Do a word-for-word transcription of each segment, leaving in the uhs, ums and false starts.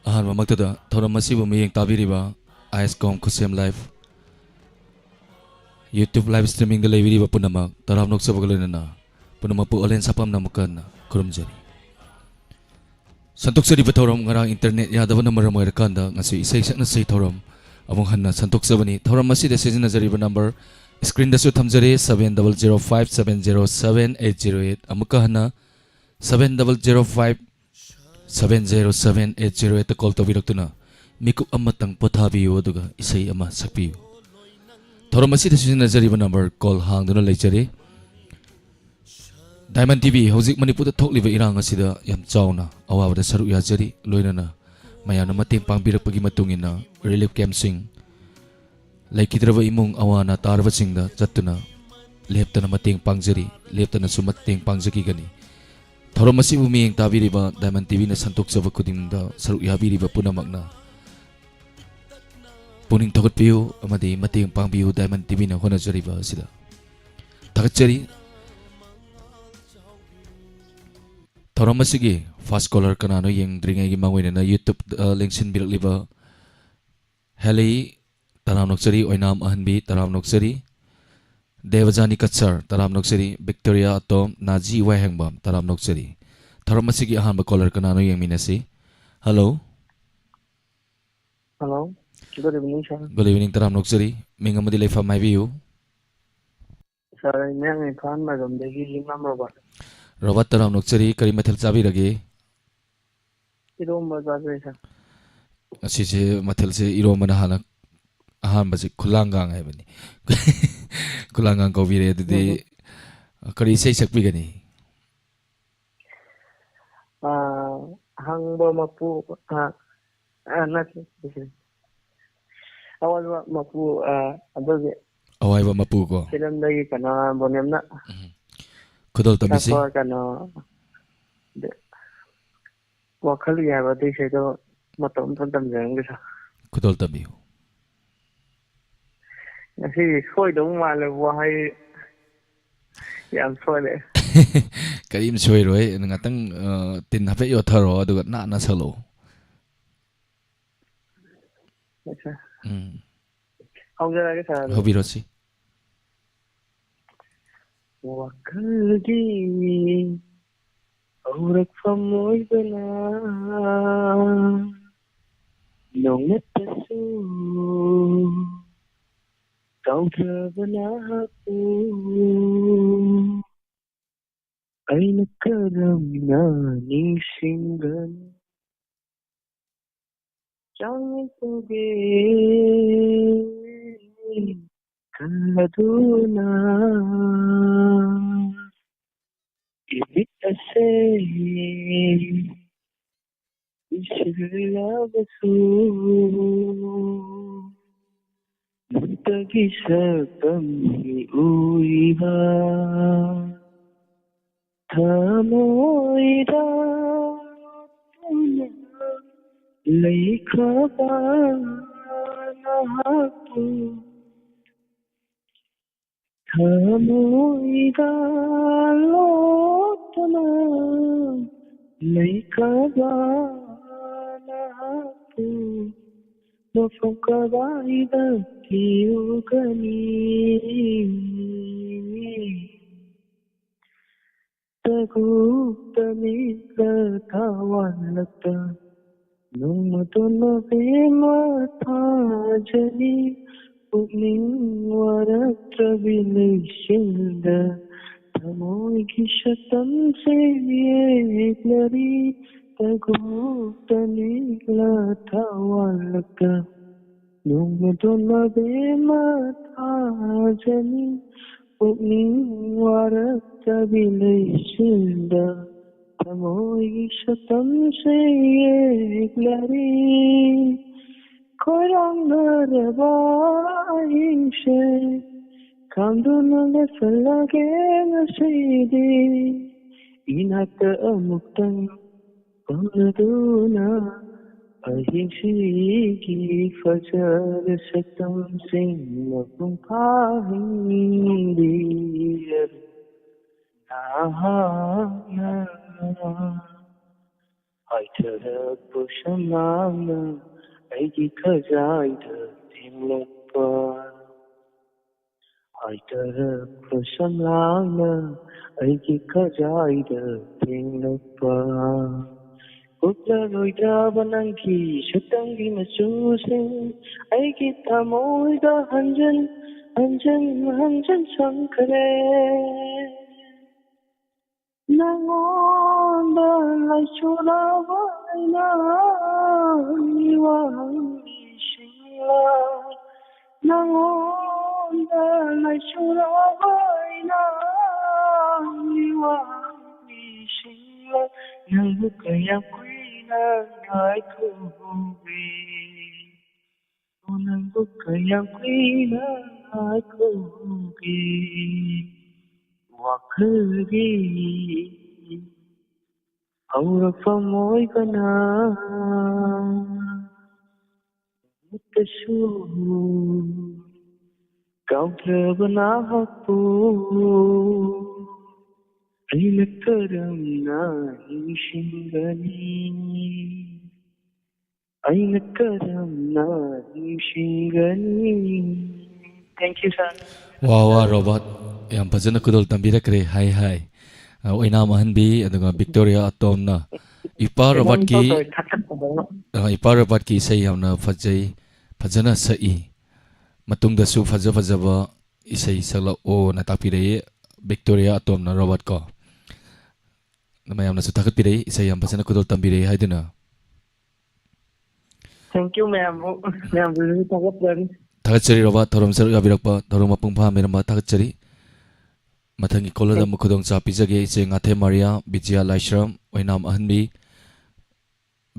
ꯑꯍꯥꯟꯕꯃꯛꯇꯗ ꯊꯧꯔꯝ ꯑꯁꯤꯕꯨ ꯃꯤꯠꯌꯦꯡ ꯇꯥꯕꯤꯔꯤꯕ ꯑꯥꯏ ꯑꯦꯁ ꯀꯣꯝ ꯈꯨꯠꯁꯦꯝ ꯂꯥꯏꯐ YouTube live streamingꯗ ꯂꯩꯕꯤꯔꯤꯕ ꯄꯨꯝꯅꯃꯛ ꯇꯔꯥꯝꯅ ꯑꯣꯛꯆꯕꯒ ꯂꯣꯏꯅꯅ ꯄꯨꯝꯅꯃꯛꯄꯨ ꯑꯣꯂꯦꯟ ꯁꯥꯄꯝꯅ ꯑꯃꯨꯛꯀ ꯍꯟꯅ ꯈꯨꯔꯨꯝꯖꯔꯤ꯫ ꯁꯟꯗꯣꯛꯆꯔꯤꯕ ꯊꯧꯔꯝ ꯉꯔꯥꯡ internet ꯌꯥꯗꯕꯅ ꯃꯔꯝ ꯑꯣꯏꯔꯀꯥꯟꯗ ꯉꯁꯤ ꯏꯁꯩ ꯁꯛꯅꯁꯤ ꯊꯧꯔꯝ ꯑꯃꯨꯛ ꯍꯟꯅ ꯁꯟꯗꯣꯛꯆꯕꯅꯤ꯫ ꯊꯧꯔꯝ ꯑꯁꯤꯗ ꯁꯤꯖꯤꯟꯅꯖꯔꯤꯕ number screenꯗꯁꯨ ꯊꯝꯖꯔꯤ, seven double zero five seven zero seven eight zero eight꯫ ꯑꯃꯨꯛꯀ ꯍꯟꯅ seven double zero five seven zero seven eight zero eightꯇ call ꯇꯧꯕꯤꯔꯛꯇꯨꯅ ꯃꯤꯀꯨꯞ ꯑꯃꯇꯪ ꯄꯣꯊꯥꯕꯤꯌꯨ, ꯑꯗꯨꯒ ꯏꯁꯩ ꯑꯃ ꯁꯛꯄꯤꯌꯨ꯫ ꯊꯧꯔꯝ ꯑꯁꯤꯗ ꯁꯤꯖꯤꯟꯅꯖꯔꯤꯕ number call ꯍꯥꯡꯗꯨꯅ ꯂꯩꯖꯔꯤ꯫ Diamond TV ꯍꯧꯖꯤꯛ ꯃꯅꯤꯄꯨꯔꯗ ꯊꯣꯛꯂꯤꯕ ꯏꯔꯥꯡ ꯑꯁꯤꯗ ꯌꯥꯝ ꯆꯥꯎꯅ ꯑꯋꯥꯕꯗ ꯁꯔꯨꯛ ꯌꯥꯖꯔꯤ, ꯂꯣꯏꯅꯅ ꯃꯌꯥꯝꯅ ꯃꯇꯦꯡ ꯄꯥꯡꯕꯤꯔꯛꯄꯒꯤ ꯃꯇꯨꯡ ꯏꯟꯅ relief campꯁꯤꯡ, ꯂꯩꯈꯤꯗ꯭ꯔꯕ ꯏꯃꯨꯡ ꯑꯋꯥ ꯑꯅꯥ ꯇꯥꯔꯕꯁꯤꯡꯗ ꯆꯠꯇꯨꯅ ꯂꯦꯞꯇꯅ ꯃꯇꯦꯡ ꯄꯥꯡꯖꯔꯤ, ꯂꯦꯞꯇꯅꯁꯨ ꯃꯇꯦꯡ ꯄꯥꯡꯖꯈꯤꯒꯅꯤ꯫ ꯊꯧꯔꯝ ꯑꯁꯤꯕꯨ ꯃꯤꯠꯌꯦꯡ ꯇꯥꯕꯤꯔꯤꯕ Diamond TVꯅ ꯁꯟꯗꯣꯛꯆꯕ ꯈꯨꯗꯤꯡꯗ ꯁꯔꯨꯛ ꯌꯥꯕꯤꯔꯤꯕ ꯄꯨꯝꯅꯃꯛꯅ ꯄꯨꯛꯅꯤꯡ ꯊꯧꯒꯠꯄꯤꯌꯨ ꯑꯃꯗꯤ ꯃꯇꯦꯡ ꯄꯥꯡꯕꯤꯌꯨ Diamond TVꯅ ꯍꯣꯠꯅꯖꯔꯤꯕ ꯑꯁꯤꯗ꯫ ꯊꯥꯒꯠꯆꯔꯤ꯫ ꯊꯧꯔꯝ ꯑꯁꯤꯒꯤ first caller ꯀꯅꯥꯅꯣ ꯌꯦꯡꯗ꯭ꯔꯤꯉꯩꯒꯤ ꯃꯥꯡꯑꯣꯏꯅꯅ YouTubeꯗ ꯂꯦꯡꯁꯤꯟꯕꯤꯔꯛꯂꯤꯕ ꯍꯦꯂꯤ, ꯇꯔꯥꯝꯅ ꯑꯣꯛꯆꯔꯤ꯫ ꯑꯣꯏꯅꯥꯝ ꯑꯍꯟꯕꯤ, ꯇꯔꯥꯝꯅ ꯑꯣꯛꯆꯔꯤ꯫ ꯗꯦꯕꯖꯥꯅꯤ ꯀꯠꯁꯔ, ꯇꯔꯥꯝꯅ ꯑꯣꯛꯆꯔꯤ꯫ ꯕꯤꯛꯇꯣꯔꯤꯌꯥ ꯑꯇꯣꯝ, ꯅꯥꯖꯤ ꯋꯥꯏꯍꯦꯡꯕꯝ, ꯇꯔꯥꯝꯅ ꯑꯣꯛꯆꯔꯤ꯫ ꯊꯧꯔꯝ ꯑꯁꯤꯒꯤ ꯑꯍꯥꯟꯕ caller ꯀꯅꯥꯅꯣ ꯌꯦꯡꯃꯤꯟꯅꯁꯤ꯫ Hello꯫ Hello꯫ Good evening, sir꯫ Good evening, ꯇꯔꯥꯝꯅ ꯑꯣꯛꯆꯔꯤ꯫ ꯃꯤꯡ ꯑꯃꯗꯤ ꯂꯩꯐꯝ ꯍꯥꯏꯕꯤꯌꯨ꯫ Sir, ꯑꯩ ꯃꯌꯥꯡ ꯏꯝꯐꯥꯜ ꯃꯥꯏꯕꯝꯗꯒꯤ ꯌꯨꯝꯅꯥꯝ ꯔꯣꯕꯥꯔꯠ꯫ ꯔꯣꯕꯥꯔꯠ, ꯇꯔꯥꯝꯅ ꯑꯣꯛꯆꯔꯤ꯫ ꯀꯔꯤ ꯃꯊꯦꯜ ꯆꯥꯕꯤꯔꯒꯦ? ꯏꯔꯣꯝꯕ ꯆꯥꯖꯩ, sir꯫ ꯉꯁꯤꯁꯦ ꯃꯊꯦꯜꯁꯦ ꯏꯔꯣꯝꯕꯅ ꯍꯥꯟꯅ, ꯑꯍꯥꯟꯕꯁꯦ ꯈꯨꯂꯥꯡꯒꯥꯡ ꯍꯥꯏꯕꯅꯤ꯫ ꯈꯨꯂꯥꯡꯒꯥꯡ ꯀꯧꯕꯤꯔꯦ꯫ ꯑꯗꯨꯗꯤ ꯎꯝ꯫ ꯀꯔꯤ ꯏꯁꯩ ꯁꯛꯄꯤꯒꯅꯤ? ꯑꯥ, ꯑꯍꯥꯡꯕ ꯃꯄꯨ, ꯑꯥ, ꯑꯥ, ꯅꯠꯇꯦ, ꯅꯠꯇꯦ꯫ ꯑꯋꯥꯏꯕ ꯃꯄꯨ, ꯑꯥ, ꯑꯗꯨꯒꯤ ꯑꯋꯥꯏꯕ ꯃꯄꯨ ꯀꯣ? ꯐꯤꯂꯝꯗꯒꯤ ꯀꯩꯅꯣ, ꯕꯣꯅꯦꯝꯅ ꯎꯝ꯫ ꯈꯨꯗꯣꯜ ꯇꯝꯕꯤꯁꯤ꯫ ꯁꯛꯄ ꯀꯩꯅꯣ, ꯋꯥꯈꯜꯒꯤ ꯍꯥꯏꯕ ꯑꯗꯨꯏ ꯏꯁꯩꯗꯣ ꯃꯇꯧ ꯑꯝꯇ ꯇꯝꯖꯔꯝꯒꯦ, sir꯫ ꯈꯨꯗꯣꯜ ꯇꯝꯕꯤꯌꯨ꯫ ꯉꯁꯤꯗꯤ ꯁꯣꯏꯗꯧ ꯃꯥꯜꯂꯦ, ꯋꯥꯍꯩ ꯌꯥꯝ ꯁꯣꯏꯔꯦ꯫ ꯀꯔꯤꯝ ꯁꯣꯏꯔꯣꯏ꯫ ꯉꯥꯛꯇꯪ, ꯑ, ꯇꯤꯟ ꯍꯥꯏꯐꯦꯠ ꯌꯣꯠꯊꯔꯣ, ꯑꯗꯨꯒ ꯅꯥꯟꯅ ꯁꯛꯂꯛꯑꯣ꯫ ꯑꯠꯆꯥ꯫ ꯎꯝ꯫ ꯍꯧꯖꯔꯒꯦ ꯁꯥꯔ ꯑꯗꯨꯗꯤ꯫ ꯍꯧꯕꯤꯔꯣꯁꯤ꯫ ꯋꯥꯈꯜꯒꯤ ꯍꯧꯔꯛꯐꯝ ꯑꯣꯏꯕꯅ ꯅꯣꯡꯃꯇꯁꯨ ꯀꯥꯎꯖꯕ ꯅꯍꯥꯛꯄꯨ ꯑꯩꯅ ꯀꯔꯝꯅ ꯅꯤꯡꯁꯤꯡꯒꯅꯤ? ꯆꯥꯎꯊꯣꯛꯑꯦ ꯈꯜꯂꯗꯨꯅ ꯏꯃꯤꯠ ꯑꯁꯦ ꯄꯤꯁꯤꯜꯂꯕꯁꯨ ꯅꯨꯡꯇꯒꯤ ꯁꯛꯇꯝꯒꯤ ꯎꯏꯕ ꯊꯃꯣꯏꯗ ꯂꯣꯠꯇꯨꯅ ꯂꯩꯈ꯭ꯔꯕ ꯅꯍꯥꯛꯄꯨ ꯊꯃꯣꯏꯗ ꯂꯣꯠꯇꯨꯅ ꯂꯩꯈ꯭ꯔꯕ ꯅꯍꯥꯛꯄꯨ ꯃꯐꯝ ꯀꯗꯥꯏꯗ ꯊꯤꯔꯨꯒꯅꯤ? ꯇꯒꯨ ꯇꯅꯤꯛꯂ ꯊꯥꯋꯥꯟꯂꯛꯇ ꯅꯣꯡꯃꯗꯣ ꯅꯕꯦꯝꯕ ꯊꯥꯖꯅꯤ ꯄꯨꯛꯅꯤꯡ ꯋꯥꯔꯛꯇ꯭ꯔꯕꯤ ꯂꯩꯁꯤꯡꯗ ꯊꯃꯣꯏꯒꯤ ꯁꯛꯇꯝꯁꯦ ꯌꯦꯛꯂꯔꯤ꯫ ꯇꯒꯨ ꯇꯅꯤꯛꯂ ꯊꯥꯋꯥꯟꯂꯛꯇ ꯅꯣꯡꯃꯗꯣ ꯅꯕꯦꯝꯕ ꯊꯥꯖꯅꯤ ꯄꯨꯛꯅꯤꯡ ꯋꯥꯔꯛꯇꯕꯤ ꯂꯩꯁꯤꯟꯗ ꯊꯃꯣꯏꯒꯤ ꯁꯛꯇꯝꯁꯦ ꯌꯦꯛꯂꯔꯤ꯫ ꯈꯣꯏꯔꯥꯡꯅꯔꯕ ꯑꯍꯤꯡꯁꯦ ꯈꯥꯝꯗꯨꯅ ꯂꯦꯞꯍꯜꯂꯒꯦ ꯉꯁꯤꯗꯤ ꯏꯅꯥꯛꯇ ꯑꯃꯨꯛꯇꯪ ꯄꯥꯝꯂꯗꯨꯅ ꯑꯍꯤꯡꯁꯤꯒꯤ ꯐꯖꯕ ꯁꯛꯇꯝꯁꯤꯡ ꯃꯄꯨꯡ ꯐꯥꯍꯟꯕꯤꯔꯕ ꯅꯍꯥꯛꯅ ꯍꯥꯏꯊꯔꯛꯄ ꯁꯨꯃꯥꯡꯅ ꯑꯩꯒꯤ ꯈꯖꯥꯏꯗ ꯊꯦꯡꯂꯛꯄ, ꯍꯥꯏꯊꯔꯛꯄ ꯁꯝꯂꯥꯡꯅ ꯑꯩꯒꯤ ꯈꯖꯥꯏꯗ ꯊꯦꯡꯂꯛꯄ꯫ ꯀꯨꯞꯂꯔꯣꯏꯗꯕ ꯅꯪꯒꯤ ꯁꯛꯇꯝꯒꯤ ꯃꯆꯨꯁꯤꯡ ꯑꯩꯒꯤ ꯊꯃꯣꯏꯗ ꯍꯟꯖꯤꯟ ꯍꯟꯖꯤꯟ ꯍꯟꯖꯤꯟ ꯆꯪꯈ꯭ꯔꯦ꯫ ꯅꯪꯉꯣꯟꯗ ꯂꯥꯏꯆꯨꯔꯕ ꯑꯩꯅ ꯋꯥꯍꯪꯁꯤꯡꯂ, ꯅꯪꯉꯣꯟꯗ ꯂꯥꯏꯆꯨꯔꯕ ꯑꯩꯅ ꯋꯥꯍꯪꯁꯤꯡꯂ, ꯅꯪꯕꯨ ꯀꯌꯥꯝ ꯀꯨꯏꯅ ꯉꯥꯏꯈꯣꯒꯦ? ꯅꯪꯕꯨ ꯀꯌꯥꯝ ꯀꯨꯏꯅ ꯉꯥꯏꯈꯣꯒꯦ? ꯋꯥꯈꯜꯒꯤ ꯍꯧꯔꯛꯐꯝ ꯑꯣꯏꯕꯅ ꯅꯨꯃꯤꯠꯇꯁꯨ ꯀꯥꯎꯗ꯭ꯔꯕ ꯅꯍꯥꯛꯄꯨ ꯑꯩꯅ ꯀꯔꯝꯅ ꯅꯤꯡꯁꯤꯡꯒꯅꯤ? ꯑꯩꯅ ꯀꯔꯝꯅ ꯅꯤꯡꯁꯤꯡꯒꯅꯤ? Thank you, sir. ꯋꯥ ꯋꯥ, ꯔꯣꯕꯥꯔꯠ, ꯌꯥꯝ ꯐꯖꯅ ꯈꯨꯗꯣꯜ ꯇꯝꯕꯤꯔꯛꯈ꯭ꯔꯦ꯫ ꯍꯥꯏ ꯍꯥꯏ꯫ ꯑ, ꯑꯣꯏꯅꯥꯝ ꯑꯍꯟꯕꯤ ꯑꯗꯨꯒ ꯕꯤꯛꯇꯣꯔꯤꯌꯥ ꯑꯇꯣꯝꯅ ꯏꯄꯥ ꯔꯣꯕꯥꯔꯠꯀꯤ, ꯀꯩꯅꯣꯝ ꯇꯧꯔꯦ, ꯊꯥꯒꯠꯄꯗꯧꯅ꯫ ꯑ, ꯏꯄꯥ ꯔꯣꯕꯥꯔꯠꯀꯤ ꯏꯁꯩ ꯌꯥꯝꯅ ꯐꯖꯩ, ꯐꯖꯅ ꯁꯛꯏ꯫ ꯃꯇꯨꯡꯗꯁꯨ ꯐꯖ ꯐꯖꯕ ꯏꯁꯩ ꯁꯛꯂꯛꯑꯣꯅ ꯇꯥꯛꯄꯤꯔꯛꯏ ꯕꯤꯛꯇꯣꯔꯤꯌꯥ ꯑꯇꯣꯝꯅ, ꯔꯣꯕꯥꯔꯠ ꯀꯣ꯫ ꯃꯌꯥꯝꯅꯁꯨ ꯊꯥꯒꯠꯄꯤꯔꯛꯏ, ꯏꯁꯩ ꯌꯥꯝ ꯐꯖꯅ ꯈꯨꯗꯣꯜ ꯇꯝꯕꯤꯔꯛꯏ ꯍꯥꯏꯗꯨꯅ꯫ Thank you, ꯃꯌꯥꯝꯕꯨ, ꯃꯌꯥꯝꯕꯨꯁꯨ ꯊꯥꯒꯠꯆꯔꯤ꯫ ꯊꯥꯒꯠꯆꯔꯤ ꯔꯣꯕꯥꯔꯠ, ꯊꯧꯔꯝ ꯁꯔꯨꯛ ꯌꯥꯕꯤꯔꯛꯄ, ꯊꯧꯔꯝ ꯃꯄꯨꯡ ꯐꯥꯍꯟꯕꯤꯔꯝꯕ ꯊꯥꯒꯠꯆꯔꯤ꯫ ꯃꯊꯪꯒꯤ ꯀꯣꯂꯔꯗ ꯑꯃꯨꯛ ꯈꯨꯗꯣꯡꯆꯥꯕ ꯄꯤꯖꯒꯦ꯫ ꯏꯆꯦ ꯉꯥꯊꯦꯝ ꯃꯥꯔꯤꯌꯥ, ꯕꯤꯖꯤꯌꯥ ꯂꯥꯏꯁ꯭ꯔꯝ, ꯑꯣꯏꯅꯥꯝ ꯑꯍꯟꯕꯤ,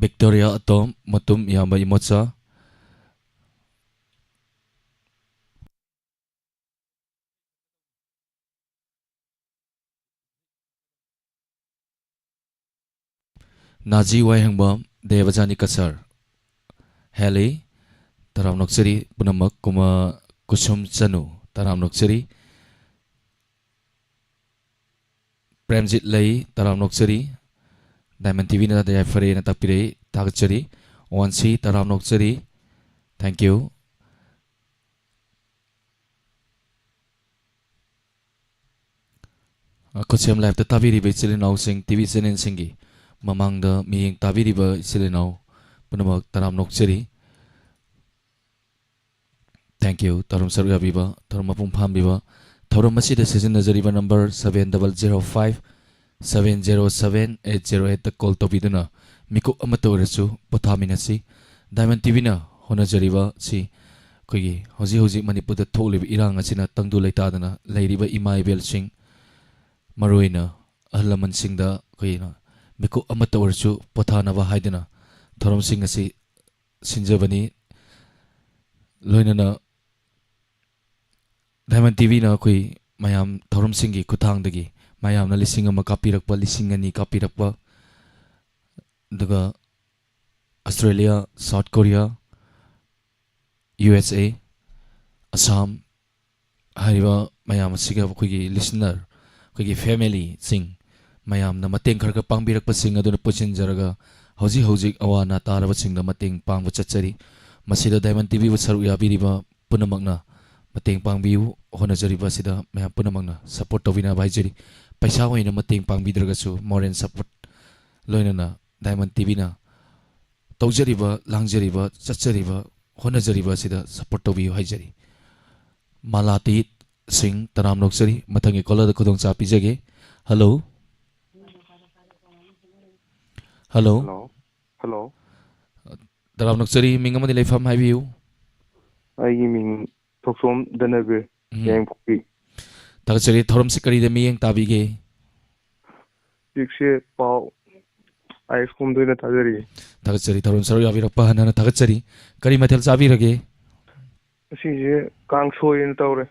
ꯕꯤꯛꯇꯣꯔꯤꯌꯥ ꯑꯇꯣꯝ, ꯃꯇꯨꯝ ꯏꯌꯥꯝꯕ ꯏꯃꯣꯆꯥ꯫ ꯅꯥꯖꯤ ꯋꯥꯍꯦꯡꯕꯝ, ꯗꯦꯕꯖꯥꯅꯤ ꯀꯁꯔ, ꯍꯦꯂꯤ, ꯇꯔꯥꯝ ꯅꯣꯛꯆꯔꯤ꯫ ꯄꯨꯝꯅꯃꯛ ꯀꯨꯃꯥ ꯀꯨꯁꯨꯝ ꯆꯅꯨ, ꯇꯔꯥꯝ ꯅꯣꯛꯆꯔꯤ꯫ ꯄ꯭ꯔꯦꯝꯖꯤꯠ ꯂꯩ, ꯇꯔꯥꯝ ꯅꯣꯛꯆꯔꯤ꯫ ꯗꯥꯏꯃꯟ ꯇꯤꯚꯤꯅ ꯌꯥꯏꯐꯔꯦꯅ ꯇꯥꯛꯄꯤꯔꯛꯏ, ꯊꯥꯒꯠꯆꯔꯤ꯫ ꯋꯥꯟ ꯁꯤ, ꯇꯔꯥꯝꯅ ꯑꯣꯛꯆꯔꯤ꯫ Thank you꯫ ꯑ, ꯈꯨꯠꯁꯦꯝ ꯂꯥꯏꯞꯇ ꯇꯥꯕꯤꯔꯤꯕ ꯏꯆꯤꯜ ꯏꯅꯥꯎꯁꯤꯡ, ꯇꯤ ꯚꯤ ꯆꯦꯅꯦꯜꯁꯤꯡꯒꯤ ꯃꯃꯥꯡꯗ ꯃꯤꯠꯌꯦꯡ ꯇꯥꯕꯤꯔꯤꯕ ꯏꯆꯤꯜ ꯏꯅꯥꯎ ꯄꯨꯝꯅꯃꯛ ꯇꯔꯥꯝꯅ ꯑꯣꯛꯆꯔꯤ꯫ Thank you꯫ ꯊꯧꯔꯝ ꯁꯔꯨꯛ ꯌꯥꯕꯤꯕ, ꯊꯧꯔꯝ ꯃꯄꯨꯡ ꯐꯥꯍꯟꯕꯤꯕ, ꯊꯧꯔꯝ ꯑꯁꯤꯗ ꯁꯤꯖꯤꯟꯅꯖꯔꯤꯕ number seven double zero five seven zero seven eight zero eight ꯇ ꯀꯣꯜ ꯇꯧꯕꯤꯗꯨꯅ ꯃꯤꯀꯨꯞ ꯑꯃꯠꯇ ꯑꯣꯏꯔꯁꯨ ꯄꯣꯊꯥꯃꯤꯟꯅꯁꯤ꯫ ꯗꯥꯏꯃꯟ ꯇꯤ ꯚꯤꯅ ꯍꯣꯠꯅꯖꯔꯤꯕ ꯁꯤ ꯑꯩꯈꯣꯏꯒꯤ ꯍꯧꯖꯤꯛ ꯍꯧꯖꯤꯛ ꯃꯅꯤꯄꯨꯔꯗ ꯊꯣꯛꯂꯤꯕ ꯏꯔꯥꯡ ꯑꯁꯤꯅ ꯇꯪꯗꯨ ꯂꯩꯇꯥꯗꯅ ꯂꯩꯔꯤꯕ ꯏꯃꯥ ꯏꯕꯦꯜꯁꯤꯡ, ꯃꯔꯨꯑꯣꯏꯅ ꯑꯍꯜ ꯂꯃꯟꯁꯤꯡꯗ ꯑꯩꯈꯣꯏꯅ ꯃꯤꯀꯨꯞ ꯑꯃꯠꯇ ꯑꯣꯏꯔꯁꯨ ꯄꯣꯊꯥꯅꯕ ꯍꯥꯏꯗꯨꯅ ꯊꯧꯔꯝꯁꯤꯡ ꯑꯁꯤ ꯁꯤꯟꯖꯕꯅꯤ꯫ ꯂꯣꯏꯅꯅ ꯗꯥꯏꯃꯟ ꯇꯤ ꯚꯤꯅ ꯑꯩꯈꯣꯏ ꯃꯌꯥꯝ ꯊꯧꯔꯝꯁꯤꯡꯒꯤ ꯈꯨꯠꯊꯥꯡꯗꯒꯤ ꯃꯌꯥꯝꯅ ꯂꯤꯁꯤꯡ ꯑꯃ ꯀꯥꯞꯄꯤꯔꯛꯄ, ꯂꯤꯁꯤꯡ ꯑꯅꯤ ꯀꯥꯞꯄꯤꯔꯛꯄ, ꯑꯗꯨꯒ Australia, south Korea, U S A, Assam ꯍꯥꯏꯔꯤꯕ ꯃꯌꯥꯝ ꯑꯁꯤꯒ ꯑꯩꯈꯣꯏꯒꯤ ꯂꯤꯁꯅꯔ, ꯑꯩꯈꯣꯏꯒꯤ ꯐꯦꯃꯤꯂꯤꯁꯤꯡ ꯃꯌꯥꯝꯅ ꯃꯇꯦꯡ ꯈꯔ ꯈꯔ ꯄꯥꯡꯕꯤꯔꯛꯄꯁꯤꯡ ꯑꯗꯨꯅ ꯄꯨꯟꯁꯤꯟꯖꯔꯒ ꯍꯧꯖꯤꯛ ꯍꯧꯖꯤꯛ ꯑꯋꯥ ꯑꯅꯥ ꯇꯥꯔꯕꯁꯤꯡꯗ ꯃꯇꯦꯡ ꯄꯥꯡꯕ ꯆꯠꯆꯔꯤ꯫ ꯃꯁꯤꯗ ꯗꯥꯏꯃꯟ ꯇꯤ ꯚꯤꯕꯨ ꯁꯔꯨꯛ ꯌꯥꯕꯤꯔꯤꯕ ꯄꯨꯝꯅꯃꯛꯅ ꯃꯇꯦꯡ ꯄꯥꯡꯕꯤꯌꯨ꯫ ꯍꯣꯠꯅꯖꯔꯤꯕ ꯑꯁꯤꯗ ꯃꯌꯥꯝ ꯄꯨꯝꯅꯃꯛꯅ ꯁꯄꯣꯔꯠ ꯇꯧꯕꯤꯅꯕ ꯍꯥꯏꯖꯔꯤ꯫ ꯄꯩꯁꯥ ꯑꯣꯏꯅ ꯃꯇꯦꯡ ꯄꯥꯡꯕꯤꯗ꯭ꯔꯒꯁꯨ ꯃꯣꯔꯦꯜ ꯁꯄꯣꯔꯠ ꯂꯣꯏꯅꯅ ꯗꯥꯏꯃꯟ ꯇꯤ ꯚꯤꯅ ꯇꯧꯖꯔꯤꯕ, ꯂꯥꯡꯖꯔꯤꯕ, ꯆꯠꯆꯔꯤꯕ, ꯍꯣꯠꯅꯖꯔꯤꯕ ꯑꯁꯤꯗ ꯁꯄꯣꯔꯠ ꯇꯧꯕꯤꯌꯨ ꯍꯥꯏꯖꯔꯤ꯫ ꯃꯥꯂꯥꯇꯤ ꯁꯤꯡ, ꯇꯔꯥꯝꯅ ꯑꯣꯛꯆꯔꯤ꯫ ꯃꯊꯪꯒꯤ ꯀꯣꯂꯔꯗ ꯈꯨꯗꯣꯡꯆꯥꯕ ꯄꯤꯖꯒꯦ꯫ ꯍꯜꯂꯣ꯫ ꯍꯜꯂꯣ꯫ ꯍꯜꯂꯣ꯫ ꯍꯜꯂꯣ꯫ ꯇꯔꯥꯝꯅ ꯑꯣꯛꯆꯔꯤ, ꯃꯤꯡ ꯑꯃꯗꯤ ꯂꯩꯐꯝ ꯍꯥꯏꯕꯤꯌꯨ꯫ ꯑꯩꯒꯤ ꯃꯤꯡ ꯊꯣꯛꯆꯣꯝ ꯙꯅꯕꯤꯔ, ꯎꯝ꯫ ꯌꯥꯏꯉꯪꯄꯣꯛꯄꯤ꯫ ꯊꯥꯒꯠꯆꯔꯤ꯫ ꯊꯧꯔꯝꯁꯤ ꯀꯔꯤꯗ ꯃꯤꯠꯌꯦꯡ ꯇꯥꯕꯤꯒꯦ? ꯍꯧꯖꯤꯛꯁꯦ ꯄꯥꯎ ꯑꯥꯏ ꯑꯦꯁ ꯀꯣꯝꯗ ꯑꯣꯏꯅ ꯊꯥꯖꯔꯤꯌꯦ꯫ ꯊꯥꯒꯠꯆꯔꯤ꯫ ꯊꯧꯔꯝ ꯁꯔꯨꯛ ꯌꯥꯕꯤꯔꯛꯄ ꯍꯟꯅ ꯍꯟꯅ ꯊꯥꯒꯠꯆꯔꯤ꯫ ꯀꯔꯤ ꯃꯊꯦꯜ ꯆꯥꯕꯤꯔꯒꯦ? ꯉꯁꯤꯁꯦ ꯀꯥꯡꯁꯣꯏ ꯑꯣꯏꯅ ꯇꯧꯔꯦ꯫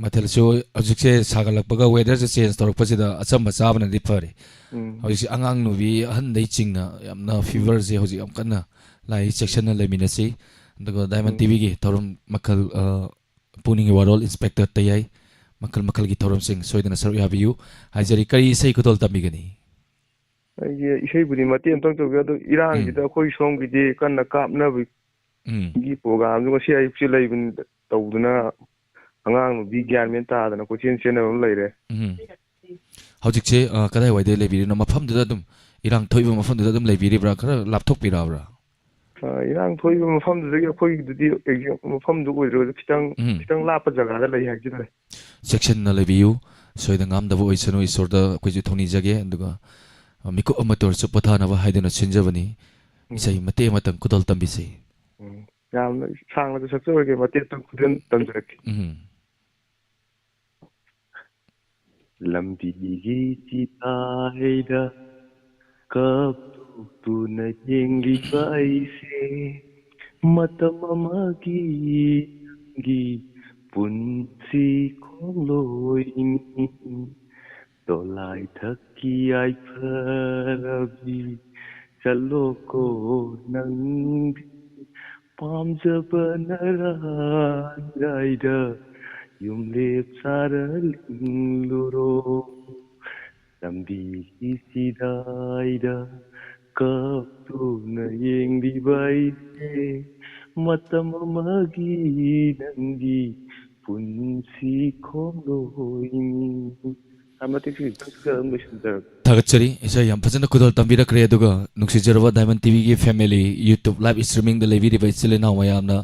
ꯃꯊꯦꯜꯁꯨ ꯍꯧꯖꯤꯛꯁꯦ ꯁꯥꯒꯠꯂꯛꯄꯒ ꯋꯦꯗꯔꯁꯦ ꯆꯦꯟꯖ ꯇꯧꯔꯛꯄꯁꯤꯗ ꯑꯆꯝꯕ ꯆꯥꯕꯅꯗꯤ ꯐꯔꯦ꯫ ꯎꯝ꯫ ꯍꯧꯖꯤꯛꯁꯦ ꯑꯉꯥꯡ ꯅꯨꯕꯤ ꯑꯍꯟꯗꯩ ꯆꯤꯡꯅ ꯌꯥꯝꯅ ꯎꯝ꯫ ꯐꯤꯚꯔꯁꯦ ꯍꯧꯖꯤꯛ ꯌꯥꯝ ꯀꯟꯅ ꯂꯥꯛꯏ, ꯆꯦꯛꯁꯤꯟꯅ ꯂꯩꯃꯤꯟꯅꯁꯤ꯫ ꯑꯗꯨꯒ ꯗꯥꯏꯃꯟ ꯎꯝ꯫ ꯇꯤ ꯚꯤꯒꯤ ꯊꯧꯔꯝ ꯃꯈꯜ, ꯑ, ꯄꯨꯛꯅꯤꯡꯒꯤ ꯋꯥꯔꯣꯜ, ꯏꯟꯁꯄꯦꯛꯇꯔ ꯇꯌꯥꯏ, ꯃꯈꯜ ꯃꯈꯜꯒꯤ ꯊꯧꯔꯝꯁꯤꯡ ꯁꯣꯏꯗꯅ ꯁꯔꯨꯛ ꯌꯥꯕꯤꯌꯨ ꯍꯥꯏꯖꯔꯤ꯫ ꯀꯔꯤ ꯏꯁꯩ ꯈꯨꯗꯣꯜ ꯇꯝꯕꯤꯒꯅꯤ? ꯑꯩꯒꯤ ꯏꯁꯩꯕꯨꯗꯤ ꯃꯇꯦꯛ ꯑꯃꯇꯪ ꯇꯧꯒꯦ, ꯑꯗꯣ ꯏꯔꯥꯡꯁꯤꯗ ꯑꯩꯈꯣꯏ ꯁꯣꯝꯒꯤꯗꯤ ꯀꯟꯅ ꯀꯥꯞꯅꯕꯒꯤ ꯎꯝ꯫ ꯄ꯭ꯔꯣꯒ꯭ꯔꯥꯝꯁꯨ ꯉꯁꯤ ꯑꯌꯨꯛꯁꯦ ꯂꯩꯕꯅꯤ, ꯇꯧꯗꯅ ꯑꯉꯥꯡ ꯅꯨꯕꯤ ꯒ꯭ꯌꯥꯟ ꯃꯦꯟ ꯇꯥꯗꯅ ꯀꯣꯏꯆꯦꯟ ꯆꯦꯟꯅꯕ ꯑꯃ ꯂꯩꯔꯦ꯫ ꯎꯝ꯫ ꯍꯧꯖꯤꯛꯁꯦ, ꯑ, ꯀꯗꯥꯏꯋꯥꯏꯗ ꯂꯩꯕꯤꯔꯤꯅꯣ? ꯃꯐꯝꯗꯨꯗ ꯑꯗꯨꯝ, ꯏꯔꯥꯡ ꯊꯣꯛꯏꯕ ꯃꯐꯝꯗꯨꯗ ꯑꯗꯨꯝ ꯂꯩꯕꯤꯔꯤꯕ꯭ꯔꯥ? ꯈꯔ ꯂꯥꯞꯊꯣꯛꯄꯤꯔꯛꯑꯕ꯭ꯔꯥ? ꯑ, ꯏꯔꯥꯡ ꯊꯣꯛꯏꯕ ꯃꯐꯝꯗꯨꯗꯒꯤ ꯑꯩꯈꯣꯏꯒꯤꯗꯨꯗꯤ ꯑꯦꯛꯖꯦꯛ ꯃꯐꯝꯗꯨ ꯑꯣꯏꯗ꯭ꯔꯒꯁꯨ ꯈꯤꯇꯪ, ꯎꯝ꯫ ꯈꯤꯇꯪ ꯂꯥꯞꯄ ꯖꯒꯥꯗ ꯂꯩ ꯍꯥꯏꯖ ꯇꯥꯔꯦ꯫ ꯆꯦꯛꯁꯤꯟꯅ ꯂꯩꯕꯤꯌꯨ, ꯁꯣꯏꯗ ꯉꯥꯝꯗꯕ ꯑꯣꯏꯁꯅꯨ, ꯏꯁꯣꯔꯗ ꯑꯩꯈꯣꯏꯁꯨ ꯊꯧꯅꯤꯖꯒꯦ꯫ ꯑꯗꯨꯒ, ꯑ, ꯃꯤꯀꯨꯞ ꯑꯃꯇ ꯑꯣꯏꯔꯁꯨ ꯄꯣꯊꯥꯅꯕ ꯍꯥꯏꯗꯨꯅ ꯁꯤꯟꯖꯕꯅꯤ꯫ ꯎꯝ꯫ ꯏꯁꯩ ꯃꯇꯦꯛ ꯑꯃꯇꯪ ꯈꯨꯗꯣꯜ ꯇꯝꯕꯤꯁꯤ꯫ ꯎꯝ꯫ ꯌꯥꯝꯅ ꯁꯥꯡꯅꯁꯨ ꯁꯛꯆꯔꯣꯏꯒꯦ, ꯃꯇꯦꯛ ꯑꯃꯇꯪ ꯈꯨꯗꯣꯜ ꯇꯝꯖꯔꯛꯀꯦ꯫ ꯎꯝ꯫ ꯂꯝꯕꯤꯒꯤ ꯆꯤꯇꯥꯏꯗ ꯀꯞꯇꯨꯅ ꯌꯦꯡꯂꯤꯕ ꯑꯩꯁꯦ, ꯃꯇꯝ ꯑꯃꯒꯤ ꯅꯪꯒꯤ ꯄꯨꯟꯁꯤ ꯈꯣꯡꯂꯣꯏꯅꯤ꯫ ꯗꯣꯂꯥꯏ ꯊꯛꯀꯤ ꯌꯥꯏꯐꯔꯕꯤ, ꯆꯠꯂꯣꯀꯣ ꯅꯪꯗꯤ ꯄꯥꯝꯖꯕ ꯅꯔꯥꯏꯔꯥꯏꯗ ꯌꯨꯝꯂꯦꯞ ꯁꯥꯔ ꯂꯤꯡꯂꯨꯔꯣ꯫ ꯂꯝꯕꯤꯒꯤ ꯆꯤꯗꯥꯏꯗ ꯀꯞꯇꯨꯅ ꯌꯦꯡꯂꯤꯕ ꯑꯩꯁꯦ, ꯃꯇꯝ ꯑꯃꯒꯤ ꯅꯪꯒꯤ ꯄꯨꯟꯁꯤ ꯈꯣꯡꯂꯣꯏꯅꯤ꯫ ꯑꯥ, ꯃꯇꯦꯛꯁꯤ ꯈꯤꯇꯪ ꯁꯛꯆꯔꯒ ꯑꯗꯨꯝ ꯂꯣꯏꯁꯤꯟꯖꯔꯒꯦ꯫ ꯊꯥꯒꯠꯆꯔꯤ꯫ ꯏꯁꯩ ꯌꯥꯝ ꯐꯖꯅ ꯈꯨꯗꯣꯜ ꯇꯝꯕꯤꯔꯛꯈ꯭ꯔꯦ꯫ ꯑꯗꯨꯒ ꯅꯨꯡꯁꯤꯖꯔꯕ Diamond ꯇꯤꯚꯤꯒꯤ family, YouTube live streamingꯗ ꯂꯩꯕꯤꯔꯤꯕ ꯏꯆꯤꯜ ꯏꯅꯥꯎ ꯃꯌꯥꯝꯅ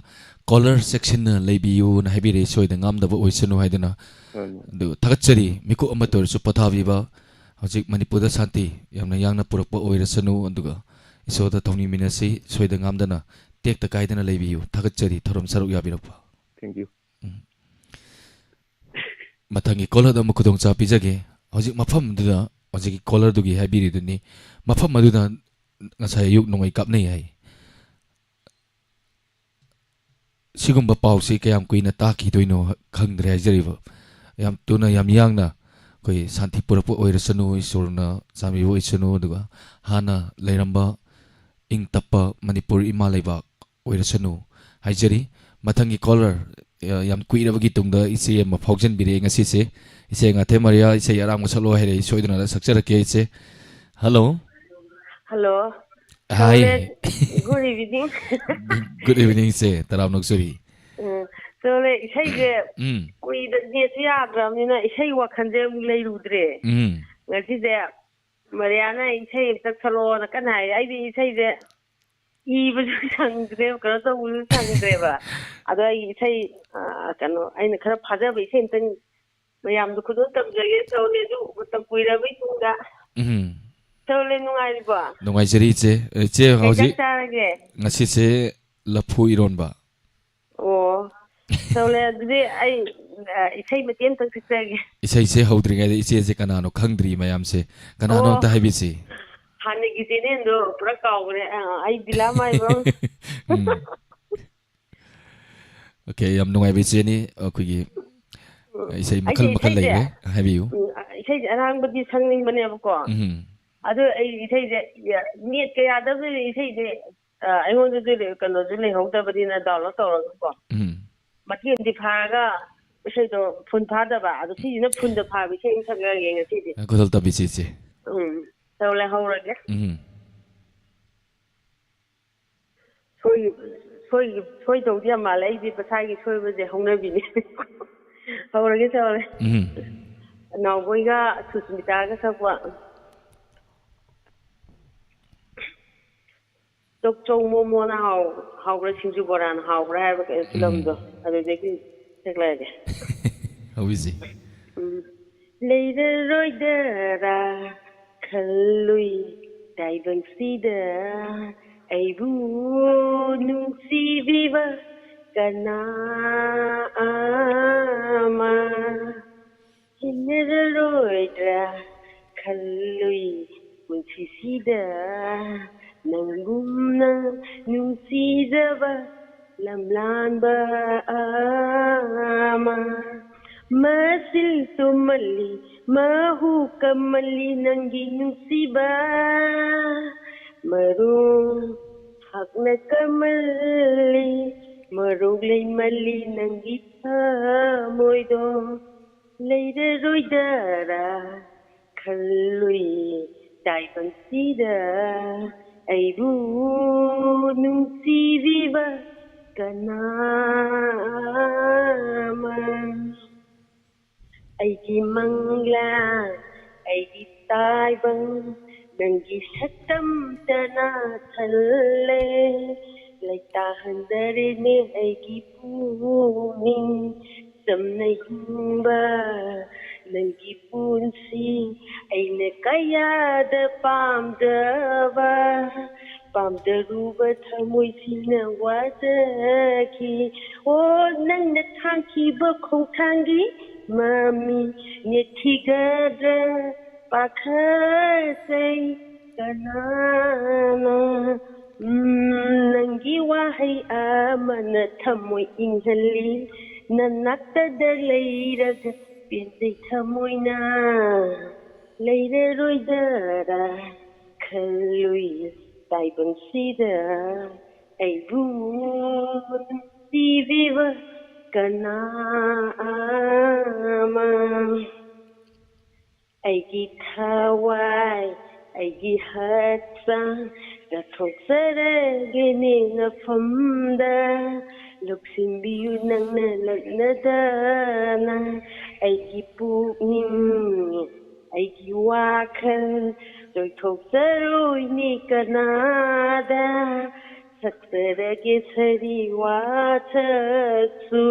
caller sectionꯅ ꯂꯩꯕꯤꯌꯨꯅ ꯍꯥꯏꯕꯤꯔꯛꯏ, ꯁꯣꯏꯗ ꯉꯥꯝꯗꯕ ꯑꯣꯏꯁꯅꯨ ꯍꯥꯏꯗꯨꯅ꯫ ꯍꯣꯏ, ꯍꯣꯏ꯫ ꯑꯗꯨ ꯊꯥꯒꯠꯆꯔꯤ, ꯃꯤꯀꯨꯞ ꯑꯃꯇ ꯑꯣꯏꯔꯁꯨ ꯄꯣꯊꯥꯕꯤꯕ꯫ ꯍꯧꯖꯤꯛ ꯃꯅꯤꯄꯨꯔꯗ ꯁꯥꯟꯇꯤ ꯌꯥꯝꯅ ꯌꯥꯡꯅ ꯄꯨꯔꯛꯄ ꯑꯣꯏꯔꯁꯅꯨ, ꯑꯗꯨꯒ ꯏꯁꯣꯔꯗ ꯊꯧꯅꯤꯃꯤꯟꯅꯁꯤ, ꯁꯣꯏꯗ ꯉꯥꯝꯗꯅ ꯇꯦꯛꯇ ꯀꯥꯏꯗꯅ ꯂꯩꯕꯤꯌꯨ꯫ ꯊꯥꯒꯠꯆꯔꯤ ꯊꯧꯔꯝ ꯁꯔꯨꯛ ꯌꯥꯕꯤꯔꯛꯄ꯫ Thank you꯫ ꯎꯝ꯫ ꯃꯊꯪꯒꯤ callerꯗ ꯑꯃꯨꯛ ꯈꯨꯗꯣꯡꯆꯥꯕ ꯄꯤꯖꯒꯦ꯫ ꯍꯧꯖꯤꯛ ꯃꯐꯝꯗꯨꯗ, ꯍꯧꯖꯤꯛꯀꯤ callerꯗꯨꯒꯤ ꯍꯥꯏꯕꯤꯔꯤꯗꯨꯅꯤ, ꯃꯐꯝ ꯑꯗꯨꯗ ꯉꯁꯥꯏ ꯑꯌꯨꯛ ꯅꯣꯡꯃꯩ ꯀꯥꯞꯅꯩ ꯍꯥꯏ꯫ ꯁꯤꯒꯨꯝꯕ ꯄꯥꯎꯁꯤ ꯀꯌꯥꯝ ꯀꯨꯏꯅ ꯇꯥꯈꯤꯗꯣꯏꯅꯣ ꯈꯪꯗ꯭ꯔꯦ ꯍꯥꯏꯖꯔꯤꯕ꯫ ꯌꯥꯝ ꯊꯨꯅ, ꯌꯥꯝ ꯌꯥꯡꯅ ꯑꯩꯈꯣꯏ ꯁꯥꯟꯇꯤ ꯄꯨꯔꯛꯄ ꯑꯣꯏꯔꯁꯅꯨ, ꯏꯁꯣꯔꯅ ꯆꯥꯟꯕꯤꯕ ꯑꯣꯏꯁꯅꯨ, ꯑꯗꯨꯒ ꯍꯥꯟꯅ ꯂꯩꯔꯝꯕ ꯏꯪ ꯇꯞꯄ ꯃꯅꯤꯄꯨꯔ ꯏꯃꯥ ꯂꯩꯕꯥꯛ ꯑꯣꯏꯔꯁꯅꯨ ꯍꯥꯏꯖꯔꯤ꯫ ꯃꯊꯪꯒꯤ caller, ꯑ, ꯌꯥꯝ ꯀꯨꯏꯔꯕꯒꯤ ꯇꯨꯡꯗ ꯏꯆꯦ ꯑꯃ ꯐꯥꯎꯖꯟꯕꯤꯔꯛꯑꯦ ꯉꯁꯤꯁꯦ꯫ ꯏꯆꯦ ꯉꯥꯊꯦꯝ ꯃꯔꯤꯌꯥ, ꯏꯁꯩ ꯑꯔꯥꯡꯕ ꯁꯛꯂꯣ ꯍꯥꯏꯔꯛꯏ, ꯁꯣꯏꯗꯅ ꯁꯛꯆꯔꯛꯀꯦ ꯏꯆꯦ꯫ Hello. Hello. Hi. Sole, good evening. Good evening, ꯏꯆꯦ. ꯇꯔꯥꯝꯅ ꯑꯣꯛꯆꯔꯤ. ꯎꯝ, ꯁꯣꯂꯦ, ꯏꯁꯩꯁꯦ ꯎꯝ. ꯀꯨꯏꯗ ꯅꯦꯠꯁꯨ ꯌꯥꯗ꯭ꯔꯕꯅꯤꯅ ꯏꯁꯩ ꯋꯥꯈꯜꯁꯦ ꯑꯃꯨꯛ ꯂꯩꯔꯨꯗ꯭ꯔꯦ꯫ ꯎꯝ. ꯉꯁꯤꯁꯦ ꯃꯔꯤꯌꯥꯅ ꯏꯁꯩ ꯑꯝꯇ ꯁꯛꯂꯛꯑꯣꯅ ꯀꯟꯅ ꯍꯥꯏ꯫ ꯑꯩꯗꯤ ꯏꯁꯩꯁꯦ ꯏꯕꯁꯨ ꯁꯪꯗ꯭ꯔꯦꯕ, ꯀꯩꯅꯣ ꯇꯧꯕꯁꯨ ꯁꯪꯗ꯭ꯔꯦꯕ꯫ ꯑꯗꯣ ꯑꯩ ꯏꯁꯩ, ꯑ, ꯀꯩꯅꯣ, ꯑꯩꯅ ꯈꯔ ꯐꯥꯖꯕ ꯏꯁꯩ ꯑꯝꯇꯪ ꯃꯌꯥꯝꯗꯣ ꯈꯨꯗꯣꯜ ꯇꯝꯖꯒꯦ ꯇꯧꯅꯦ꯫ ꯑꯗꯨ ꯃꯇꯝ ꯀꯨꯏꯔꯕꯩ ꯇꯨꯡꯗ꯫ ꯎꯝ. ꯁꯣꯂꯦ, ꯅꯨꯡꯉꯥꯏꯔꯤꯕꯣ? ꯅꯨꯡꯉꯥꯏꯖꯔꯤ, ꯏꯆꯦ꯫ ꯏꯆꯦ, ꯀꯩ ꯍꯧꯖꯤꯛ ꯆꯥꯛ ꯆꯥꯔꯒꯦ? ꯉꯁꯤꯁꯦ ꯂꯐꯨ ꯏꯔꯣꯟꯕ꯫ ꯑꯣ, ꯁꯣꯂꯦ, ꯑꯗꯨꯗꯤ ꯑꯩ, ꯑ, ꯏꯁꯩ ꯃꯇꯦꯛ ꯑꯝꯇꯪ ꯁꯛꯆꯒꯦ꯫ ꯏꯁꯩꯁꯦ ꯍꯧꯗ꯭ꯔꯤꯉꯩꯗ ꯏꯆꯦꯁꯦ ꯀꯅꯥꯅꯣ ꯈꯪꯗ꯭ꯔꯤ ꯃꯌꯥꯝꯁꯦ꯫ ꯀꯅꯥꯅꯣ ꯑꯣ꯫ ꯑꯝꯇ ꯍꯥꯏꯕꯤꯁꯤ꯫ ꯍꯥꯟꯅꯒꯤ ꯆꯦꯅꯦꯜꯗꯣ ꯄꯨꯔꯥ ꯀꯥꯎꯈ꯭ꯔꯦ꯫ ꯑ, ꯑꯩ ꯕꯤꯂꯥ ꯃꯥꯏꯕꯝ꯫ ꯎꯝ. Okay, ꯌꯥꯝ ꯅꯨꯡꯉꯥꯏꯕ ꯏꯆꯦꯅꯤ꯫ ꯑꯩꯈꯣꯏꯒꯤ ꯏꯁꯩ ꯃꯈꯜ ꯑꯩꯁꯦ ꯃꯈꯜ ꯏꯁꯩꯁꯦ, ꯂꯩꯈ꯭ꯔꯦ, ꯍꯥꯏꯕꯤꯌꯨ꯫ ꯎꯝ, ꯏꯁꯩꯁꯦ ꯑꯔꯥꯡꯕꯗꯤ ꯁꯛꯅꯤꯡꯕꯅꯦꯕꯀꯣ꯫ ꯎꯝ. ꯑꯗꯣ ꯑꯩ ꯏꯁꯩꯁꯦ ꯅꯦꯠꯀ ꯌꯥꯗꯕꯗꯨꯗ ꯏꯁꯩꯁꯦ, ꯑ, ꯑꯩꯉꯣꯟꯗꯁꯨ ꯂꯩ-, ꯀꯩꯅꯣꯁꯨ ꯂꯩꯍꯧꯗꯕꯅꯤꯅ download ꯇꯧꯔꯒꯀꯣ꯫ ꯎꯝ. ꯃꯇꯦꯛ ꯑꯃꯗꯤ ꯐꯥꯔꯒ ꯏꯁꯩꯗꯣ ꯐꯨꯜ ꯐꯥꯗꯕ꯫ ꯑꯗꯣ ꯁꯤꯁꯤꯅ ꯐꯨꯜꯗ ꯐꯥꯕ ꯏꯁꯩ ꯑꯃ ꯁꯛꯂꯛꯑꯒꯦ ꯉꯁꯤꯗꯤ꯫ ꯈꯨꯗꯣꯜ ꯇꯝꯕꯤꯁꯤ, ꯏꯆꯦ꯫ ꯎꯝ, ꯇꯧꯔꯦ, ꯍꯧꯔꯒꯦ꯫ ꯎꯝ. ꯁꯣꯏ-, ꯁꯣꯏ-, ꯁꯣꯏꯗꯧꯗꯤ ꯌꯥꯝ ꯃꯥꯜꯂꯦ꯫ ꯑꯩꯗꯤ ꯃꯁꯥꯒꯤ ꯁꯣꯏꯕꯁꯦ ꯍꯧꯅꯕꯤꯅꯦ꯫ ꯍꯧꯔꯒꯦ, ꯇꯧꯔꯦ꯫ ꯎꯝ. ꯅꯥꯎꯕꯣꯏꯒ ꯁꯨꯁꯃꯤꯇꯥꯒ ꯁꯛꯄ꯫ ꯆꯧ ꯆꯧ ꯃꯣꯃꯣꯅ ꯍꯥꯎ-, ꯍꯥꯎꯕ꯭ꯔꯥ, ꯁꯤꯡꯖꯨ ꯕꯣꯔꯥꯅ ꯍꯥꯎꯕ꯭ꯔꯥ ꯍꯥꯏꯕ ꯀꯩꯅꯣ ꯐꯤꯂꯝꯗꯣ, ꯑꯗꯨꯗꯒꯤ ꯁꯛꯂꯛꯑꯒꯦ꯫ ꯍꯧꯕꯤꯁꯤ꯫ ꯎꯝ꯫ ꯂꯩꯔꯔꯣꯏꯗꯔꯥ ꯈꯜꯂꯨꯏ ꯇꯥꯏꯕꯪꯁꯤꯗ ꯑꯩꯕꯨ ꯅꯨꯡꯁꯤꯕꯤꯕ ꯀꯅꯥ ꯑꯃ꯫ ꯍꯤꯡꯅꯔꯔꯣꯏꯗ꯭ꯔꯥ ꯈꯜꯂꯨꯏ ꯄꯨꯟꯁꯤꯁꯤꯗ ꯅꯪꯒꯨꯝꯅ ꯅꯨꯡꯁꯤꯖꯕ ꯂꯝꯂꯥꯟꯕ ꯑꯃ꯫ ꯃꯁꯤꯜ ꯇꯨꯝꯃꯜꯂꯤ, ꯃꯍꯨ ꯀꯝꯃꯜꯂꯤ ꯅꯪꯒꯤ ꯅꯨꯡꯁꯤꯕ꯫ ꯃꯔꯨ ꯍꯛꯅ ꯀꯝꯃꯜꯂꯤ, ꯃꯔꯨ ꯂꯩꯃꯜꯂꯤ ꯅꯪꯒꯤ ꯊꯃꯣꯏꯗꯣ꯫ ꯂꯩꯔꯔꯣꯏꯗꯔꯥ ꯈꯜꯂꯨꯏ ꯇꯥꯏꯕꯪꯁꯤꯗ ꯑꯩꯕꯨ ꯅꯨꯡꯁꯤꯕꯤꯕ ꯀꯅꯥ ꯑꯃ? ꯑꯩꯒꯤ ꯃꯪꯂꯥꯟ, ꯑꯩꯒꯤ ꯇꯥꯏꯕꯪ, ꯅꯪꯒꯤ ꯁꯛꯇꯝꯇꯅ ꯊꯜꯂꯦ꯫ ꯂꯩꯇꯥꯍꯟꯗꯔꯦꯅꯦ ꯑꯩꯒꯤ ꯄꯨꯛꯅꯤꯡ ꯆꯝꯅ ꯍꯤꯡꯕ ꯅꯪꯒꯤ ꯄꯨꯟꯁꯤ꯫ ꯑꯩꯅ ꯀꯌꯥꯗ ꯄꯥꯝꯖꯕ, ꯄꯥꯝꯖꯔꯨꯕ ꯊꯃꯣꯏꯁꯤꯅ ꯋꯥꯖꯈꯤ꯫ ꯑꯣ, ꯅꯪꯅ ꯊꯥꯡꯈꯤꯕ ꯈꯣꯡꯊꯥꯡꯒꯤ ꯃꯃꯤ ꯅꯦꯠꯈꯤꯒꯗ꯭ꯔꯥ ꯄꯥꯈꯠꯆꯩ꯫ ꯀꯅꯥꯅ, ꯎꯝ, ꯅꯪꯒꯤ ꯋꯥꯍꯩ ꯑꯃꯅ ꯊꯃꯣꯏ ꯏꯪꯍꯜꯂꯤ꯫ ꯅꯅꯥꯛꯇꯗ ꯂꯩꯔꯒ ꯄꯦꯟꯖꯩ ꯊꯃꯣꯏꯅ꯫ ꯂꯩꯔꯔꯣꯏꯗꯔꯥ ꯈꯜꯂꯨꯏ ꯇꯥꯏꯕꯪꯁꯤꯗ ꯑꯩꯕꯨ ꯅꯨꯡꯁꯤꯕꯤꯕ ꯀꯅꯥ ꯑꯃ? ꯑꯩꯒꯤ ꯊꯋꯥꯏ, ꯑꯩꯒꯤ ꯍꯛꯆꯥꯡ ꯀꯠꯊꯣꯛꯆꯔꯒꯦꯅꯦ ꯅꯐꯝꯗ꯫ ꯂꯧꯁꯤꯟꯕꯤꯌꯨ ꯅꯪꯅ ꯂꯛꯅꯗꯅ ꯑꯩꯒꯤ ꯄꯨꯛꯅꯤꯡ, ꯑꯩꯒꯤ ꯋꯥꯈꯜ ꯂꯣꯏꯊꯣꯛꯆꯔꯣꯏꯅꯦ ꯀꯅꯥꯗ꯫ ꯁꯛꯆꯔꯒꯦ ꯁꯥꯔꯤ ꯋꯥꯁꯛꯁꯨ꯫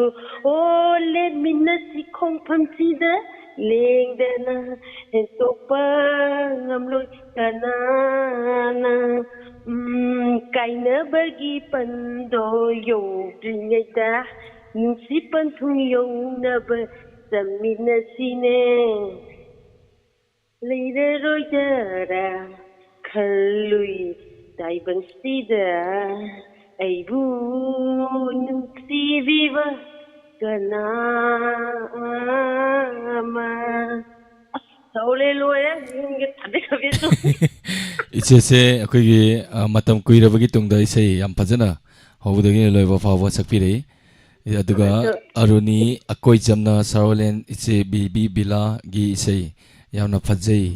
ꯑꯣ, ꯂꯦꯞꯃꯤꯟꯅꯁꯤ ꯈꯣꯡꯐꯝꯁꯤꯗ ꯂꯦꯡꯗꯅ, ꯍꯦꯟꯇꯣꯛꯄ ꯉꯝꯂꯣꯏ ꯀꯅꯥꯅ꯫ ꯎꯝ, ꯀꯥꯏꯅꯕꯒꯤ ꯄꯟꯗꯣ ꯌꯧꯗ꯭ꯔꯤꯉꯩꯗ ꯅꯨꯡꯁꯤ ꯄꯟꯊꯨꯡ ꯌꯧꯅꯕ ꯆꯠꯃꯤꯟꯅꯁꯤꯅꯦ꯫ ꯂꯩꯔꯔꯣꯏꯗꯔꯥ ꯈꯜꯂꯨꯏ ꯇꯥꯏꯕꯪꯁꯤꯗ ꯑꯩꯕꯨ ꯅꯨꯡꯁꯤꯕꯤꯕ ꯀꯅꯥ ꯑꯃ? ꯑꯁ, ꯇꯧꯔꯦ, ꯂꯣꯏꯔꯦ꯫ ꯌꯨꯝꯒꯤ ꯊꯥꯗꯦꯛ ꯈꯥꯕꯦꯛ ꯇꯧ꯫ ꯏꯆꯦꯁꯦ ꯑꯩꯈꯣꯏꯒꯤ, ꯑ, ꯃꯇꯝ ꯀꯨꯏꯔꯕꯒꯤ ꯇꯨꯡꯗ ꯏꯁꯩ ꯌꯥꯝ ꯐꯖꯅ ꯍꯧꯕꯗꯒꯤꯅ ꯂꯣꯏꯕ ꯐꯥꯎꯕ ꯁꯛꯄꯤꯔꯛꯏ꯫ ꯑꯗꯨꯒ ꯑꯗꯣ ꯑꯔꯨꯅꯤ ꯑꯀꯣꯏꯖꯝꯅ ꯁꯥꯔꯣꯂꯦꯟ ꯏꯆꯦ ꯕꯤꯕꯤ ꯕꯤꯂꯥꯒꯤ ꯏꯁꯩ ꯌꯥꯝꯅ ꯐꯖꯩ꯫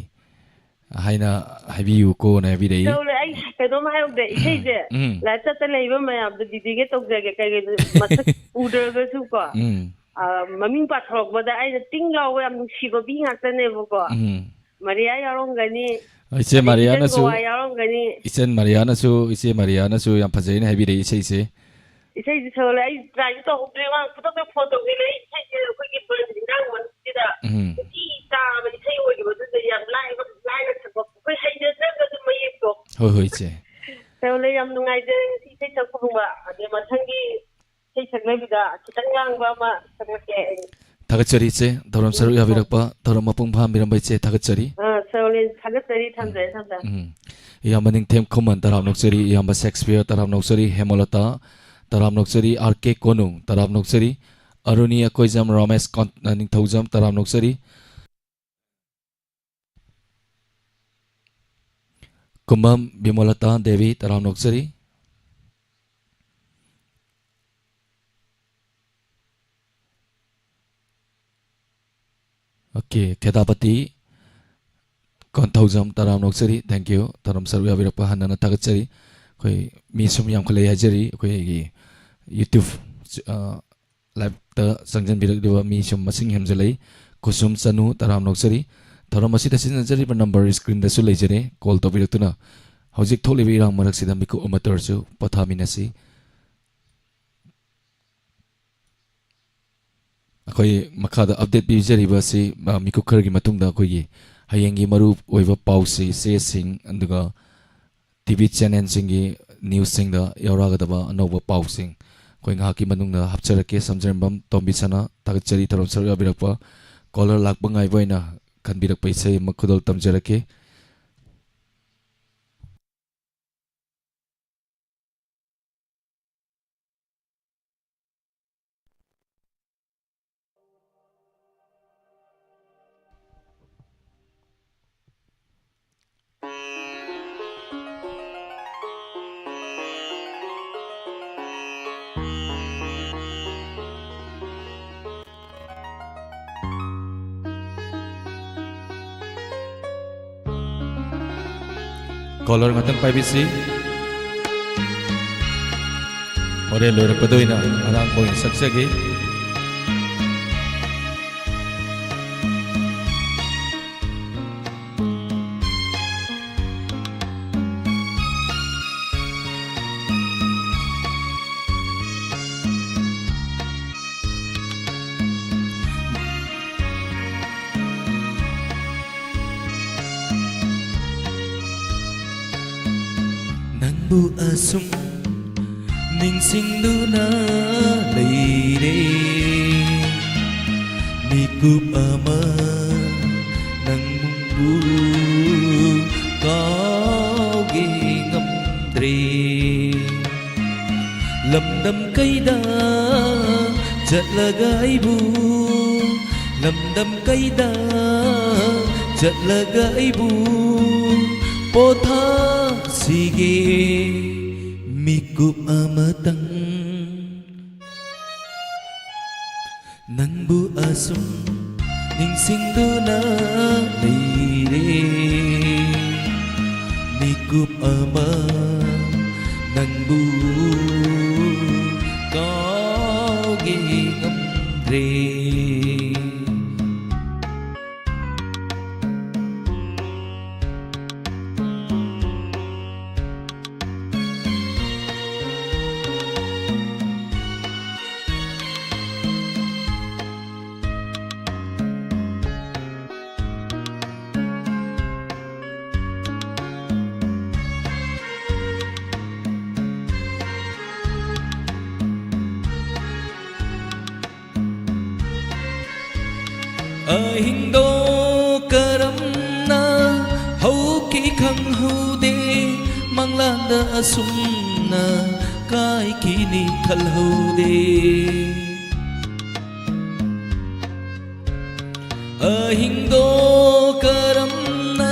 ꯍꯥꯏꯅ ꯍꯥꯏꯕꯤꯌꯨꯀꯣꯅ ꯍꯥꯏꯕꯤꯔꯛꯏ꯫ ꯇꯧꯔꯦ, ꯑꯩ ꯀꯩꯅꯣꯝ ꯍꯥꯏꯍꯧꯗꯦ꯫ ꯏꯁꯩꯁꯦ ꯎꯝ꯫ ꯂꯥꯏꯞ ꯆꯠꯇ ꯂꯩꯕ ꯃꯌꯥꯝꯗꯣ ꯗꯤꯗꯤꯒꯦ ꯇꯧꯖꯒꯦ꯫ ꯀꯩꯒꯤꯅꯣ ꯃꯁꯛ ꯎꯗ꯭ꯔꯒꯁꯨ ꯀꯣ, ꯎꯝ꯫ ꯑ, ꯃꯃꯤꯡ ꯄꯥꯊꯣꯔꯛꯄꯗ ꯑꯩꯅ ꯇꯤꯡ ꯂꯥꯎꯕ ꯌꯥꯝ ꯅꯨꯡꯁꯤꯕ ꯃꯤ ꯉꯥꯛꯇꯅꯦꯕꯀꯣ꯫ ꯎꯝ꯫ ꯃꯔꯤꯌꯥ ꯌꯥꯎꯔꯝꯒꯅꯤ, ꯏꯆꯦ ꯑꯗꯩ ꯏꯆꯟ ꯃꯔꯤꯌꯥꯅꯁꯨ, ꯒꯣꯋꯥ ꯌꯥꯎꯔꯝꯒꯅꯤ꯫ ꯏꯆꯟ ꯃꯔꯤꯌꯥꯅꯁꯨ, ꯏꯆꯦ ꯃꯔꯤꯌꯥꯅꯁꯨ ꯌꯥꯝ ꯐꯖꯩꯅ ꯍꯥꯏꯕꯤꯔꯛꯏ ꯏꯁꯩꯁꯦ꯫ ꯏꯁꯩꯁꯦ ꯁꯛꯂꯦ, ꯑꯩ ꯇ꯭ꯔꯥꯏꯁꯨ ꯇꯧꯍꯧꯗ꯭ꯔꯦ꯫ ꯃꯥ ꯈꯨꯗꯛꯇ ꯐꯣꯟ ꯇꯧꯁꯤꯜꯂꯦ꯫ ꯏꯁꯩꯁꯦ ꯑꯩꯈꯣꯏꯒꯤ ꯕꯟ ꯏꯔꯥꯡ ꯃꯅꯨꯡꯁꯤꯗ ꯎꯝ꯫ ꯅꯨꯡꯇꯤ ꯇꯥꯕ ꯏꯁꯩ ꯑꯣꯏꯈꯤꯕꯗꯨꯗ ꯌꯥꯝ ꯂꯥꯏꯕ, ꯂꯥꯏꯅ ꯁꯛꯄ, ꯑꯩꯈꯣꯏ ꯍꯩꯖꯗ꯭ꯔꯒꯁꯨ ꯃꯌꯦꯛꯇꯣ꯫ ꯍꯣꯏ, ꯍꯣꯏ, ꯏꯆꯦ꯫ ꯁꯛꯂꯦ, ꯌꯥꯝ ꯅꯨꯡꯉꯥꯏꯖꯔꯦ ꯉꯁꯤ ꯏꯁꯩ ꯁꯛꯄ ꯐꯪꯕ꯫ ꯑꯗꯩ ꯃꯊꯪꯒꯤ ꯏꯁꯩ ꯁꯛꯅꯕꯤꯗ ꯈꯤꯇꯪ ꯂꯥꯡꯕ ꯑꯃ ꯁꯛꯂꯛꯀꯦ ꯑꯩ꯫ ꯊꯥꯒꯠꯆꯔꯤ ꯏꯆꯦ, ꯊꯧꯔꯝ ꯁꯔꯨꯛ ꯌꯥꯕꯤꯔꯛꯄ, ꯊꯧꯔꯝ ꯃꯄꯨꯡ ꯐꯥꯍꯟꯕꯤꯔꯝꯕ ꯏꯆꯦ, ꯊꯥꯒꯠꯆꯔꯤ꯫ ꯑꯥ, ꯁꯛꯂꯦ, ꯊꯥꯒꯠꯆꯔꯤ, ꯊꯝꯖꯔꯦ, ꯊꯝꯖꯔꯦ꯫ ꯎꯝ꯫ ꯏꯌꯥꯝꯕ ꯅꯤꯡꯊꯦꯝ ꯈꯨꯃꯟ, ꯇꯔꯥꯝ ꯅꯣꯛꯆꯔꯤ꯫ ꯏꯌꯥꯝꯕ ꯁꯦꯛꯁꯄꯤꯌꯔ, ꯇꯔꯥꯝ ꯅꯣꯛꯆꯔꯤ꯫ ꯍꯦꯃꯂꯇꯥ, ꯇꯔꯥꯝ ꯅꯣꯛꯆꯔꯤ꯫ ꯑꯥꯔ ꯀꯦ ꯀꯣꯅꯨꯡ, ꯇꯔꯥꯝ ꯅꯣꯛꯆꯔꯤ꯫ ꯑꯔꯨꯅꯤ ꯑꯀꯣꯏꯖꯝ, ꯔꯥꯃꯦꯁ ꯀꯣꯟ-, ꯑ, ꯅꯤꯡꯊꯧꯖꯝ, ꯇꯔꯥꯝ ꯅꯣꯛꯆꯔꯤ꯫ ꯀꯨꯃꯝ ꯕꯤꯃꯣꯂꯇꯥ Devi, ꯇꯔꯥꯝ ꯅꯣꯛꯆꯔꯤ꯫ Okay, ꯈꯦꯗꯥꯄꯇꯤ Konthoujam, ꯇꯔꯥꯝ ꯅꯣꯛꯆꯔꯤ꯫ Thank you꯫ ꯊꯧꯔꯝ ꯁꯔꯨꯛ ꯌꯥꯕꯤꯔꯛꯄ ꯍꯟꯅ ꯍꯟꯅ ꯊꯥꯒꯠꯆꯔꯤ꯫ ꯑꯩꯈꯣꯏ ꯃꯤ ꯁꯨꯝ ꯌꯥꯝꯈꯠꯂꯛꯏ ꯍꯥꯏꯖꯔꯤ꯫ ꯑꯩꯈꯣꯏꯒꯤ YouTube, ꯑ, ꯂꯥꯏꯞꯇ ꯆꯪꯁꯤꯟꯕꯤꯔꯛꯂꯤꯕ ꯃꯤ ꯁꯨꯝ ꯃꯁꯤꯡ ꯍꯦꯟꯖꯜꯂꯛꯏ꯫ ꯈꯨꯁꯨꯝ ꯆꯅꯨ, ꯇꯔꯥꯝ ꯅꯣꯛꯆꯔꯤ꯫ ꯊꯧꯔꯝ ꯑꯁꯤꯗ ꯁꯤꯖꯤꯟꯅꯖꯔꯤꯕ ꯅꯝꯕꯔ ꯁ꯭ꯀ꯭ꯔꯤꯟꯗꯁꯨ ꯂꯩꯖꯔꯦ꯫ ꯀꯣꯜ ꯇꯧꯕꯤꯔꯛꯇꯨꯅ ꯍꯧꯖꯤꯛ ꯊꯣꯛꯂꯤꯕ ꯏꯔꯥꯡ ꯃꯔꯛꯁꯤꯗ ꯃꯤꯀꯨꯞ ꯑꯃꯠꯇ ꯑꯣꯏꯔꯁꯨ ꯄꯣꯊꯥꯃꯤꯟꯅꯁꯤ꯫ ꯑꯩꯈꯣꯏ ꯃꯈꯥꯗ ꯑꯞꯗꯦꯠ ꯄꯤꯖꯔꯤꯕ ꯑꯁꯤ, ꯑ, ꯃꯤꯀꯨꯞ ꯈꯔꯒꯤ ꯃꯇꯨꯡꯗ ꯑꯩꯈꯣꯏꯒꯤ ꯍꯌꯦꯡꯒꯤ ꯃꯔꯨ ꯑꯣꯏꯕ ꯄꯥꯎꯁꯤ, ꯆꯦꯁꯤꯡ, ꯑꯗꯨꯒ ꯇꯤ ꯚꯤ ꯆꯦꯅꯦꯜꯁꯤꯡꯒꯤ ꯅ꯭ꯌꯨꯁꯁꯤꯡꯗ ꯌꯥꯎꯔꯛꯀꯗꯕ ꯑꯅꯧꯕ ꯄꯥꯎꯁꯤꯡ ꯑꯩꯈꯣꯏ ꯉꯥꯏꯍꯥꯛꯀꯤ ꯃꯅꯨꯡꯗ ꯍꯥꯞꯆꯔꯛꯀꯦ꯫ ꯁꯝꯖꯔꯝꯕꯝ ꯇꯣꯝꯕꯤꯁꯅꯥ, ꯊꯥꯒꯠꯆꯔꯤ ꯊꯧꯔꯝ ꯁꯔꯨꯛ ꯌꯥꯕꯤꯔꯛꯄ꯫ ꯀꯣꯂꯔ ꯂꯥꯛꯄ ꯉꯥꯏꯕ ꯑꯣꯏꯅ ꯈꯟꯕꯤꯔꯛꯄ ꯏꯁꯩ ꯑꯃ ꯈꯨꯗꯣꯜ ꯇꯝꯖꯔꯛꯀꯦ꯫ Caller ꯉꯥꯛꯇꯪ ꯄꯥꯏꯕꯤꯁꯤ꯫ ꯍꯣꯔꯦꯟ ꯂꯣꯏꯔꯛꯄꯗ ꯑꯣꯏꯅ ꯑꯔꯥꯡꯕ ꯑꯣꯏꯅ ꯁꯛꯆꯒꯦ꯫ ꯅꯪꯕꯨ ꯑꯁꯨꯝ ꯅꯤꯡꯁꯤꯡꯗꯨꯅ ꯂꯩꯔꯦ꯫ ꯃꯤꯀꯨꯞ ꯑꯃ ꯅꯪꯕꯨ ꯀꯥꯎꯒꯦ ꯉꯝꯗ꯭ꯔꯦ꯫ ꯂꯝꯗꯝ ꯀꯩꯗ ꯆꯠꯂꯒ ꯑꯩꯕꯨ, ꯂꯝꯗꯝ ꯀꯩꯗ ꯆꯠꯂꯒ ꯑꯩꯕꯨ ꯄꯣꯊꯥꯁꯤꯒꯦ꯫ ꯃꯤꯀꯨꯞ ꯑꯃꯇꯪ ꯅꯪꯕꯨ ꯑꯁꯨꯝ ꯅꯤꯡꯁꯤꯡꯗꯨꯅ ꯂꯩꯔꯦ꯫ ꯃꯤꯀꯨꯞ ꯑꯃ ꯅꯪꯕꯨ ꯀꯥꯎꯒꯦ ꯉꯝꯗ꯭ꯔꯦ꯫ ꯑꯍꯤꯡꯗꯣ ꯀꯔꯝꯅ ꯍꯧꯈꯤ ꯈꯪꯍꯧꯗꯦ, ꯃꯪꯂꯥꯟꯗ ꯑꯁꯨꯝꯅ ꯀꯥꯏꯈꯤꯅꯤ ꯈꯜꯍꯧꯗꯦ꯫ ꯑꯍꯤꯡꯗꯣ ꯀꯔꯝꯅ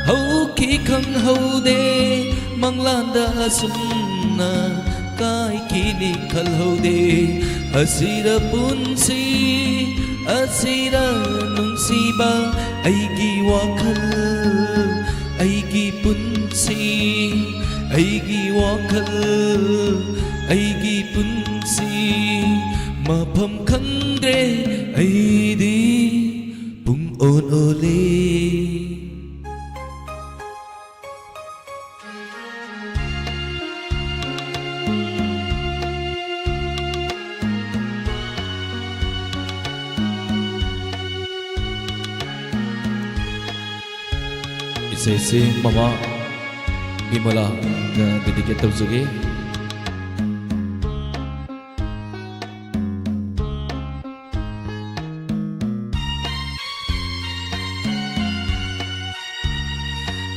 ꯍꯧꯈꯤ ꯈꯪꯍꯧꯗꯦ, ꯃꯪꯂꯥꯟꯗ ꯑꯁꯨꯝꯅ ꯀꯥꯏꯈꯤꯅꯤ ꯈꯜꯍꯧꯗꯦ꯫ ꯑꯁꯤꯔ ꯄꯨꯟꯁꯤ, ꯑꯁꯤꯔ ꯅꯨꯡꯁꯤꯕ, ꯑꯩꯒꯤ ꯋꯥꯈꯜ, ꯑꯩꯒꯤ ꯄꯨꯟꯁꯤ꯫ ꯑꯩꯒꯤ ꯋꯥꯈꯜ, ꯑꯩꯒꯤ ꯄꯨꯟꯁꯤ, ꯃꯐꯝ ꯈꯪꯗ꯭ꯔꯦ ꯑꯩꯗꯤ꯫ ꯄꯨꯡ ꯑꯣꯟ ꯑꯣꯜꯂꯦ꯫ ꯏꯁꯩꯁꯤ ꯃꯃꯥ ꯕꯤꯃꯂꯥꯗ dedicate ꯇꯧꯖꯒꯦ꯫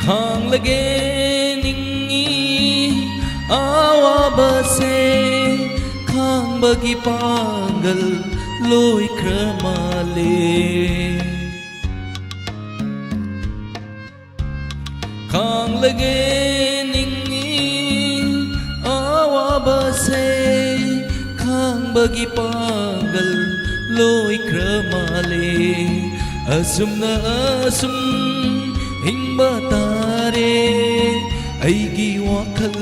ꯈꯥꯡꯂꯒꯦ ꯅꯤꯡꯏ ꯑꯋꯥꯕꯁꯦ, ꯈꯥꯡꯕꯒꯤ ꯄꯥꯡꯒꯜ ꯂꯣꯏꯈ꯭ꯔ ꯃꯥꯜꯂꯦ꯫ ꯈꯥꯡꯂꯒꯦ ꯅꯤꯡꯏ ꯑꯋꯥꯕꯁꯦ, ꯈꯥꯡꯕꯒꯤ ꯄꯥꯡꯒꯜ ꯂꯣꯏꯈ꯭ꯔ ꯃꯥꯜꯂꯦ꯫ ꯑꯁꯨꯝꯅ ꯑꯁꯨꯝ ꯍꯤꯡꯕ ꯇꯥꯔꯦ꯫ ꯑꯩꯒꯤ ꯋꯥꯈꯜ,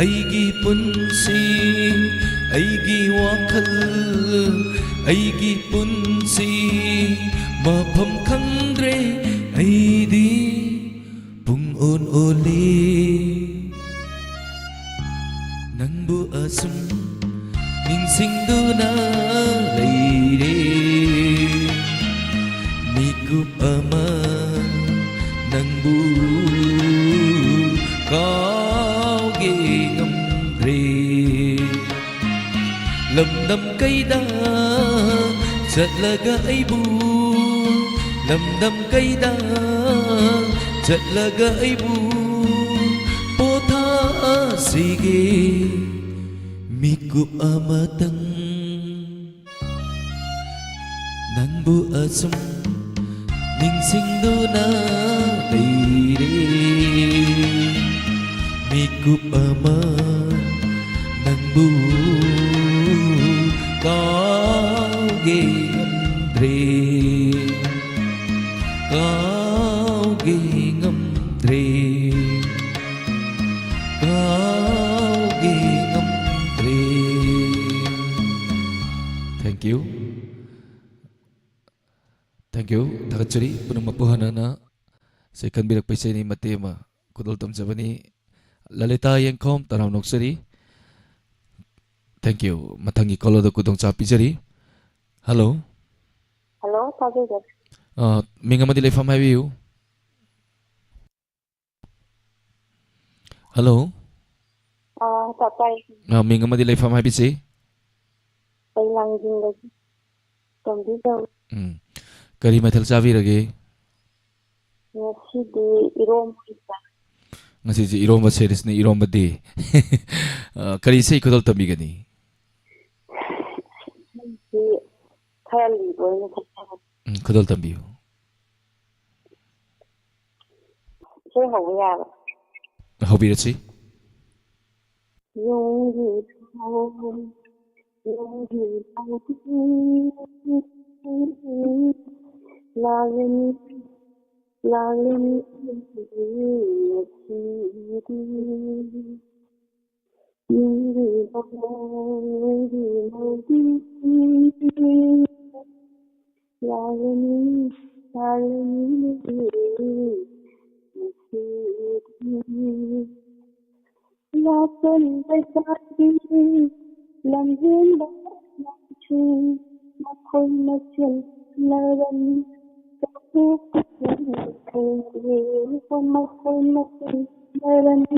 ꯑꯩꯒꯤ ꯄꯨꯟꯁꯤ, ꯑꯩꯒꯤ ꯋꯥꯈꯜ, ꯑꯩꯒꯤ ꯄꯨꯟꯁꯤ, ꯃꯐꯝ ꯈꯪꯗ꯭ꯔꯦ ꯑꯩꯗꯤ꯫ ꯄꯨꯡ ꯑꯣꯟ ꯑꯣꯜꯂꯦ꯫ ꯅꯪꯕꯨ ꯑꯁꯨꯝ ꯅꯤꯡꯁꯤꯡꯗꯨꯅ ꯂꯩꯔꯦ꯫ ꯃꯤꯀꯨꯞ ꯑꯃ ꯅꯪꯕꯨ ꯀꯥꯎꯒꯦ ꯉꯝꯗ꯭ꯔꯦ꯫ ꯂꯝꯗꯝ ꯀꯩꯗ ꯆꯠꯂꯒ ꯑꯩꯕꯨ, ꯂꯝꯗꯝ ꯀꯩꯗ ꯆꯠꯂꯒ ꯑꯩꯕꯨ ꯄꯣꯊꯥꯁꯤꯒꯦ꯫ ꯃꯤꯀꯨꯞ ꯑꯃꯇꯪ ꯅꯪꯕꯨ ꯑꯁꯨꯝ ꯅꯤꯡꯁꯤꯡꯗꯨꯅ ꯂꯩꯔꯦ꯫ ꯃꯤꯀꯨꯞ ꯑꯃ ꯅꯪꯕꯨ ꯀꯥꯎꯒꯦ ꯉꯝꯗ꯭ꯔꯦ, ꯀꯥꯎꯒꯦ ꯉꯝꯗ꯭ꯔꯦ꯫ ꯀꯥꯎꯒꯦ ꯉꯝꯗ꯭ꯔꯦ꯫ Thank you. Thank you. ꯊꯥꯒꯠꯆꯔꯤ ꯄꯨꯝꯅꯃꯛꯄꯨ ꯍꯟꯅ ꯍꯟꯅ ꯁꯤ ꯈꯟꯕꯤꯔꯛꯄ ꯏꯁꯩꯅꯤ, ꯃꯇꯦꯛ ꯑꯃ ꯈꯨꯗꯣꯜ ꯇꯝꯖꯕꯅꯤ꯫ ꯂꯂꯤꯇꯥ ꯌꯦꯡꯈꯣꯝ, ꯇꯔꯥꯝꯅ ꯑꯣꯛꯆꯔꯤ꯫ Thank you. ꯃꯊꯪꯒꯤ ꯀꯣꯂꯔꯗ ꯈꯨꯗꯣꯡꯆꯥꯕ ꯄꯤꯖꯔꯤ꯫ ꯍꯜꯂꯣ꯫ ꯍꯜꯂꯣ, ꯇꯥꯕꯤꯕ꯭ꯔꯥ? ꯑ, ꯃꯤꯡ ꯑꯃꯗꯤ ꯂꯩꯐꯝ ꯍꯥꯏꯕꯤꯌꯨ꯫ ꯍꯜꯂꯣ꯫ ꯑ, ꯇꯥ-, ꯇꯥꯏ꯫ ꯑ, ꯃꯤꯡ ꯑꯃꯗꯤ ꯂꯩꯐꯝ ꯍꯥꯏꯕꯤꯁꯤ꯫ ꯑꯩ ꯂꯥꯡꯖꯤꯡꯗꯒꯤ ꯇꯣꯝꯕꯤ ꯀꯧꯏ꯫ ꯎꯝ꯫ ꯀꯔꯤ ꯃꯊꯦꯜ ꯆꯥꯕꯤꯔꯒꯦ? ꯉꯁꯤꯗꯤ ꯏꯔꯣꯝꯕ ꯑꯣꯏꯅ ꯆꯥꯏ꯫ ꯉꯁꯤꯁꯦ ꯏꯔꯣꯝꯕ ꯁꯦꯔꯤꯁꯅꯤ, ꯏꯔꯣꯝꯕꯗꯤ꯫ ꯑ, ꯀꯔꯤ ꯏꯁꯩ ꯈꯨꯗꯣꯜ ꯇꯝꯕꯤꯒꯅꯤ? ꯑꯩꯁꯤ ꯈꯔ ꯂꯤꯕ ꯑꯣꯏꯅ ꯈꯟꯖꯕꯅꯤ꯫ ꯎꯝ, ꯈꯨꯗꯣꯜ ꯇꯝꯕꯤꯌꯨ꯫ ꯏꯁꯩ ꯍꯧꯕ ꯌꯥꯕ꯭ꯔꯥ? ꯍꯧꯕꯤꯔꯁꯤ꯫ ꯌꯨꯝꯒꯤ ꯊꯣꯡ, ꯌꯨꯝꯒꯤ ꯊꯣꯡ, ꯂꯥꯡꯂꯅꯤ, ꯂꯥꯡꯂꯅꯤ ꯉꯁꯤꯗꯤ꯫ ꯌꯨꯝꯒꯤ ꯊꯣꯡ, ꯌꯨꯝꯒꯤ ꯊꯣꯡ, ꯂꯥꯡꯂꯅꯤ, ꯂꯥꯡꯂꯅꯤ ꯉꯁꯤꯗꯤ꯫ ꯂꯥꯛꯄ ꯂꯩꯁꯥꯕꯤ ꯂꯝꯍꯦꯟꯕ ꯂꯝꯁꯤꯡ ꯃꯈꯣꯏ ꯃꯁꯦꯟ ꯈꯠꯅꯔꯅꯤ꯫ ꯆꯠꯊꯣꯛꯄ ꯈꯪꯗꯦ ꯃꯈꯣꯏ ꯃꯁꯦꯟ ꯈꯠꯅꯔꯅꯤ꯫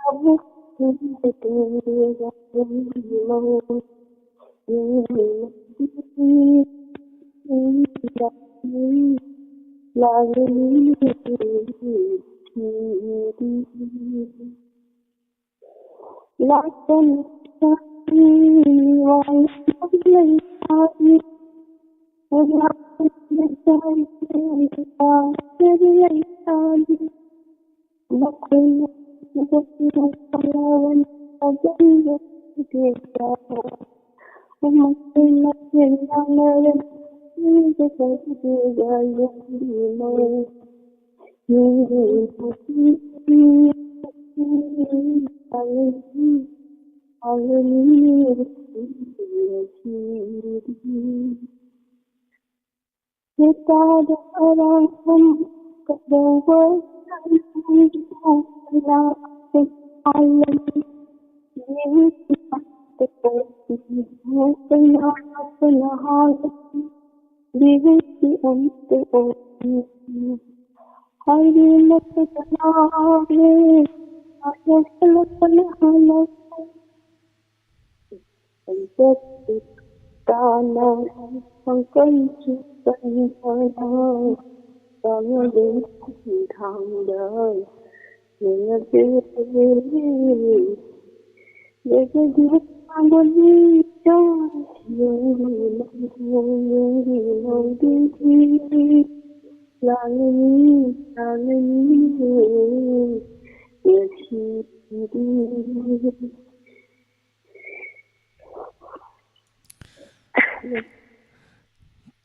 ꯂꯧꯕꯨꯛ ꯈꯨꯟꯗ ꯇꯨꯔꯦꯜ ꯂꯥꯛꯂꯅꯤ꯫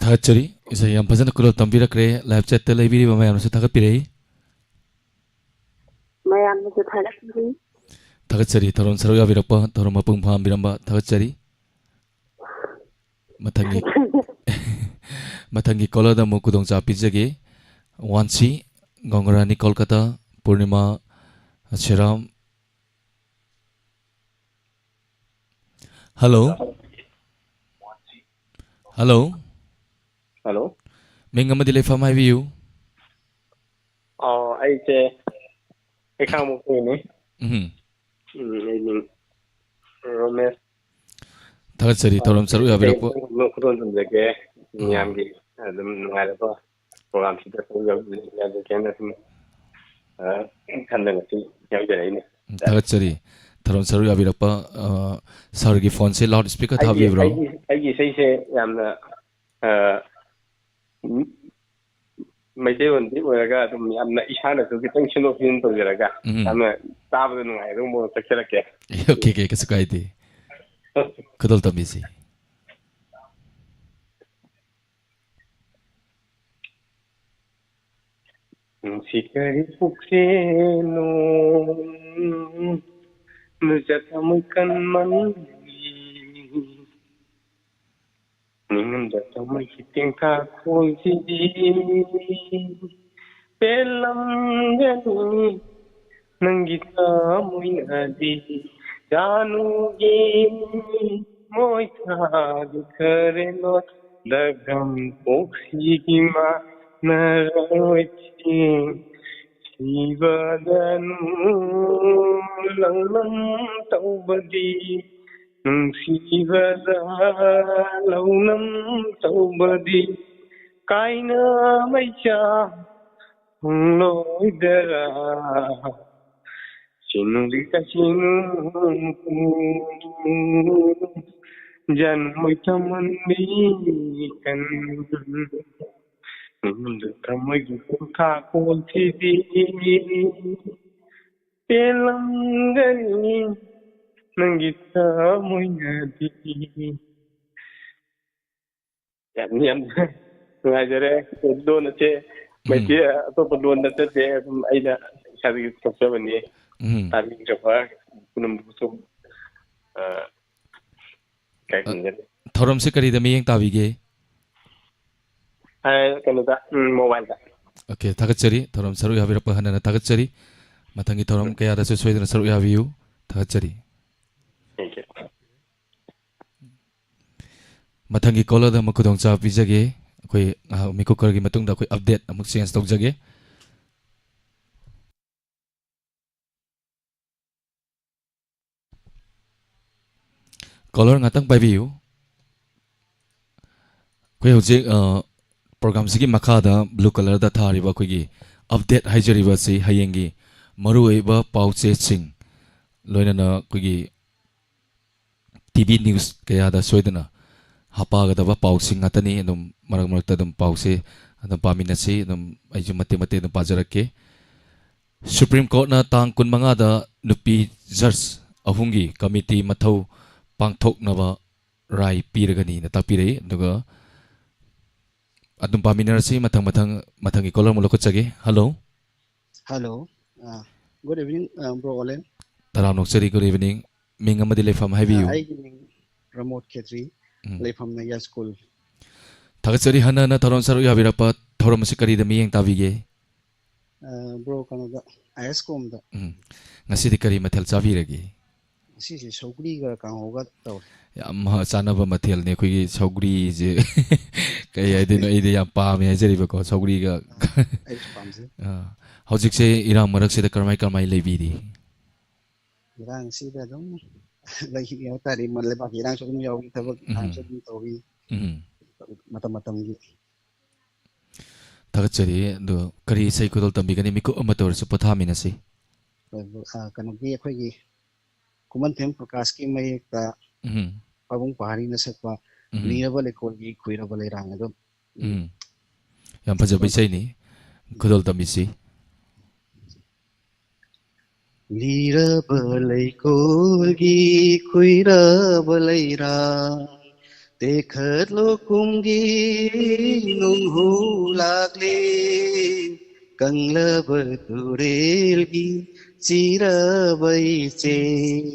ꯊꯥꯒꯠꯆꯔꯤ꯫ ꯏꯁꯩ ꯌꯥꯝ ꯐꯖꯅ ꯈꯨꯗꯣꯜ ꯇꯝꯕꯤꯔꯛꯈ꯭ꯔꯦ꯫ Live chat ꯇ ꯂꯩꯕꯤꯔꯤꯕ ꯃꯌꯥꯝꯅꯁꯨ ꯊꯥꯒꯠꯄꯤꯔꯛꯏ꯫ ꯃꯌꯥꯝꯅꯁꯨ ꯊꯥꯒꯠꯄꯤꯔꯤ꯫ ꯊꯥꯒꯠꯆꯔꯤ꯫ ꯊꯧꯔꯝ ꯁꯔꯨꯛ ꯌꯥꯕꯤꯔꯛꯄ, ꯊꯧꯔꯝ ꯃꯄꯨꯡ ꯐꯥꯍꯟꯕꯤꯔꯝꯕ ꯊꯥꯒꯠꯆꯔꯤ꯫ ꯃꯊꯪꯒꯤ, ꯃꯊꯪꯒꯤ caller ꯗ ꯑꯃꯨꯛ ꯈꯨꯗꯣꯡꯆꯥꯕ ꯄꯤꯖꯒꯦ꯫ ꯋꯥꯟꯁꯤ, ꯒꯣꯡꯒꯔꯥꯅꯤ ꯀꯣꯜꯀꯇꯥ, ꯄꯨꯔꯅꯤꯃꯥ, ꯑꯁꯤꯔꯥꯝ꯫ Hello꯫ Hello꯫ Hello꯫ ꯃꯤꯡ ꯑꯃꯗꯤ ꯂꯩꯐꯝ ꯍꯥꯏꯕꯤꯌꯨ꯫ ꯑꯣ, ꯑꯩꯁꯦ ꯍꯩꯈꯥꯡꯕꯣꯛꯇꯒꯤꯅꯤ꯫ ꯎꯝ꯫ ꯎꯝ, ꯑꯩ ꯃꯤꯡ ꯔꯣꯃꯦꯁ꯫ ꯊꯥꯒꯠꯆꯔꯤ, ꯊꯧꯔꯝ ꯁꯔꯨꯛ ꯌꯥꯕꯤꯔꯛꯄ꯫ ꯑꯩ ꯈꯨꯗꯣꯜ ꯇꯝꯖꯒꯦ꯫ ꯎꯝ꯫ ꯃꯌꯥꯝꯒꯤ ꯑꯗꯨꯝ ꯅꯨꯡꯉꯥꯏꯔꯕ program ꯁꯤꯗ ꯁꯔꯨꯛ ꯌꯥꯕꯤꯔꯛꯀꯦꯅ ꯁꯨꯝ, ꯑ, ꯈꯟꯗꯅ ꯁꯨꯝ ꯌꯥꯎꯖꯔꯛꯏꯅꯦ꯫ ꯎꯝ, ꯊꯥꯒꯠꯆꯔꯤ꯫ ꯊꯧꯔꯝ ꯁꯔꯨꯛ ꯌꯥꯕꯤꯔꯛꯄ, ꯑ, sir ꯒꯤ phone ꯁꯦ loud speaker ꯑꯩꯒꯤ, ꯊꯥꯕꯤꯕ꯭ꯔꯣ? ꯑꯩꯒꯤ, ꯑꯩꯒꯤ ꯏꯁꯩꯁꯦ ꯌꯥꯝꯅ, ꯑ, ꯎꯝ, ꯃꯩꯇꯩꯂꯣꯟꯗꯤ ꯑꯣꯏꯔꯒ ꯑꯗꯨꯝ ꯌꯥꯝꯅ ꯏꯁꯥꯅꯁꯨ ꯈꯤꯇꯪ ꯁꯦꯝꯗꯣꯛ ꯁꯦꯝꯖꯤꯟ ꯇꯧꯖꯔꯒ ꯎꯝ꯫ ꯌꯥꯝꯅ ꯇꯥꯕꯗ ꯅꯨꯡꯉꯥꯏꯒꯗꯧꯕ ꯃꯑꯣꯡꯗ ꯁꯛꯆꯔꯛꯀꯦ꯫ OK, OK, ꯀꯩꯁꯨ ꯀꯥꯏꯗꯦ꯫ ꯈꯨꯗꯣꯜ ꯇꯝꯕꯤꯁꯤ꯫ ꯅꯨꯡꯁꯤ ꯀꯔꯤ ꯄꯨꯛꯁꯦꯅꯣ, ꯅꯨꯖ ꯊꯃꯣꯏ ꯀꯟꯃꯟꯕꯤ꯫ ꯅꯤꯡꯉꯝꯗ ꯊꯃꯣꯏꯒꯤ ꯇꯦꯡꯊꯥ ꯈꯣꯟꯁꯤꯗꯤ ꯄꯦꯜꯂꯝꯒꯅꯤ ꯅꯪꯒꯤ ꯊꯃꯣꯏꯅꯗꯤ꯫ ꯖꯥꯅꯨꯒꯤ ꯃꯣꯏꯊꯥꯗꯨ ꯈꯔꯦ ꯂꯣꯠ ꯗꯒꯝ ꯄꯣꯛꯁꯤꯒꯤ ꯃꯥꯟꯅꯔꯣꯏꯁꯤ꯫ ꯁꯤꯕꯗ ꯂꯧꯅꯝ ꯇꯧꯕꯗꯤ, ꯅꯨꯡꯁꯤꯕꯗ ꯂꯧꯅꯝ ꯇꯧꯕꯗꯤ, ꯀꯥꯏꯅ ꯃꯩꯆꯥ ꯍꯨꯡꯂꯣꯏꯗꯔꯥ? ꯁꯤꯅꯨꯡꯂꯤ ꯀꯁꯤꯅꯨ ꯖꯟꯃꯣꯏ ꯊꯃꯟꯕꯤ ꯀꯟ ꯅꯪꯗ ꯊꯃꯣꯏꯒꯤ ꯈꯨꯠꯈꯥ ꯀꯣꯟꯁꯤꯗꯤ ꯄꯦꯜꯂꯝꯒꯅꯤ ꯅꯪꯒꯤ ꯊꯃꯣꯏꯅꯗꯤ꯫ ꯌꯥꯝ, ꯌꯥꯝ ꯅꯨꯡꯉꯥꯏꯖꯔꯦ꯫ ꯂꯣꯟ ꯑꯁꯦ ꯎꯝ꯫ ꯃꯩꯇꯩ ꯑꯇꯣꯞꯄ ꯂꯣꯟꯗ ꯆꯠꯇꯦ꯫ ꯑꯗꯨꯝ ꯑꯩꯅ ꯏꯁꯥꯗꯒꯤ ꯊꯣꯛꯆꯕꯅꯤ꯫ ꯎꯝ꯫ ꯇꯥꯕꯤꯔꯤꯕ ꯄꯨꯝꯅꯃꯛꯄꯨꯁꯨ, ꯑ, ꯀꯥꯏ ꯑ, ꯈꯨꯝꯖꯔꯤ꯫ ꯊꯧꯔꯝꯁꯦ ꯀꯔꯤꯗ ꯃꯤꯠꯌꯦꯡ ꯇꯥꯕꯤꯒꯦ? ꯑ, ꯀꯩꯅꯣꯗ, ꯎꯝ, mobileꯗ꯫ OK, ꯊꯥꯒꯠꯆꯔꯤ꯫ ꯊꯧꯔꯝ ꯁꯔꯨꯛ ꯌꯥꯕꯤꯔꯛꯄ ꯍꯟꯅ ꯍꯟꯅ ꯊꯥꯒꯠꯆꯔꯤ꯫ ꯃꯊꯪꯒꯤ ꯊꯧꯔꯝ ꯎꯝ꯫ ꯀꯌꯥꯗꯁꯨ ꯁꯣꯏꯗꯅ ꯁꯔꯨꯛ ꯌꯥꯕꯤꯌꯨ꯫ ꯊꯥꯒꯠꯆꯔꯤ꯫ Thank you꯫ ꯃꯊꯪꯒꯤ caller-ꯗ ꯑꯃꯨꯛ ꯈꯨꯗꯣꯡꯆꯥꯕ ꯄꯤꯖꯒꯦ꯫ ꯑꯩꯈꯣꯏ ꯉꯥꯏꯍꯥꯛ ꯃꯤꯀꯨꯞ ꯈꯔꯒꯤ ꯃꯇꯨꯡꯗ ꯑꯩꯈꯣꯏ update ꯑꯃꯨꯛ change ꯇꯧꯖꯒꯦ꯫ Caller, ꯉꯥꯛꯇꯪ ꯄꯥꯏꯕꯤꯌꯨ꯫ ꯑꯩꯈꯣꯏ ꯍꯧꯖꯤꯛ, ꯑ, program-ꯁꯤꯒꯤ ꯃꯈꯥꯗ blue colour-ꯗ ꯊꯥꯔꯤꯕ ꯑꯩꯈꯣꯏꯒꯤ update ꯍꯥꯏꯖꯔꯤꯕ ꯑꯁꯤ ꯍꯌꯦꯡꯒꯤ ꯃꯔꯨꯑꯣꯏꯕ ꯄꯥꯎꯆꯦꯁꯤꯡ, ꯂꯣꯏꯅꯅ ꯑꯩꯈꯣꯏꯒꯤ TV news ꯀꯌꯥꯗ ꯁꯣꯏꯗꯅ ꯍꯥꯞꯄꯛꯀꯗꯕ ꯄꯥꯎꯁꯤꯡ ꯉꯥꯛꯇꯅꯤ꯫ ꯑꯗꯨꯝ ꯃꯔꯛ ꯃꯔꯛꯇ ꯑꯗꯨꯝ ꯄꯥꯎꯁꯦ ꯑꯗꯨꯝ ꯄꯥꯃꯤꯟꯅꯁꯤ꯫ ꯑꯗꯨꯝ ꯑꯩꯁꯨ ꯃꯇꯦꯛ ꯃꯇꯦꯛ ꯑꯗꯨꯝ ꯄꯥꯖꯔꯛꯀꯦ꯫ Supreme Court-ꯅ ꯇꯥꯡ ꯀꯨꯟꯃꯉꯥꯗ ꯅꯨꯄꯤ judge ꯑꯍꯨꯝꯒꯤ committee ꯃꯊꯧ ꯄꯥꯡꯊꯣꯛꯅꯕ ꯔꯥꯏ ꯄꯤꯔꯒꯅꯤꯅ ꯇꯥꯛꯄꯤꯔꯛꯏ꯫ ꯑꯗꯨꯒ ꯑꯗꯨꯝ ꯄꯥꯃꯤꯟꯅꯔꯁꯤ꯫ ꯃꯊꯪ ꯃꯊꯪ ꯃꯊꯪꯒꯤ ꯀꯣꯂꯔ ꯑꯃꯨꯛ ꯂꯧꯈꯠꯆꯒꯦ꯫ ꯍꯜꯂꯣ꯫ ꯍꯜꯂꯣ꯫ ꯑ, good evening, ꯑ, bro Olen꯫ ꯇꯔꯥꯝꯅ ꯑꯣꯛꯆꯔꯤ, good evening꯫ ꯃꯤꯡ ꯑꯃꯗꯤ ꯂꯩꯐꯝ ꯍꯥꯏꯕꯤꯌꯨ꯫ ꯑꯩꯒꯤ ꯃꯤꯡ ꯄ꯭ꯔꯃꯣꯗ ꯈꯦꯇ꯭ꯔꯤ꯫ ꯎꯝ꯫ ꯂꯩꯐꯝꯅ ꯌꯥꯏꯁ꯭ꯀꯨꯜ꯫ ꯊꯥꯒꯠꯆꯔꯤ ꯍꯟꯅ ꯍꯟꯅ ꯊꯧꯔꯝ ꯁꯔꯨꯛ ꯌꯥꯕꯤꯔꯛꯄ꯫ ꯊꯧꯔꯝ ꯑꯁꯤ ꯀꯔꯤꯗ ꯃꯤꯠꯌꯦꯡ ꯇꯥꯕꯤꯒꯦ? ꯑ, bro, ꯀꯩꯅꯣꯗ, ꯑꯥꯏ ꯑꯦꯁ ꯀꯣꯝꯗ꯫ ꯎꯝ꯫ ꯉꯁꯤꯗꯤ ꯀꯔꯤ ꯃꯊꯦꯜ ꯆꯥꯕꯤꯔꯒꯦ? ꯉꯁꯤꯁꯦ ꯁꯧꯒ꯭ꯔꯤꯒ ꯀꯥꯡꯍꯧꯒ ꯇꯧꯔꯦ꯫ ꯌꯥꯝ ꯆꯥꯟꯅꯕ ꯃꯊꯦꯜꯅꯤ꯫ ꯑꯩꯈꯣꯏꯒꯤ ꯁꯧꯒ꯭ꯔꯤꯁꯦ ꯀꯩ ꯍꯥꯏꯗꯣꯏꯅꯣ, ꯑꯩꯗꯤ ꯌꯥꯝ ꯄꯥꯝꯃꯦ ꯍꯥꯏꯖꯔꯤꯕꯀꯣ ꯁꯧꯒ꯭ꯔꯤꯒ꯫ ꯑꯩꯁꯨ ꯄꯥꯝꯖꯩ꯫ ꯑꯥ, ꯍꯧꯖꯤꯛꯁꯦ ꯏꯔꯥꯡ ꯃꯔꯛꯁꯤꯗ ꯀꯔꯝꯍꯥꯏ ꯀꯔꯝꯍꯥꯏ ꯂꯩꯕꯤꯔꯤ? ꯏꯔꯥꯡꯁꯤꯗ ꯑꯗꯨꯝ ꯂꯩꯔꯤ ꯍꯥꯏꯇꯥꯔꯦ꯫ ꯃ-, ꯂꯩꯕꯥꯛꯀꯤ ꯏꯔꯥꯡꯁꯨ ꯑꯗꯨꯝ ꯌꯥꯎꯏ, ꯊꯕꯛ ꯎꯝ꯫ ꯏꯪꯈꯥꯡꯁꯨ ꯑꯗꯨꯝ ꯇꯧꯏ꯫ ꯎꯝ꯫ ꯃꯇꯝ ꯃꯇꯝꯒꯤ꯫ ꯊꯥꯒꯠꯆꯔꯤ꯫ ꯑꯗꯣ ꯀꯔꯤ ꯏꯁꯩ ꯈꯨꯗꯣꯜ ꯇꯝꯕꯤꯒꯅꯤ? ꯃꯤꯀꯨꯞ ꯑꯃꯇ ꯑꯣꯏꯔꯁꯨ ꯄꯣꯊꯥꯃꯤꯟꯅꯁꯤ꯫ ꯑ, ꯀꯩꯅꯣꯒꯤ ꯑꯩꯈꯣꯏꯒꯤ ꯈꯨꯃꯟꯊꯦꯝ ꯄ꯭ꯔꯀꯥꯁꯀꯤ ꯃꯌꯦꯛꯇ ꯎꯝ꯫ ꯄꯥꯕꯨꯡ ꯄꯍꯥꯔꯤꯅ ꯁꯛꯄ ꯎꯝ꯫ ꯂꯤꯔꯕ ꯂꯩꯀꯣꯜꯒꯤ ꯈꯨꯏꯔꯕ ꯂꯩꯔꯥꯡ ꯑꯗꯨ꯫ ꯎꯝ꯫ ꯌꯥꯝ ꯐꯖꯕ ꯏꯁꯩꯅꯤ꯫ ꯈꯨꯗꯣꯜ ꯇꯝꯕꯤꯁꯤ꯫ ꯂꯤꯔꯕ ꯂꯩꯀꯣꯜꯒꯤ ꯈꯨꯏꯔꯕ ꯂꯩꯔꯥꯡ, ꯇꯦꯛꯈꯠꯂꯣ ꯀꯨꯝꯒꯤ ꯅꯣꯡꯍꯧ ꯂꯥꯛꯂꯦ, ꯀꯪꯂꯕ ꯇꯨꯔꯦꯜꯒꯤ ꯆꯤꯔꯕ ꯏꯆꯦꯜ,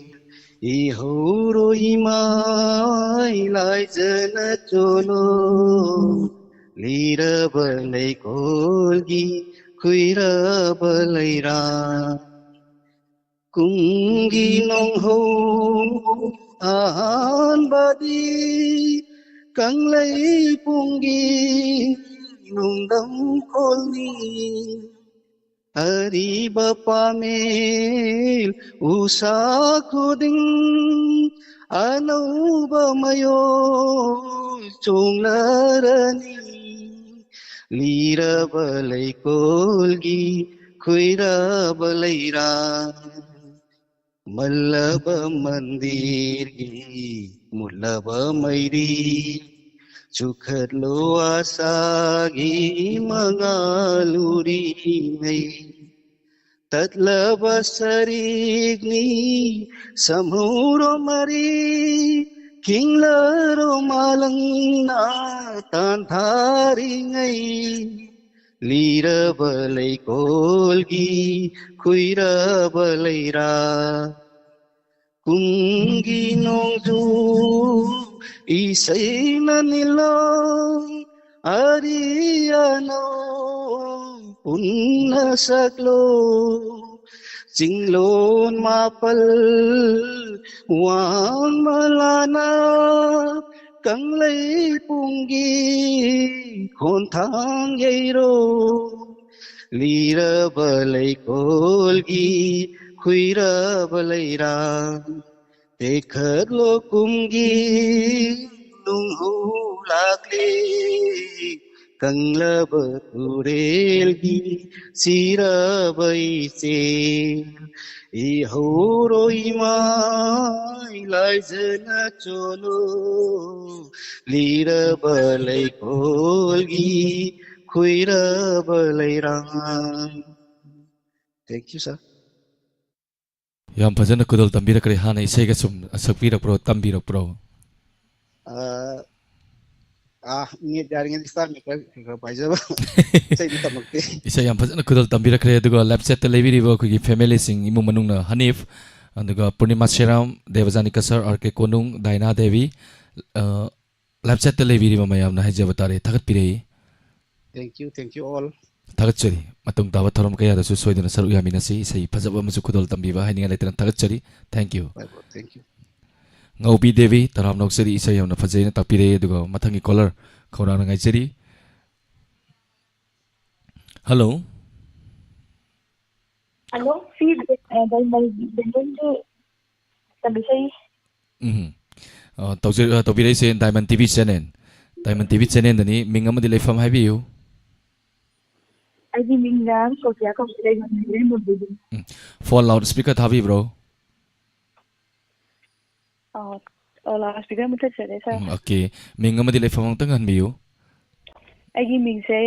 ꯏꯍꯧꯔꯣ ꯏꯃꯥꯏ ꯂꯥꯏꯖꯅ ꯆꯣꯂꯣ, ꯂꯤꯔꯕ ꯂꯩꯀꯣꯜꯒꯤ ꯈꯨꯏꯔꯕ ꯂꯩꯔꯥꯡ꯫ ꯀꯨꯝꯒꯤ ꯅꯣꯡꯍꯧ ꯑꯍꯥꯟꯕꯗꯤ ꯀꯪꯂꯩꯄꯨꯡꯒꯤ ꯅꯨꯡꯗꯝꯈꯣꯜꯅꯤ꯫ ꯑꯔꯤꯕ ꯄꯥꯃꯦꯜ ꯎꯁꯥ ꯈꯨꯗꯤꯡ ꯑꯅꯧꯕ ꯃꯌꯣꯜ ꯆꯣꯡꯂꯔꯅꯤ꯫ ꯂꯤꯔꯕ ꯂꯩꯀꯣꯜꯒꯤ ꯈꯨꯏꯔꯕ ꯂꯩꯔꯥꯡ, ꯃꯜꯂꯕ ꯃꯟꯗꯤꯔꯒꯤ ꯃꯨꯜꯂꯕ ꯃꯩꯔꯤ, ꯆꯨꯈꯠꯂꯣ ꯑꯥꯁꯥꯒꯤ ꯃꯉꯥꯜ ꯎꯔꯤꯉꯩ꯫ ꯇꯠꯂꯕ ꯁꯔꯤꯛꯅꯤ ꯁꯝꯍꯧꯔꯣ ꯃꯔꯤ, ꯆꯤꯡꯂꯔꯣ ꯃꯥꯂꯪꯅ ꯇꯥꯟꯊꯥꯔꯤꯉꯩ, ꯂꯤꯔꯕ ꯂꯩꯀꯣꯜꯒꯤ ꯈꯨꯏꯔꯕ ꯂꯩꯔꯥ꯫ ꯀꯨꯝꯒꯤ ꯅꯣꯡꯖꯨ ꯏꯁꯩꯅ ꯅꯤꯜꯂꯣ, ꯑꯔꯤꯌꯥꯅꯣ ꯄꯨꯟꯅ ꯁꯛꯂꯣ꯫ ꯆꯤꯡꯂꯣꯟ ꯃꯥꯄꯜ ꯋꯥꯡꯃ ꯂꯥꯅ, ꯀꯪꯂꯩ ꯄꯨꯡꯒꯤ ꯈꯣꯟꯊꯥꯡ ꯌꯩꯔꯣ꯫ ꯂꯤꯔꯕ ꯂꯩꯀꯣꯜꯒꯤ ꯈꯨꯏꯔꯕ ꯂꯩꯔꯥ, ꯇꯦꯛꯈꯠꯂꯣ ꯀꯨꯝꯒꯤ ꯅꯨꯡꯍꯨ ꯂꯥꯛꯂꯤ꯫ ꯀꯪꯂꯕ ꯇꯨꯔꯦꯜꯒꯤ ꯁꯤꯔꯕ ꯏꯆꯦꯜ, ꯏꯍꯧꯔꯣ ꯏꯃꯥꯏ ꯂꯥꯏꯖꯅ ꯆꯣꯜꯂꯣ꯫ ꯂꯤꯔꯕ ꯂꯩꯀꯣꯜꯒꯤ ꯈꯨꯏꯔꯕ ꯂꯩꯔꯥꯡ꯫ Thank you, sir. ꯌꯥꯝ ꯐꯖꯅ ꯈꯨꯗꯣꯜ ꯇꯝꯕꯤꯔꯛꯈ꯭ꯔꯦ꯫ ꯍꯥꯟꯅ ꯏꯁꯩꯒ ꯁꯨꯝ ꯁꯛꯄꯤꯔꯛꯄ꯭ꯔꯣ, ꯇꯝꯕꯤꯔꯛꯄ꯭ꯔꯣ? ꯑꯥ, ꯑꯥ, ꯅꯦꯠ ꯌꯥꯔꯤꯉꯩꯗ ꯁ꯭ꯇꯥꯔ ꯃꯦꯀꯔ ꯈꯔ ꯈꯔ ꯄꯥꯏꯖꯕ꯫ ꯏꯁꯩꯗꯤ ꯇꯝꯃꯛꯇꯦ꯫ ꯏꯁꯩ ꯌꯥꯝ ꯐꯖꯅ ꯈꯨꯗꯣꯜ ꯇꯝꯕꯤꯔꯛꯈ꯭ꯔꯦ꯫ ꯑꯗꯨꯒ ꯂꯥꯏꯐ ꯆꯦꯠꯇ ꯂꯩꯕꯤꯔꯤꯕ ꯑꯩꯈꯣꯏꯒꯤ ꯐꯦꯃꯤꯂꯤꯁꯤꯡ, ꯏꯃꯨꯡ ꯃꯅꯨꯡꯅ ꯍꯅꯤꯐ, ꯑꯗꯨꯒ ꯄꯨꯔꯅꯤꯃꯥ ꯁꯦꯔꯥꯝ, ꯗꯦꯕꯖꯥꯅꯤ ꯀꯁꯔ, ꯑꯥꯔ ꯀꯦ ꯀꯣꯅꯨꯡ, ꯗꯥꯏꯅꯥ ꯗꯦꯕꯤ, ꯑ, ꯂꯥꯏꯐ ꯆꯦꯠꯇ ꯂꯩꯕꯤꯔꯤꯕ ꯃꯌꯥꯝꯅ ꯍꯥꯏꯖꯕ ꯇꯥꯔꯦ, ꯊꯥꯒꯠꯄꯤꯔꯛꯏ꯫ Thank you, thank you all. ꯊꯥꯒꯠꯆꯔꯤ꯫ ꯃꯇꯨꯡ ꯇꯥꯕ ꯊꯧꯔꯝ ꯀꯌꯥꯗꯁꯨ ꯁꯣꯏꯗꯅ ꯁꯔꯨꯛ ꯌꯥꯃꯤꯟꯅꯁꯤ꯫ ꯏꯁꯩ ꯐꯖꯕ ꯑꯃꯁꯨ ꯈꯨꯗꯣꯜ ꯇꯝꯕꯤꯕ ꯍꯥꯏꯅꯤꯡꯉꯥꯏ ꯂꯩꯇꯅ ꯊꯥꯒꯠꯆꯔꯤ꯫ Thank you꯫ Bye, bro. Thank you. ꯉꯧꯕꯤ Devi, ꯇꯔꯥꯝꯅ ꯑꯣꯛꯆꯔꯤ꯫ ꯏꯁꯩ ꯌꯥꯝꯅ ꯐꯖꯩꯅ ꯇꯥꯛꯄꯤꯔꯛꯏ꯫ ꯑꯗꯨꯒ ꯃꯊꯪꯒꯤ ꯀꯣꯂꯔ ꯈꯧꯔꯥꯡꯅ ꯉꯥꯏꯖꯔꯤ꯫ ꯍꯜꯂꯣ꯫ ꯍꯜꯂꯣ, ꯁꯤ ꯗꯥꯏꯃꯟ ꯗꯥꯏꯃꯟꯒꯤ ꯇꯝꯕꯤꯁꯩ꯫ ꯎꯝ꯫ ꯑ, ꯇꯧꯖ-, ꯑ, ꯇꯧꯕꯤꯔꯛꯏꯁꯦ diamond T V channel. Diamond T V ꯆꯦꯅꯦꯜꯗꯅꯤ꯫ ꯃꯤꯡ ꯑꯃꯗꯤ ꯂꯩꯐꯝ ꯍꯥꯏꯕꯤꯌꯨ꯫ ꯑꯩꯒꯤ ꯃꯤꯡꯅ ꯁꯣꯐꯤꯌꯥ ꯀꯧꯖꯩ, ꯂꯩꯐꯝꯅ ꯏꯔꯦꯡꯕꯝꯗꯒꯤ꯫ ꯎꯝ꯫ ꯐꯣꯟ ꯂꯥꯎꯠ ꯁ꯭ꯄꯤꯀꯔ ꯊꯥꯕꯤꯕ꯭ꯔꯣ? ꯑꯣ, ꯑꯣ, ꯂꯥꯎꯠ ꯁ꯭ꯄꯤꯀꯔ ꯃꯨꯊꯠꯆꯔꯦ, ꯁꯥꯔ꯫ ꯎꯝ, ꯑꯣꯀꯦ꯫ ꯃꯤꯡ ꯑꯃꯗꯤ ꯂꯩꯐꯝ ꯑꯃꯨꯛꯇꯪ ꯍꯟꯕꯤꯌꯨ꯫ ꯑꯩꯒꯤ ꯃꯤꯡꯁꯦ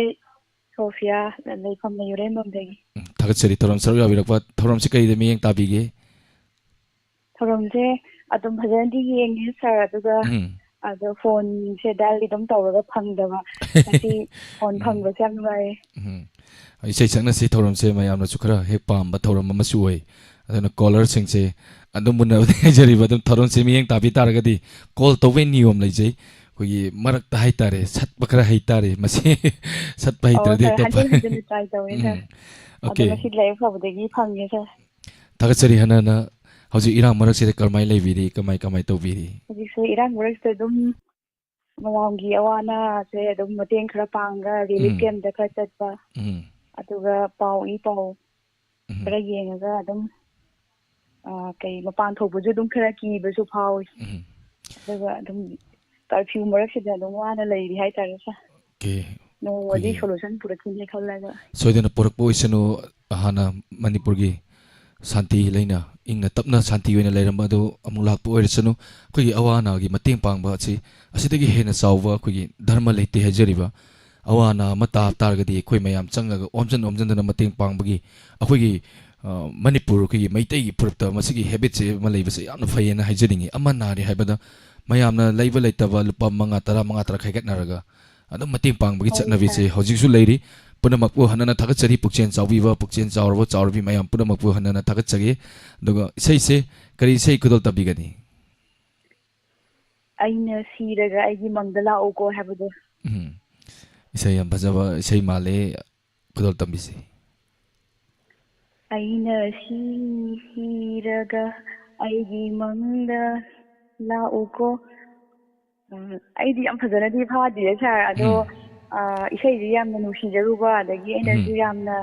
ꯁꯣꯐꯤꯌꯥ, ꯂꯩꯐꯝꯅ ꯏꯔꯦꯡꯕꯝꯗꯒꯤ꯫ ꯎꯝ, ꯊꯥꯒꯠꯆꯔꯤ ꯊꯧꯔꯝ ꯁꯔꯨꯛ ꯌꯥꯕꯤꯔꯛꯄ꯫ ꯊꯧꯔꯝꯁꯤ ꯀꯔꯤꯗ ꯃꯤꯠꯌꯦꯡ ꯇꯥꯕꯤꯒꯦ? ꯊꯧꯔꯝꯁꯦ ꯑꯗꯨꯝ ꯐꯖꯅꯗꯤ ꯌꯦꯡꯉꯦ, ꯁꯥꯔ, ꯑꯗꯨꯒ ꯎꯝ꯫ ꯑꯗꯣ ꯐꯣꯟꯁꯦ ꯗꯥꯏꯜꯗꯤ ꯑꯗꯨꯝ ꯇꯧꯔꯒ ꯐꯪꯗꯕ꯫ ꯉꯁꯤ ꯐꯣꯟ ꯎꯝ꯫ ꯐꯪꯕꯁꯦ ꯌꯥꯝ ꯅꯨꯡꯉꯥꯏꯌꯦ꯫ ꯎꯝ꯫ ꯏꯁꯩ ꯁꯛꯅꯁꯤ ꯊꯧꯔꯝꯁꯦ ꯃꯌꯥꯝꯅꯁꯨ ꯈꯔ ꯍꯦꯛ ꯄꯥꯝꯕ ꯊꯧꯔꯝ ꯑꯃꯁꯨ ꯑꯣꯏ꯫ ꯑꯗꯨꯅ ꯀꯣꯂꯔꯁꯤꯡꯁꯦ ꯑꯗꯨꯝ ꯃꯨꯟꯅꯕꯗꯤ ꯍꯥꯏꯖꯔꯤꯕ, ꯑꯗꯨꯝ ꯊꯧꯔꯝꯁꯦ ꯃꯤꯠꯌꯦꯡ ꯇꯥꯕꯤ ꯇꯥꯔꯒꯗꯤ ꯀꯣꯜ ꯇꯧꯕꯩ ꯅꯤꯌꯣꯝ ꯂꯩꯖꯩ꯫ ꯑꯩꯈꯣꯏꯒꯤ ꯃꯔꯛꯇ ꯍꯥꯏꯇꯥꯔꯦ, ꯁꯠꯄ ꯈꯔ ꯍꯩꯇꯥꯔꯦ꯫ ꯃꯁꯤ ꯁꯠꯄ ꯑꯣ, ꯍꯩꯇ꯭ꯔꯗꯤ ꯁꯥꯔ, ꯍꯦꯛꯇ ꯍꯟꯖꯤꯟ ꯐ-, ꯍꯟꯖꯤꯟꯅ ꯇ꯭ꯔꯥꯏ ꯇꯧꯋꯦ, ꯎꯝ꯫ ꯁꯥꯔ꯫ ꯑꯗꯣ ꯑꯣꯀꯦ꯫ ꯉꯁꯤ ꯂꯥꯏꯕꯛ ꯐꯕꯗꯒꯤ ꯐꯪꯉꯦ, ꯁꯥꯔ꯫ ꯊꯥꯒꯠꯆꯔꯤ ꯍꯟꯅ ꯍꯟꯅ꯫ ꯍꯧꯖꯤꯛ ꯏꯔꯥꯡ ꯃꯔꯛꯁꯤꯗ ꯀꯔꯝꯍꯥꯏꯅ ꯂꯩꯕꯤꯔꯤ? ꯀꯃꯥꯏ, ꯀꯃꯥꯏ ꯇꯧꯕꯤꯔꯤ? ꯍꯧꯖꯤꯛꯁꯦ ꯏꯔꯥꯡ ꯃꯔꯛꯁꯤꯗ ꯑꯗꯨꯝ ꯃꯌꯥꯝꯒꯤ ꯑꯋꯥ ꯑꯅꯥꯁꯦ ꯑꯗꯨꯝ ꯃꯇꯦꯡ ꯈꯔ ꯄꯥꯡꯉꯒ ꯔꯤꯂꯤꯐ ꯎꯝ꯫ ꯀꯦꯝꯞꯇ ꯈꯔ ꯆꯠꯄ, ꯎꯝ꯫ ꯑꯗꯨꯒ ꯄꯥꯎ ꯏ ꯄꯥꯎ ꯎꯝ꯫ ꯈꯔ ꯌꯦꯡꯉꯒ ꯑꯗꯨꯝ, ꯑ, ꯀꯩ, ꯃꯄꯥꯟ ꯊꯣꯛꯄꯁꯨ ꯑꯗꯨꯝ ꯈꯔ ꯀꯤꯕꯁꯨ ꯐꯥꯎꯏ꯫ ꯎꯝ꯫ ꯑꯗꯨꯒ ꯑꯗꯨꯝ ꯀꯔꯐ꯭ꯌꯨ ꯃꯔꯛꯁꯤꯗ ꯑꯗꯨꯝ ꯋꯥꯅ ꯂꯩꯔꯤ ꯍꯥꯏꯇꯥꯔꯦ, ꯁꯥꯔ꯫ ꯑꯣꯀꯦ꯫ ꯅꯣꯡꯃꯗꯤ ꯑꯩꯈꯣꯏꯒꯤ ꯁꯣꯂꯨꯁꯟ ꯄꯨꯔꯛꯈꯤꯅꯤ ꯈꯜꯂꯒ꯫ ꯁꯣꯏꯗꯅ ꯄꯨꯔꯛꯄ ꯑꯣꯏꯁꯅꯨ꯫ ꯍꯥꯟꯅ ꯃꯅꯤꯄꯨꯔꯒꯤ ꯁꯥꯟꯇꯤ ꯂꯩꯅ, ꯏꯪꯅ ꯇꯞꯅ ꯁꯥꯟꯇꯤ ꯑꯣꯏꯅ ꯂꯩꯔꯝꯕ ꯑꯗꯨ ꯑꯃꯨꯛ ꯂꯥꯛꯄ ꯑꯣꯏꯔꯁꯅꯨ꯫ ꯑꯩꯈꯣꯏꯒꯤ ꯑꯋꯥ ꯑꯅꯥꯒꯤ ꯃꯇꯦꯡ ꯄꯥꯡꯕ ꯑꯁꯤ, ꯑꯁꯤꯗꯒꯤ ꯍꯦꯟꯅ ꯆꯥꯎꯕ ꯑꯩꯈꯣꯏꯒꯤ ꯙꯔꯃ ꯂꯩꯇꯦ ꯍꯥꯏꯖꯔꯤꯕ꯫ ꯑꯋꯥ ꯑꯅꯥ ꯑꯃ ꯇꯥꯕ ꯇꯥꯔꯒꯗꯤ ꯑꯩꯈꯣꯏ ꯃꯌꯥꯝ ꯆꯪꯉꯒ ꯑꯣꯝꯁꯤꯟ ꯑꯣꯝꯁꯤꯟꯗꯅ ꯃꯇꯦꯡ ꯄꯥꯡꯕꯒꯤ ꯑꯩꯈꯣꯏꯒꯤ, ꯑ, ꯃꯅꯤꯄꯨꯔ, ꯑꯩꯈꯣꯏꯒꯤ ꯃꯩꯇꯩꯒꯤ ꯐꯨꯔꯨꯞꯇ ꯃꯁꯤꯒꯤ ꯍꯦꯕꯤꯠꯁꯦ ꯑꯃ ꯂꯩꯕꯁꯦ ꯌꯥꯝꯅ ꯐꯩꯌꯦꯅ ꯍꯥꯏꯖꯅꯤꯡꯉꯤ꯫ ꯑꯃ ꯅꯥꯔꯦ ꯍꯥꯏꯕꯗ ꯃꯌꯥꯝꯅ ꯂꯩꯕ ꯂꯩꯇꯕ ꯂꯨꯄꯥ ꯃꯉꯥ, ꯇꯔꯥ, ꯃꯉꯥ, ꯇꯔꯥ ꯈꯥꯏꯒꯠꯅꯔꯒ ꯑꯗꯨꯝ ꯃꯇꯦꯡ ꯄꯥꯡꯕꯒꯤ ꯍꯣꯏ, ꯆꯠꯅꯕꯤꯁꯦ ꯁꯥꯔ꯫ ꯍꯧꯖꯤꯛꯁꯨ ꯂꯩꯔꯤ꯫ ꯄꯨꯝꯅꯃꯛꯄꯨ ꯍꯟꯅ ꯍꯟꯅ ꯊꯥꯒꯠꯆꯔꯤ, ꯄꯨꯛꯆꯦꯜ ꯆꯥꯎꯕꯤꯕ, ꯄꯨꯛꯆꯦꯜ ꯆꯥꯎꯔꯕ, ꯆꯥꯎꯔꯕꯤ ꯃꯌꯥꯝ ꯄꯨꯝꯅꯃꯛꯄꯨ ꯍꯟꯅ ꯍꯟꯅ ꯊꯥꯒꯠꯆꯒꯦ꯫ ꯑꯗꯨꯒ ꯏꯁꯩꯁꯦ ꯀꯔꯤ ꯏꯁꯩ ꯈꯨꯗꯣꯜ ꯇꯝꯕꯤꯒꯅꯤ? ꯑꯩꯅ ꯁꯤꯔꯒ ꯑꯩꯒꯤ ꯃꯪꯗ ꯂꯥꯛꯎꯀꯣ ꯍꯥꯏꯕꯗꯣ꯫ ꯎꯝ꯫ ꯏꯁꯩ ꯌꯥꯝ ꯐꯖꯕ ꯏꯁꯩ ꯃꯥꯜꯂꯦ, ꯈꯨꯗꯣꯜ ꯇꯝꯕꯤꯁꯤ꯫ ꯑꯩꯅ ꯁꯤꯔꯒ ꯑꯩꯒꯤ ꯃꯪꯗ ꯂꯥꯛꯎꯀꯣ꯫ ꯎꯝ, ꯑꯩꯗꯤ ꯌꯥꯝ ꯐꯖꯅꯗꯤ ꯐꯥꯗꯤꯌꯦ, ꯁꯥꯔ꯫ ꯑꯗꯣ, ꯎꯝ꯫ ꯑ, ꯏꯁꯩꯁꯤ ꯌꯥꯝꯅ ꯅꯨꯡꯁꯤꯖꯔꯨꯕ, ꯑꯗꯒꯤ ꯑꯩꯅꯁꯨ ꯎꯝ꯫ ꯌꯥꯝꯅ,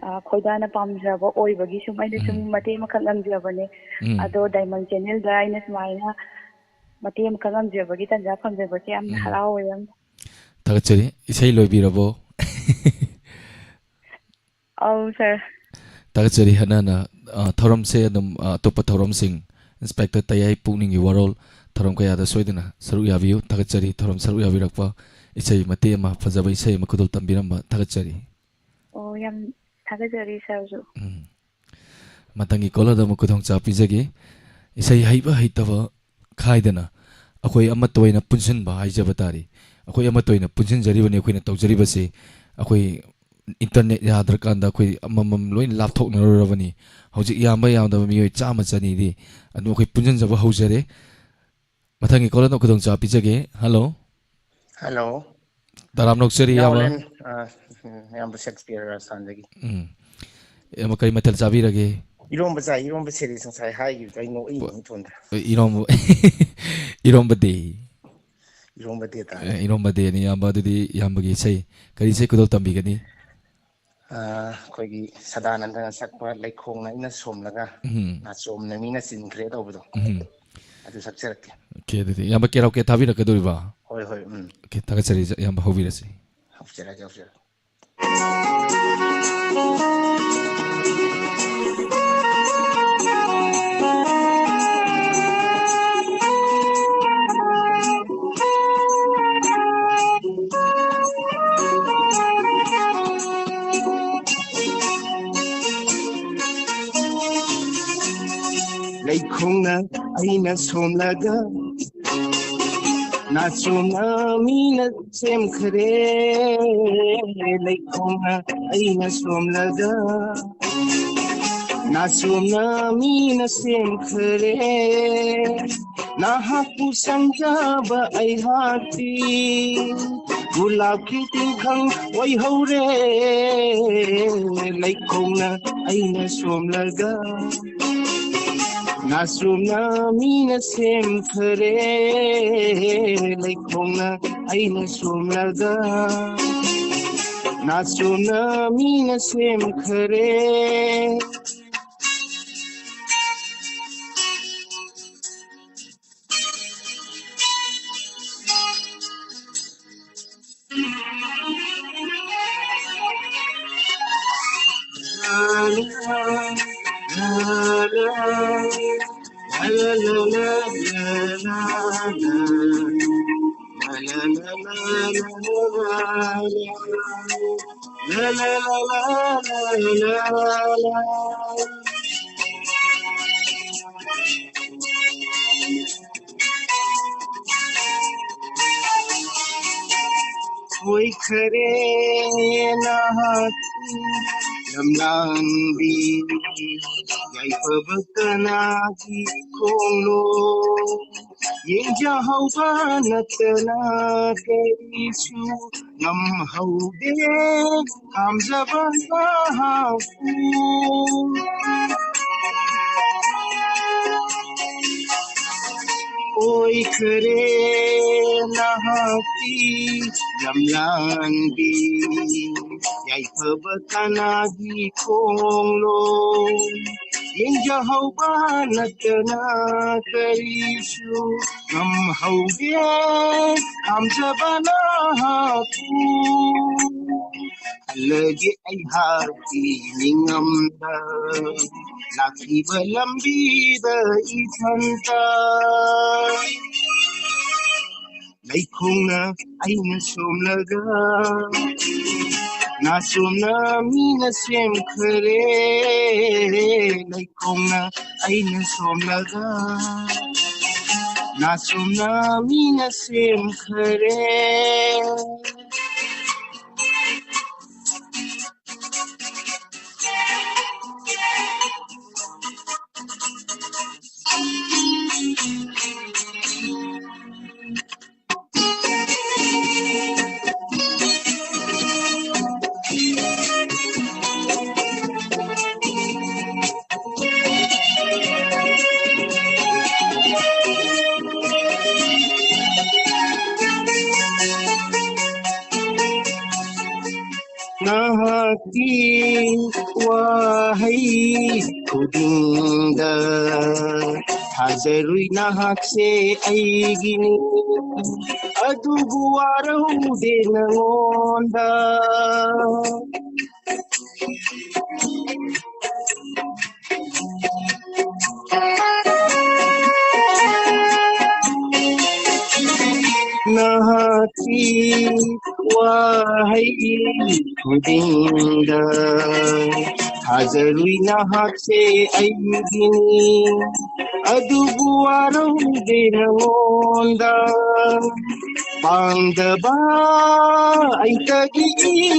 ꯑ, ꯈꯣꯏꯗꯥꯅ ꯄꯥꯝꯖꯕ ꯑꯣꯏꯕꯒꯤ ꯁꯨꯝ ꯑꯩꯅ ꯁꯨꯝ ꯎꯝ꯫ ꯃꯇꯦꯛ ꯑꯃꯈꯛ ꯉꯪꯖꯕꯅꯦ꯫ ꯎꯝ꯫ ꯑꯗꯣ ꯗꯥꯏꯃꯟ ꯆꯦꯅꯦꯜꯗ ꯑꯩꯅ ꯁꯨꯃꯥꯏꯅ ꯃꯇꯦꯛ ꯑꯃꯈꯛ ꯉꯪꯖꯕꯒꯤ ꯇꯟꯖꯥ ꯐꯪꯖꯕꯁꯦ ꯌꯥꯝꯅ ꯎꯝ꯫ ꯍꯔꯥꯎꯋꯦ ꯌꯥꯝꯅ꯫ ꯊꯥꯒꯠꯆꯔꯤ꯫ ꯏꯁꯩ ꯂꯣꯏꯕꯤꯔꯕꯣ? ꯑꯧ, ꯁꯥꯔ꯫ ꯊꯥꯒꯠꯆꯔꯤ꯫ ꯍꯟꯅ ꯍꯟꯅ, ꯑ, ꯊꯧꯔꯝꯁꯦ ꯑꯗꯨꯝ, ꯑ, ꯑꯇꯣꯞꯄ ꯊꯧꯔꯝꯁꯤꯡ, ꯏꯟꯁꯄꯦꯛꯇꯔ ꯇꯌꯥꯏ ꯄꯨꯛꯅꯤꯡꯒꯤ ꯋꯥꯔꯣꯜ, ꯊꯧꯔꯝ ꯀꯌꯥꯗ ꯁꯣꯏꯗꯅ ꯁꯔꯨꯛ ꯌꯥꯕꯤꯌꯨ꯫ ꯊꯥꯒꯠꯆꯔꯤ ꯊꯧꯔꯝ ꯁꯔꯨꯛ ꯌꯥꯕꯤꯔꯛꯄ, ꯏꯁꯩ ꯃꯇꯦꯛ ꯑꯃ, ꯐꯖꯕ ꯏꯁꯩ ꯑꯃ ꯈꯨꯗꯣꯜ ꯇꯝꯕꯤꯔꯝꯕ ꯊꯥꯒꯠꯆꯔꯤ꯫ ꯑꯣ, ꯌꯥꯝ ꯊꯥꯒꯠꯆꯔꯤ, ꯁꯥꯔꯁꯨ꯫ ꯎꯝ꯫ ꯃꯊꯪꯒꯤ ꯀꯣꯂꯔꯗ ꯑꯃꯨꯛ ꯈꯨꯗꯣꯡꯆꯥꯕ ꯄꯤꯖꯒꯦ꯫ ꯏꯁꯩ ꯍꯩꯕ ꯍꯩꯇꯕ ꯈꯥꯏꯗꯅ ꯑꯩꯈꯣꯏ ꯑꯃꯠꯇ ꯑꯣꯏꯅ ꯄꯨꯟꯁꯤꯟꯕ ꯍꯥꯏꯖꯕ ꯇꯥꯔꯦ꯫ ꯑꯩꯈꯣꯏ ꯑꯃꯠꯇ ꯑꯣꯏꯅ ꯄꯨꯟꯁꯤꯟꯖꯔꯤꯕꯅꯤ ꯑꯩꯈꯣꯏꯅ ꯇꯧꯖꯔꯤꯕꯁꯦ꯫ ꯑꯩꯈꯣꯏ internet ꯌꯥꯗ꯭ꯔꯀꯥꯟꯗ ꯑꯩꯈꯣꯏ ꯑꯃꯃꯝ ꯂꯣꯏꯅ ꯂꯥꯞꯊꯣꯛꯅꯔꯨꯔꯕꯅꯤ꯫ ꯍꯧꯖꯤꯛ ꯌꯥꯝꯕ ꯌꯥꯝꯗꯕ ꯃꯤꯑꯣꯏ ꯆꯥꯝꯃ ꯆꯅꯤꯗꯤ ꯑꯗꯨꯝ ꯑꯩꯈꯣꯏ ꯄꯨꯟꯁꯤꯟꯖꯕ ꯍꯧꯖꯔꯦ꯫ ꯃꯊꯪꯒꯤ caller ꯗ ꯈꯨꯗꯣꯡꯆꯥꯕ ꯄꯤꯖꯒꯦ꯫ Hello꯫ Hello꯫ ꯇꯔꯥꯝꯅ ꯑꯣꯛꯆꯔꯤ, ꯏꯌꯥꯝꯕ꯫ ꯏꯌꯥꯝꯕ ꯁꯦꯛꯁꯄꯤꯌꯔ ꯔꯥꯖꯁꯊꯥꯟꯗꯒꯤ꯫ ꯎꯝ꯫ ꯏꯌꯥꯝꯕ, ꯀꯔꯤ ꯃꯊꯦꯜ ꯆꯥꯕꯤꯔꯒꯦ? ꯏꯔꯣꯝꯕ ꯆꯥꯏ, ꯏꯔꯣꯝꯕ ꯁꯦꯔꯤꯁ ꯉꯁꯥꯏ ꯍꯥꯏꯈꯤꯕꯗꯣ ꯑꯩ ꯅꯣꯛꯏꯅꯤ ꯏꯊꯣꯟꯗ꯫ ꯑꯦ, ꯏꯔꯣꯝꯕ, ꯏꯔꯣꯝꯕꯗꯤ? ꯏꯔꯣꯝꯕꯗꯤ ꯇꯥꯔꯦ꯫ ꯑꯦ, ꯏꯔꯣꯝꯕꯗꯤꯅꯤ, ꯏꯌꯥꯝꯕ꯫ ꯑꯗꯨꯗꯤ ꯏꯌꯥꯝꯕꯒꯤ ꯏꯁꯩ, ꯀꯔꯤ ꯏꯁꯩ ꯈꯨꯗꯣꯜ ꯇꯝꯕꯤꯒꯅꯤ? ꯑ, ꯑꯩꯈꯣꯏꯒꯤ ꯁꯗꯥꯅꯟꯗꯅ ꯁꯛꯄ "ꯂꯩꯈꯣꯡꯅ ꯑꯩꯅ ꯁꯣꯝꯂꯒ ꯎꯝ꯫ ꯅꯥꯆꯣꯝꯅ ꯃꯤꯅ ꯆꯤꯟꯈ꯭ꯔꯦ" ꯇꯧꯕꯗꯣ, ꯎꯝ꯫ ꯑꯗꯨ ꯁꯛꯆꯔꯛꯀꯦ꯫ OK, ꯑꯗꯨꯗꯤ ꯏꯌꯥꯝꯕ karaoke ꯊꯥꯕꯤꯔꯛꯀꯗꯣꯔꯤꯕ? ꯍꯣꯏ, ꯍꯣꯏ, ꯎꯝ꯫ OK, ꯊꯥꯒꯠꯆꯔꯤ, ꯏꯌꯥꯝꯕ, ꯍꯧꯕꯤꯔꯁꯤ꯫ ꯍꯧꯖꯔꯒꯦ, ꯍꯧꯖꯔꯒꯦ꯫ ꯂꯩꯈꯣꯡꯅ ꯑꯩꯅ ꯁꯣꯝꯂꯒ ꯅꯥꯆꯣꯝꯅ ꯃꯤꯅ ꯁꯦꯝꯈ꯭ꯔꯦ꯫ ꯂꯩꯈꯣꯡꯅ ꯑꯩꯅ ꯁꯣꯝꯂꯒ ꯅꯥꯆꯣꯝꯅ ꯃꯤꯅ ꯁꯦꯝꯈ꯭ꯔꯦ꯫ ꯅꯍꯥꯛꯄꯨ ꯁꯪꯖꯕ ꯑꯩꯍꯥꯛꯇꯤ ꯒꯨꯂꯥꯞꯀꯤ ꯇꯤꯡꯈꯪ ꯑꯣꯏꯍꯧꯔꯦ꯫ ꯂꯩꯈꯣꯡꯅ ꯑꯩꯅ ꯁꯣꯝꯂꯒ ꯅꯥꯆꯣꯝꯅ ꯃꯤꯅ ꯁꯦꯝꯈ꯭ꯔꯦ꯫ ꯂꯩꯈꯣꯡꯅ ꯑꯩꯅ ꯁꯣꯝꯂꯒ ꯅꯥꯆꯣꯝꯅ ꯃꯤꯅ ꯁꯦꯝꯈ꯭ꯔꯦ꯫ ꯑꯣꯏꯈꯔꯦ ꯅꯍꯥꯛꯀꯤ ꯂꯝꯂꯥꯟꯕꯤ, ꯌꯥꯏꯐꯕ ꯀꯅꯥꯒꯤ ꯈꯣꯡꯂꯣ? ꯌꯦꯡꯖꯍꯧꯕ ꯅꯠꯇꯅ ꯀꯔꯤꯁꯨ ꯉꯝꯍꯧꯗꯦ ꯄꯥꯝꯖꯕ ꯅꯍꯥꯛꯄꯨ꯫ ꯑꯣꯏꯈꯔꯦ ꯅꯍꯥꯛꯀꯤ ꯂꯝꯂꯥꯟꯕꯤ, ꯌꯥꯏꯐꯕ ꯀꯅꯥꯒꯤ ꯈꯣꯡꯂꯣ? ꯌꯦꯡꯖꯍꯧꯕ ꯅꯠꯇꯅ ꯀꯔꯤꯁꯨ ꯉꯝꯍꯧꯗꯦ ꯄꯥꯝꯖꯕ ꯅꯍꯥꯛꯄꯨ꯫ ꯈꯜꯂꯒꯦ ꯑꯩꯍꯥꯛꯀꯤ ꯅꯤꯡꯉꯝꯗ ꯂꯥꯛꯂꯤꯕ ꯂꯝꯕꯤꯗ ꯏꯊꯟꯇ꯫ ꯂꯩꯈꯣꯡꯅ ꯑꯩꯅ ꯁꯣꯝꯂꯒ, ꯅꯥꯆꯣꯝꯅ ꯃꯤꯅ ꯁꯦꯝꯈꯔꯦ꯫ ꯂꯩꯈꯣꯡꯅ ꯑꯩꯅ ꯁꯣꯝꯂꯒ, ꯅꯥꯆꯣꯝꯅ ꯃꯤꯅ ꯁꯦꯝꯈꯔꯦ꯫ ꯅꯍꯥꯛꯀꯤ ꯋꯥꯍꯩ ꯈꯨꯗꯤꯡꯗ ꯊꯥꯖꯔꯨꯏ ꯅꯍꯥꯛꯁꯦ ꯑꯩꯒꯤꯅꯤ, ꯑꯗꯨꯕꯨ ꯋꯥꯔꯧꯗꯦ ꯅꯉꯣꯟꯗ꯫ ꯅꯍꯥꯛꯀꯤ ꯋꯥꯍꯩ ꯈꯨꯗꯤꯡꯗ ꯊꯥꯖꯔꯨꯏ ꯅꯍꯥꯛꯁꯦ ꯑꯩꯒꯤꯅꯤ, ꯑꯗꯨꯕꯨ ꯋꯥꯔꯧꯗꯦ ꯅꯉꯣꯟꯗ꯫ ꯄꯥꯡꯗꯕ ꯑꯩꯇꯒꯤ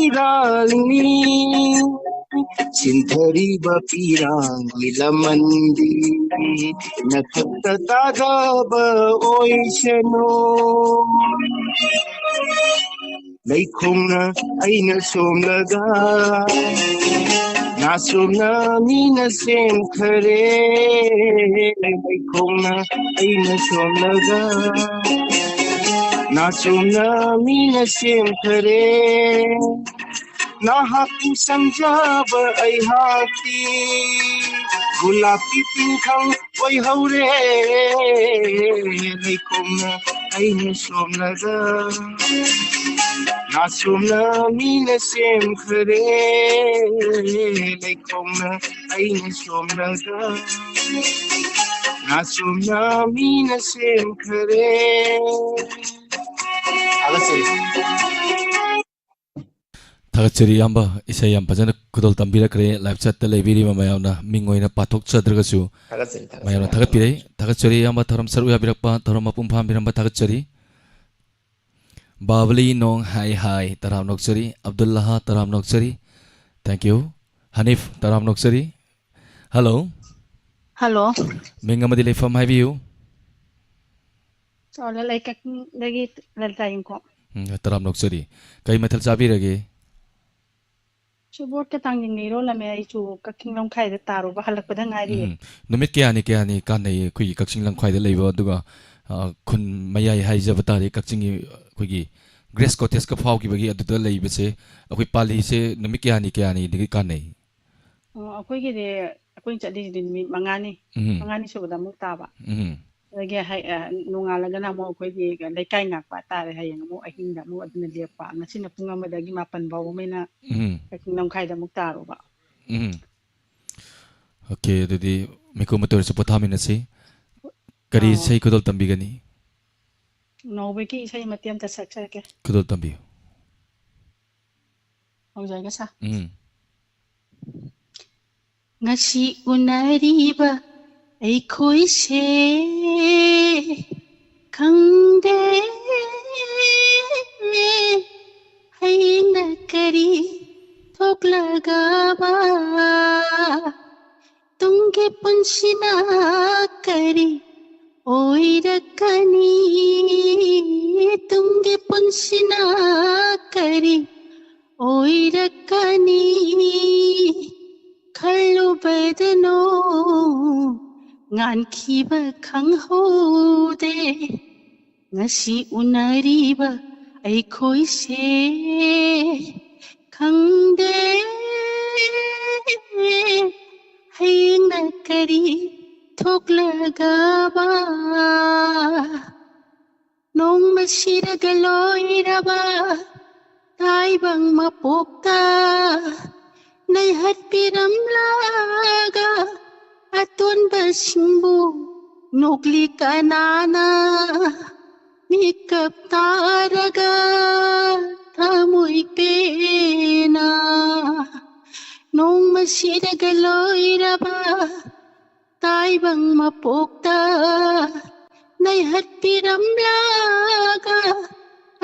ꯏꯔꯥꯜꯅꯤ꯫ ꯁꯤꯟꯊꯔꯤꯕ ꯄꯤꯔꯥꯡꯒꯤ ꯂꯃꯟꯗꯤ ꯅꯊꯛꯇ ꯇꯥꯗꯕ ꯑꯣꯏꯁꯅꯨ꯫ ꯂꯩꯈꯣꯡꯅ ꯑꯩꯅ ꯁꯣꯝꯂꯒ, ꯅꯥꯆꯣꯝꯅ ꯃꯤꯅ ꯁꯦꯝꯈꯔꯦ꯫ ꯂꯩꯈꯣꯡꯅ ꯑꯩꯅ ꯁꯣꯝꯂꯒ, ꯅꯥꯆꯣꯝꯅ ꯃꯤꯅ ꯁꯦꯝꯈꯔꯦ꯫ ꯅꯍꯥꯛꯄꯨ ꯁꯪꯖꯕ ꯑꯩꯍꯥꯛꯇꯤ ꯒꯨꯂꯥꯞꯀꯤ ꯄꯤꯡꯈꯪ ꯑꯣꯏꯍꯧꯔꯦ꯫ ꯂꯩꯈꯣꯝꯅ ꯑꯩꯅ ꯁꯣꯝꯂꯒ, ꯅꯥꯆꯣꯝꯅ ꯃꯤꯅ ꯁꯦꯝꯈꯔꯦ꯫ ꯂꯩꯈꯣꯝꯅ ꯑꯩꯅ ꯁꯣꯝꯂꯒ, ꯅꯥꯆꯣꯝꯅ ꯃꯤꯅ ꯁꯦꯝꯈꯔꯦ꯫ ꯊꯥꯒꯠꯆꯔꯤ꯫ ꯊꯥꯒꯠꯆꯔꯤ ꯏꯌꯥꯝꯕ, ꯏꯁꯩ ꯌꯥꯝ ꯐꯖꯅ ꯈꯨꯗꯣꯜ ꯇꯝꯕꯤꯔꯛꯈ꯭ꯔꯦ꯫ ꯂꯥꯏꯚ ꯆꯠꯇ ꯂꯩꯕꯤꯔꯤꯕ ꯃꯌꯥꯝꯅ ꯃꯤꯡ ꯑꯣꯏꯅ ꯄꯥꯊꯣꯛꯆꯗ꯭ꯔꯒꯁꯨ ꯊꯥꯒꯠꯆꯔꯤ, ꯊꯥꯒꯠꯆꯔꯤ, ꯃꯌꯥꯝꯅ ꯌꯥꯝ ꯊꯥꯒꯠꯄꯤꯔꯦ꯫ ꯊꯥꯒꯠꯆꯔꯤ ꯏꯌꯥꯝꯕ, ꯊꯧꯔꯝ ꯁꯔꯨꯛ ꯌꯥꯕꯤꯔꯛꯄ, ꯊꯧꯔꯝ ꯃꯄꯨꯡ ꯐꯥꯍꯟꯕꯤꯔꯝꯕ ꯊꯥꯒꯠꯆꯔꯤ꯫ ꯕꯥꯕꯂꯤ ꯅꯣꯡ ꯍꯥꯏ ꯍꯥꯏ, ꯇꯔꯥꯝ ꯅꯣꯛꯆꯔꯤ꯫ ꯑꯕꯗꯨꯜꯂꯥꯍ, ꯇꯔꯥꯝ ꯅꯣꯛꯆꯔꯤ꯫ Thank you꯫ ꯍꯅꯤꯐ, ꯇꯔꯥꯝ ꯅꯣꯛꯆꯔꯤ꯫ ꯍꯜꯂꯣ꯫ ꯍꯜꯂꯣ꯫ ꯃꯤꯡ ꯑꯃꯗꯤ ꯂꯩꯐꯝ ꯍꯥꯏꯕꯤꯌꯨ꯫ ꯑꯣ, ꯂꯩꯀꯛꯗꯒꯤ ꯂꯂꯤꯇꯥ ꯌꯨꯝꯈꯣꯡ꯫ ꯎꯝ, ꯇꯔꯥꯝ ꯅꯣꯛꯆꯔꯤ꯫ ꯀꯩ ꯃꯊꯦꯜ ꯆꯥꯕꯤꯔꯒꯦ? ꯁꯦꯕꯣꯠꯀ ꯊꯥꯡꯖꯤꯡꯒ ꯏꯔꯣꯜꯂꯝꯃꯦ꯫ ꯑꯩꯁꯨ ꯀꯛꯆꯤꯡ ꯂꯝꯈꯥꯏꯗ ꯇꯥꯔꯨꯕ ꯍꯜꯂꯛꯄꯗ ꯉꯥꯏꯔꯤꯌꯦ꯫ ꯎꯝ꯫ ꯅꯨꯃꯤꯠ ꯀꯌꯥꯅꯤ, ꯀꯌꯥꯅꯤ ꯀꯥꯟꯅꯩ ꯑꯩꯈꯣꯏꯒꯤ ꯀꯛꯆꯤꯡ ꯂꯝꯈꯥꯏꯗ ꯂꯩꯕ, ꯑꯗꯨꯒ, ꯑ, ꯈꯨꯟ ꯃꯌꯥꯏ ꯍꯥꯏꯖꯕ ꯇꯥꯔꯦ, ꯀꯛꯆꯤꯡꯒꯤ ꯑꯩꯈꯣꯏꯒꯤ ꯒ꯭ꯔꯦꯁ ꯀꯣꯇꯦꯖꯀ ꯐꯥꯎꯈꯤꯕꯒꯤ ꯑꯗꯨꯗ ꯂꯩꯕꯁꯦ, ꯑꯩꯈꯣꯏ ꯄꯥꯜꯂꯤꯁꯦ ꯅꯨꯃꯤꯠ ꯀꯌꯥꯅꯤ, ꯀꯌꯥꯅꯤꯗꯒꯤ ꯀꯥꯟꯅꯩ? ꯑꯣ, ꯑꯩꯈꯣꯏꯒꯤꯗꯤ, ꯑꯩꯈꯣꯏꯅ ꯆꯠꯂꯤꯁꯤꯗꯤ ꯅꯨꯃꯤꯠ ꯃꯉꯥꯅꯤ, ꯎꯝ꯫ ꯃꯉꯥꯅꯤ ꯁꯨꯕꯗ ꯑꯃꯨꯛ ꯇꯥꯕ꯫ ꯎꯝ꯫ ꯑꯗꯒꯤ ꯍꯥꯏ-, ꯑ, ꯅꯣꯡꯉꯥꯜꯂꯒꯅ ꯑꯃꯨꯛ ꯑꯩꯈꯣꯏꯒꯤ ꯂꯩꯀꯥꯏ ꯉꯥꯛꯄ ꯍꯥꯏꯇꯥꯔꯦ, ꯍꯌꯦꯡ ꯑꯃꯨꯛ ꯑꯍꯤꯡꯗ ꯑꯃꯨꯛ ꯑꯗꯨꯅ ꯂꯦꯞꯄ꯫ ꯉꯁꯤꯅ ꯄꯨꯡ ꯑꯃꯗꯒꯤ ꯃꯥꯄꯟ ꯐꯥꯎꯕ ꯑꯃꯅ ꯎꯝ꯫ ꯀꯛꯆꯤꯡ ꯂꯝꯈꯥꯏꯗ ꯑꯃꯨꯛ ꯇꯥꯔꯨꯕ꯫ ꯎꯝ꯫ ꯑꯣꯀꯦ, ꯑꯗꯨꯗꯤ ꯃꯤꯀꯨꯞ ꯑꯃꯇ ꯑꯣꯏꯔꯁꯨ ꯄꯣꯊꯥꯃꯤꯟꯅꯁꯤ꯫ ꯀꯔꯤ ꯑꯥꯎ꯫ ꯏꯁꯩ ꯈꯨꯗꯣꯜ ꯇꯝꯕꯤꯒꯅꯤ? ꯅꯧꯕꯒꯤ ꯏꯁꯩ ꯃꯇꯦꯛ ꯑꯃꯇ ꯁꯛꯆꯔꯛꯀꯦ꯫ ꯈꯨꯗꯣꯜ ꯇꯝꯕꯤꯌꯨ꯫ ꯍꯧꯖꯔꯒꯦ ꯁꯥ꯫ ꯎꯝ꯫ ꯉꯁꯤ ꯎꯅꯔꯤꯕ ꯑꯩꯈꯣꯏꯁꯦ ꯈꯪꯗꯦ ꯍꯌꯦꯡꯅ ꯀꯔꯤ ꯊꯣꯛꯂꯒꯕ? ꯇꯨꯡꯒꯤ ꯄꯨꯟꯁꯤꯅ ꯀꯔꯤ ꯑꯣꯏꯔꯛꯀꯅꯤ? ꯇꯨꯡꯒꯤ ꯄꯨꯟꯁꯤꯅ ꯀꯔꯤ ꯑꯣꯏꯔꯛꯀꯅꯤ? ꯈꯜꯂꯨꯕꯗꯅꯣ ꯉꯥꯟꯈꯤꯕ ꯈꯪꯍꯧꯗꯦ꯫ ꯉꯁꯤ ꯎꯅꯔꯤꯕ ꯑꯩꯈꯣꯏꯁꯦ ꯈꯪꯗꯦ ꯍꯌꯦꯡꯅ ꯀꯔꯤ ꯊꯣꯛꯂꯒꯕ꯫ ꯅꯣꯡꯃ ꯁꯤꯔꯒ ꯂꯣꯏꯔꯕ ꯇꯥꯏꯕꯪ ꯃꯄꯣꯛꯇ ꯅꯩꯍꯠꯄꯤꯔꯝꯂꯒ ꯑꯇꯣꯟꯕꯁꯤꯡꯕꯨ ꯅꯣꯛꯂꯤ ꯀꯅꯥꯅ? ꯃꯤꯀꯞ ꯇꯥꯔꯒ ꯊꯃꯣꯏ ꯄꯦꯟꯅ ꯅꯣꯡꯃ ꯁꯤꯔꯒ ꯂꯣꯏꯔꯕ ꯇꯥꯏꯕꯪ ꯃꯄꯣꯛꯇ ꯅꯩꯍꯠꯄꯤꯔꯝꯂꯒ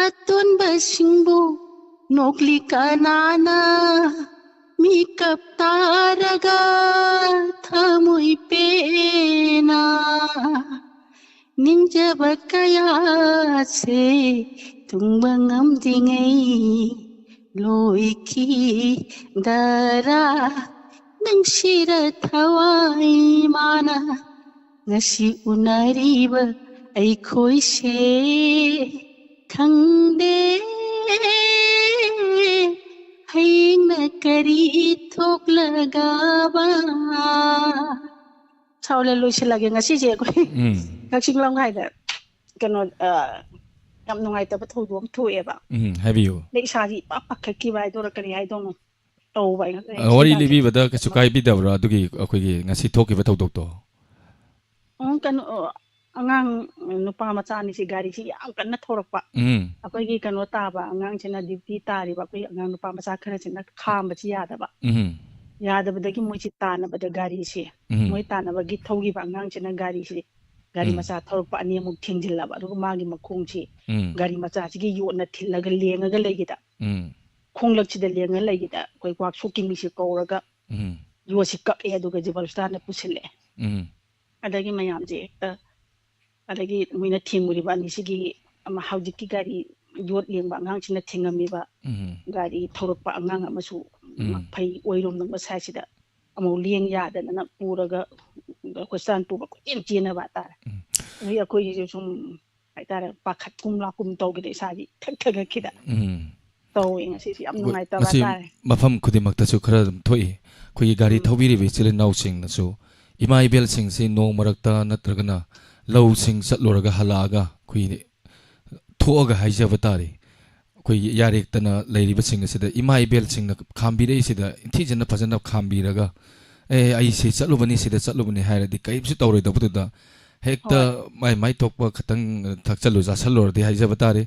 ꯑꯇꯣꯟꯕꯁꯤꯡꯕꯨ ꯅꯣꯛꯂꯤ ꯀꯅꯥꯅ? ꯃꯤꯀꯞ ꯇꯥꯔꯒ ꯊꯃꯣꯏ ꯄꯦꯟꯅ ꯅꯤꯡꯖꯕ ꯀꯌꯥꯁꯦ ꯇꯨꯡꯕ ꯉꯝꯗ꯭ꯔꯤꯉꯩ ꯂꯣꯏꯈꯤꯗꯔꯥ? ꯅꯨꯡꯁꯤꯔ ꯊꯋꯥꯏ ꯃꯥꯅ ꯉꯁꯤ ꯎꯅꯔꯤꯕ ꯑꯩꯈꯣꯏꯁꯦ ꯈꯪꯗꯦ ꯍꯌꯦꯡꯅ ꯀꯔꯤ ꯊꯣꯛꯂꯒꯕ꯫ ꯁꯥꯎꯂꯦ, ꯂꯣꯏꯁꯤꯜꯂꯒꯦ ꯉꯁꯤꯁꯦ ꯑꯩꯈꯣꯏ ꯎꯝ ꯀꯛꯆꯤꯡ ꯂꯝꯈꯥꯏꯗ ꯀꯩꯅꯣ ꯑ, ꯌꯥꯝ ꯅꯨꯡꯉꯥꯏꯇꯕ ꯊꯧꯗꯣꯛ ꯑꯃ ꯊꯣꯛꯑꯦꯕ꯫ ꯎꯝ, ꯍꯥꯏꯕꯤꯌꯨ꯫ ꯑꯗꯩ ꯏꯁꯥꯁꯤ ꯏꯄꯥ ꯄꯥꯈꯠꯈꯤꯕ ꯍꯥꯏꯗꯣꯏꯔꯥ ꯀꯔꯤ ꯍꯥꯏꯗꯣꯏꯅꯣ ꯇꯧꯕ ꯑꯩ ꯉꯁꯥꯏ ꯑ, ꯋꯥꯔꯤ accident ꯂꯤꯕꯤꯕꯗ ꯀꯩꯁꯨ ꯀꯥꯏꯕꯤꯗꯕ꯭ꯔꯥ ꯑꯗꯨꯒꯤ ꯑꯩꯈꯣꯏꯒꯤ ꯉꯁꯤ ꯊꯣꯛꯈꯤꯕ ꯊꯧꯗꯣꯛꯇꯣ? ꯑꯣ, ꯀꯩꯅꯣ ꯑ, ꯑꯉꯥꯡ ꯅꯨꯄꯥ ꯃꯆꯥ ꯑꯅꯤꯁꯤ ꯒꯥꯔꯤꯁꯤ ꯌꯥꯝ ꯀꯟꯅ ꯊꯧꯔꯛꯄ꯫ ꯎꯝ ꯑꯩꯈꯣꯏꯒꯤ ꯀꯩꯅꯣ ꯇꯥꯕ ꯑꯉꯥꯡꯁꯤꯅ, duty ꯇꯥꯔꯤꯕ ꯑꯩꯈꯣꯏ ꯑꯉꯥꯡ ꯅꯨꯄꯥ ꯃꯆꯥ ꯈꯔꯁꯤꯅ ꯈꯥꯝꯕꯁꯤ ꯌꯥꯗꯕ꯫ ꯎꯝ ꯌꯥꯗꯕꯗꯒꯤ ꯃꯣꯏꯁꯤ ꯇꯥꯟꯅꯕꯗ ꯒꯥꯔꯤꯁꯤ, ꯎꯝ ꯃꯣꯏ ꯇꯥꯟꯅꯕꯒꯤ ꯊꯧꯈꯤꯕ ꯑꯉꯥꯡꯁꯤꯅ ꯒꯥꯔꯤꯁꯤ ꯒꯥꯔꯤ ꯎꯝ꯫ ꯃꯆꯥ ꯊꯧꯔꯛꯄ ꯑꯅꯤ ꯑꯃꯨꯛ ꯊꯦꯡꯖꯤꯜꯂꯕ, ꯑꯗꯨꯒ ꯃꯥꯒꯤ ꯃꯈꯣꯡꯁꯤ ꯎꯝ꯫ ꯒꯥꯔꯤ ꯃꯆꯥꯁꯤꯒꯤ ꯌꯣꯠꯅ ꯊꯤꯜꯂꯒ ꯂꯦꯡꯉꯒ ꯂꯩꯈꯤꯗ, ꯎꯝ꯫ ꯈꯣꯡꯂꯛꯁꯤꯗ ꯂꯦꯡꯉ ꯂꯩꯈꯤꯗ, ꯑꯩꯈꯣꯏ ꯋꯥꯛꯁꯣꯞꯀꯤ ꯃꯤꯁꯦ ꯀꯧꯔꯒ ꯎꯝ꯫ ꯌꯣꯠꯁꯤ ꯀꯛꯑꯦ, ꯑꯗꯨꯒ ꯖꯤꯕꯜ ꯍꯣꯁꯄꯤꯇꯥꯜꯗ ꯄꯨꯁꯤꯜꯂꯛꯑꯦ꯫ ꯎꯝ꯫ ꯑꯗꯒꯤ ꯃꯌꯥꯝꯁꯦ ꯍꯦꯛꯇ, ꯑꯗꯒꯤ ꯃꯣꯏꯅ ꯊꯦꯡꯉꯨꯔꯤꯕ ꯑꯅꯤꯁꯤꯒꯤ ꯑꯃ ꯍꯧꯖꯤꯛꯀꯤ ꯒꯥꯔꯤ ꯌꯣꯠ ꯂꯦꯡꯕ ꯑꯉꯥꯡꯁꯤꯅ ꯊꯦꯡꯉꯝꯃꯤꯕ ꯎꯝ꯫ ꯒꯥꯔꯤ ꯊꯧꯔꯛꯄ ꯑꯉꯥꯡ ꯑꯃꯁꯨ ꯎꯝ꯫ ꯃꯐꯩ ꯑꯣꯏꯔꯣꯝ ꯅꯝꯕ ꯁꯥꯏꯠꯁꯤꯗ ꯑꯃꯨꯛ ꯂꯦꯡ ꯌꯥꯗꯗꯅ ꯄꯨꯔꯒ ꯍꯣꯁꯄꯤꯇꯥꯜ ꯄꯨꯕ ꯀꯣꯏꯆꯦꯟ ꯆꯦꯟꯅꯕ ꯍꯥꯏꯇꯥꯔꯦ꯫ ꯎꯝ꯫ ꯑꯗꯒꯤ ꯑꯩꯈꯣꯏꯒꯤꯁꯨ ꯁꯨꯝ ꯍꯥꯏꯇꯥꯔꯦ, ꯄꯥꯈꯠꯀꯨꯝ ꯂꯥꯛꯀꯨꯝ ꯇꯧꯈꯤꯗ, ꯏꯁꯥꯁꯤ ꯏꯊꯛ ꯊꯛꯀꯠꯈꯤꯗ ꯎꯝ꯫ ꯇꯧꯋꯦ ꯉꯁꯤꯁꯦ꯫ ꯌꯥꯝ ꯑꯩꯈꯣꯏ ꯅꯨꯡꯉꯥꯏꯇꯕ ꯃꯁꯤ ꯍꯥꯏꯇꯥꯔꯦ꯫ ꯃꯐꯝ ꯈꯨꯗꯤꯡꯃꯛꯇꯁꯨ ꯈꯔ ꯑꯗꯨꯝ ꯊꯣꯛꯏ꯫ ꯑꯩꯈꯣꯏꯒꯤ ꯒꯥꯔꯤ ꯎꯝ꯫ ꯊꯧꯕꯤꯔꯤꯕ ꯏꯆꯤꯜ ꯏꯅꯥꯎꯁꯤꯡꯅꯁꯨ ꯏꯃꯥ ꯏꯕꯦꯜꯁꯤꯡꯁꯤ ꯅꯣꯡ ꯃꯔꯛꯇ ꯅꯠꯇ꯭ꯔꯒꯅ ꯂꯧꯁꯤꯡ ꯆꯠꯂꯨꯔꯒ ꯍꯜꯂꯛꯑꯒ ꯑꯩꯈꯣꯏꯒꯤ ꯊꯣꯛꯑꯒ ꯍꯥꯏꯖꯕ ꯇꯥꯔꯦ, ꯑꯩꯈꯣꯏꯒꯤ ꯏꯌꯥꯔꯦꯛꯇꯅ ꯂꯩꯔꯤꯕꯁꯤꯡ ꯑꯁꯤꯗ ꯏꯃꯥ ꯏꯕꯦꯜꯁꯤꯡꯅ ꯈꯥꯝꯕꯤꯔꯛꯏꯁꯤꯗ ꯏꯟꯊꯤꯖꯅ ꯐꯖꯅ ꯈꯥꯝꯕꯤꯔꯒ, "ꯑꯦ, ꯑꯩ ꯁꯤ ꯆꯠꯂꯨꯕꯅꯤ, ꯁꯤꯗ ꯆꯠꯂꯨꯕꯅꯤ" ꯍꯥꯏꯔꯗꯤ ꯀꯔꯤꯝꯁꯨ ꯇꯧꯔꯣꯏꯗꯧꯕꯗꯨꯗ ꯍꯦꯛꯇ ꯍꯣꯏ꯫ ꯃꯥꯏ ꯃꯥꯏ ꯊꯣꯛꯄ ꯈꯇꯪ ꯊꯛꯆꯜꯂꯨ ꯆꯥꯁꯜꯂꯨꯔꯗꯤ ꯍꯥꯏꯖꯕ ꯇꯥꯔꯦ꯫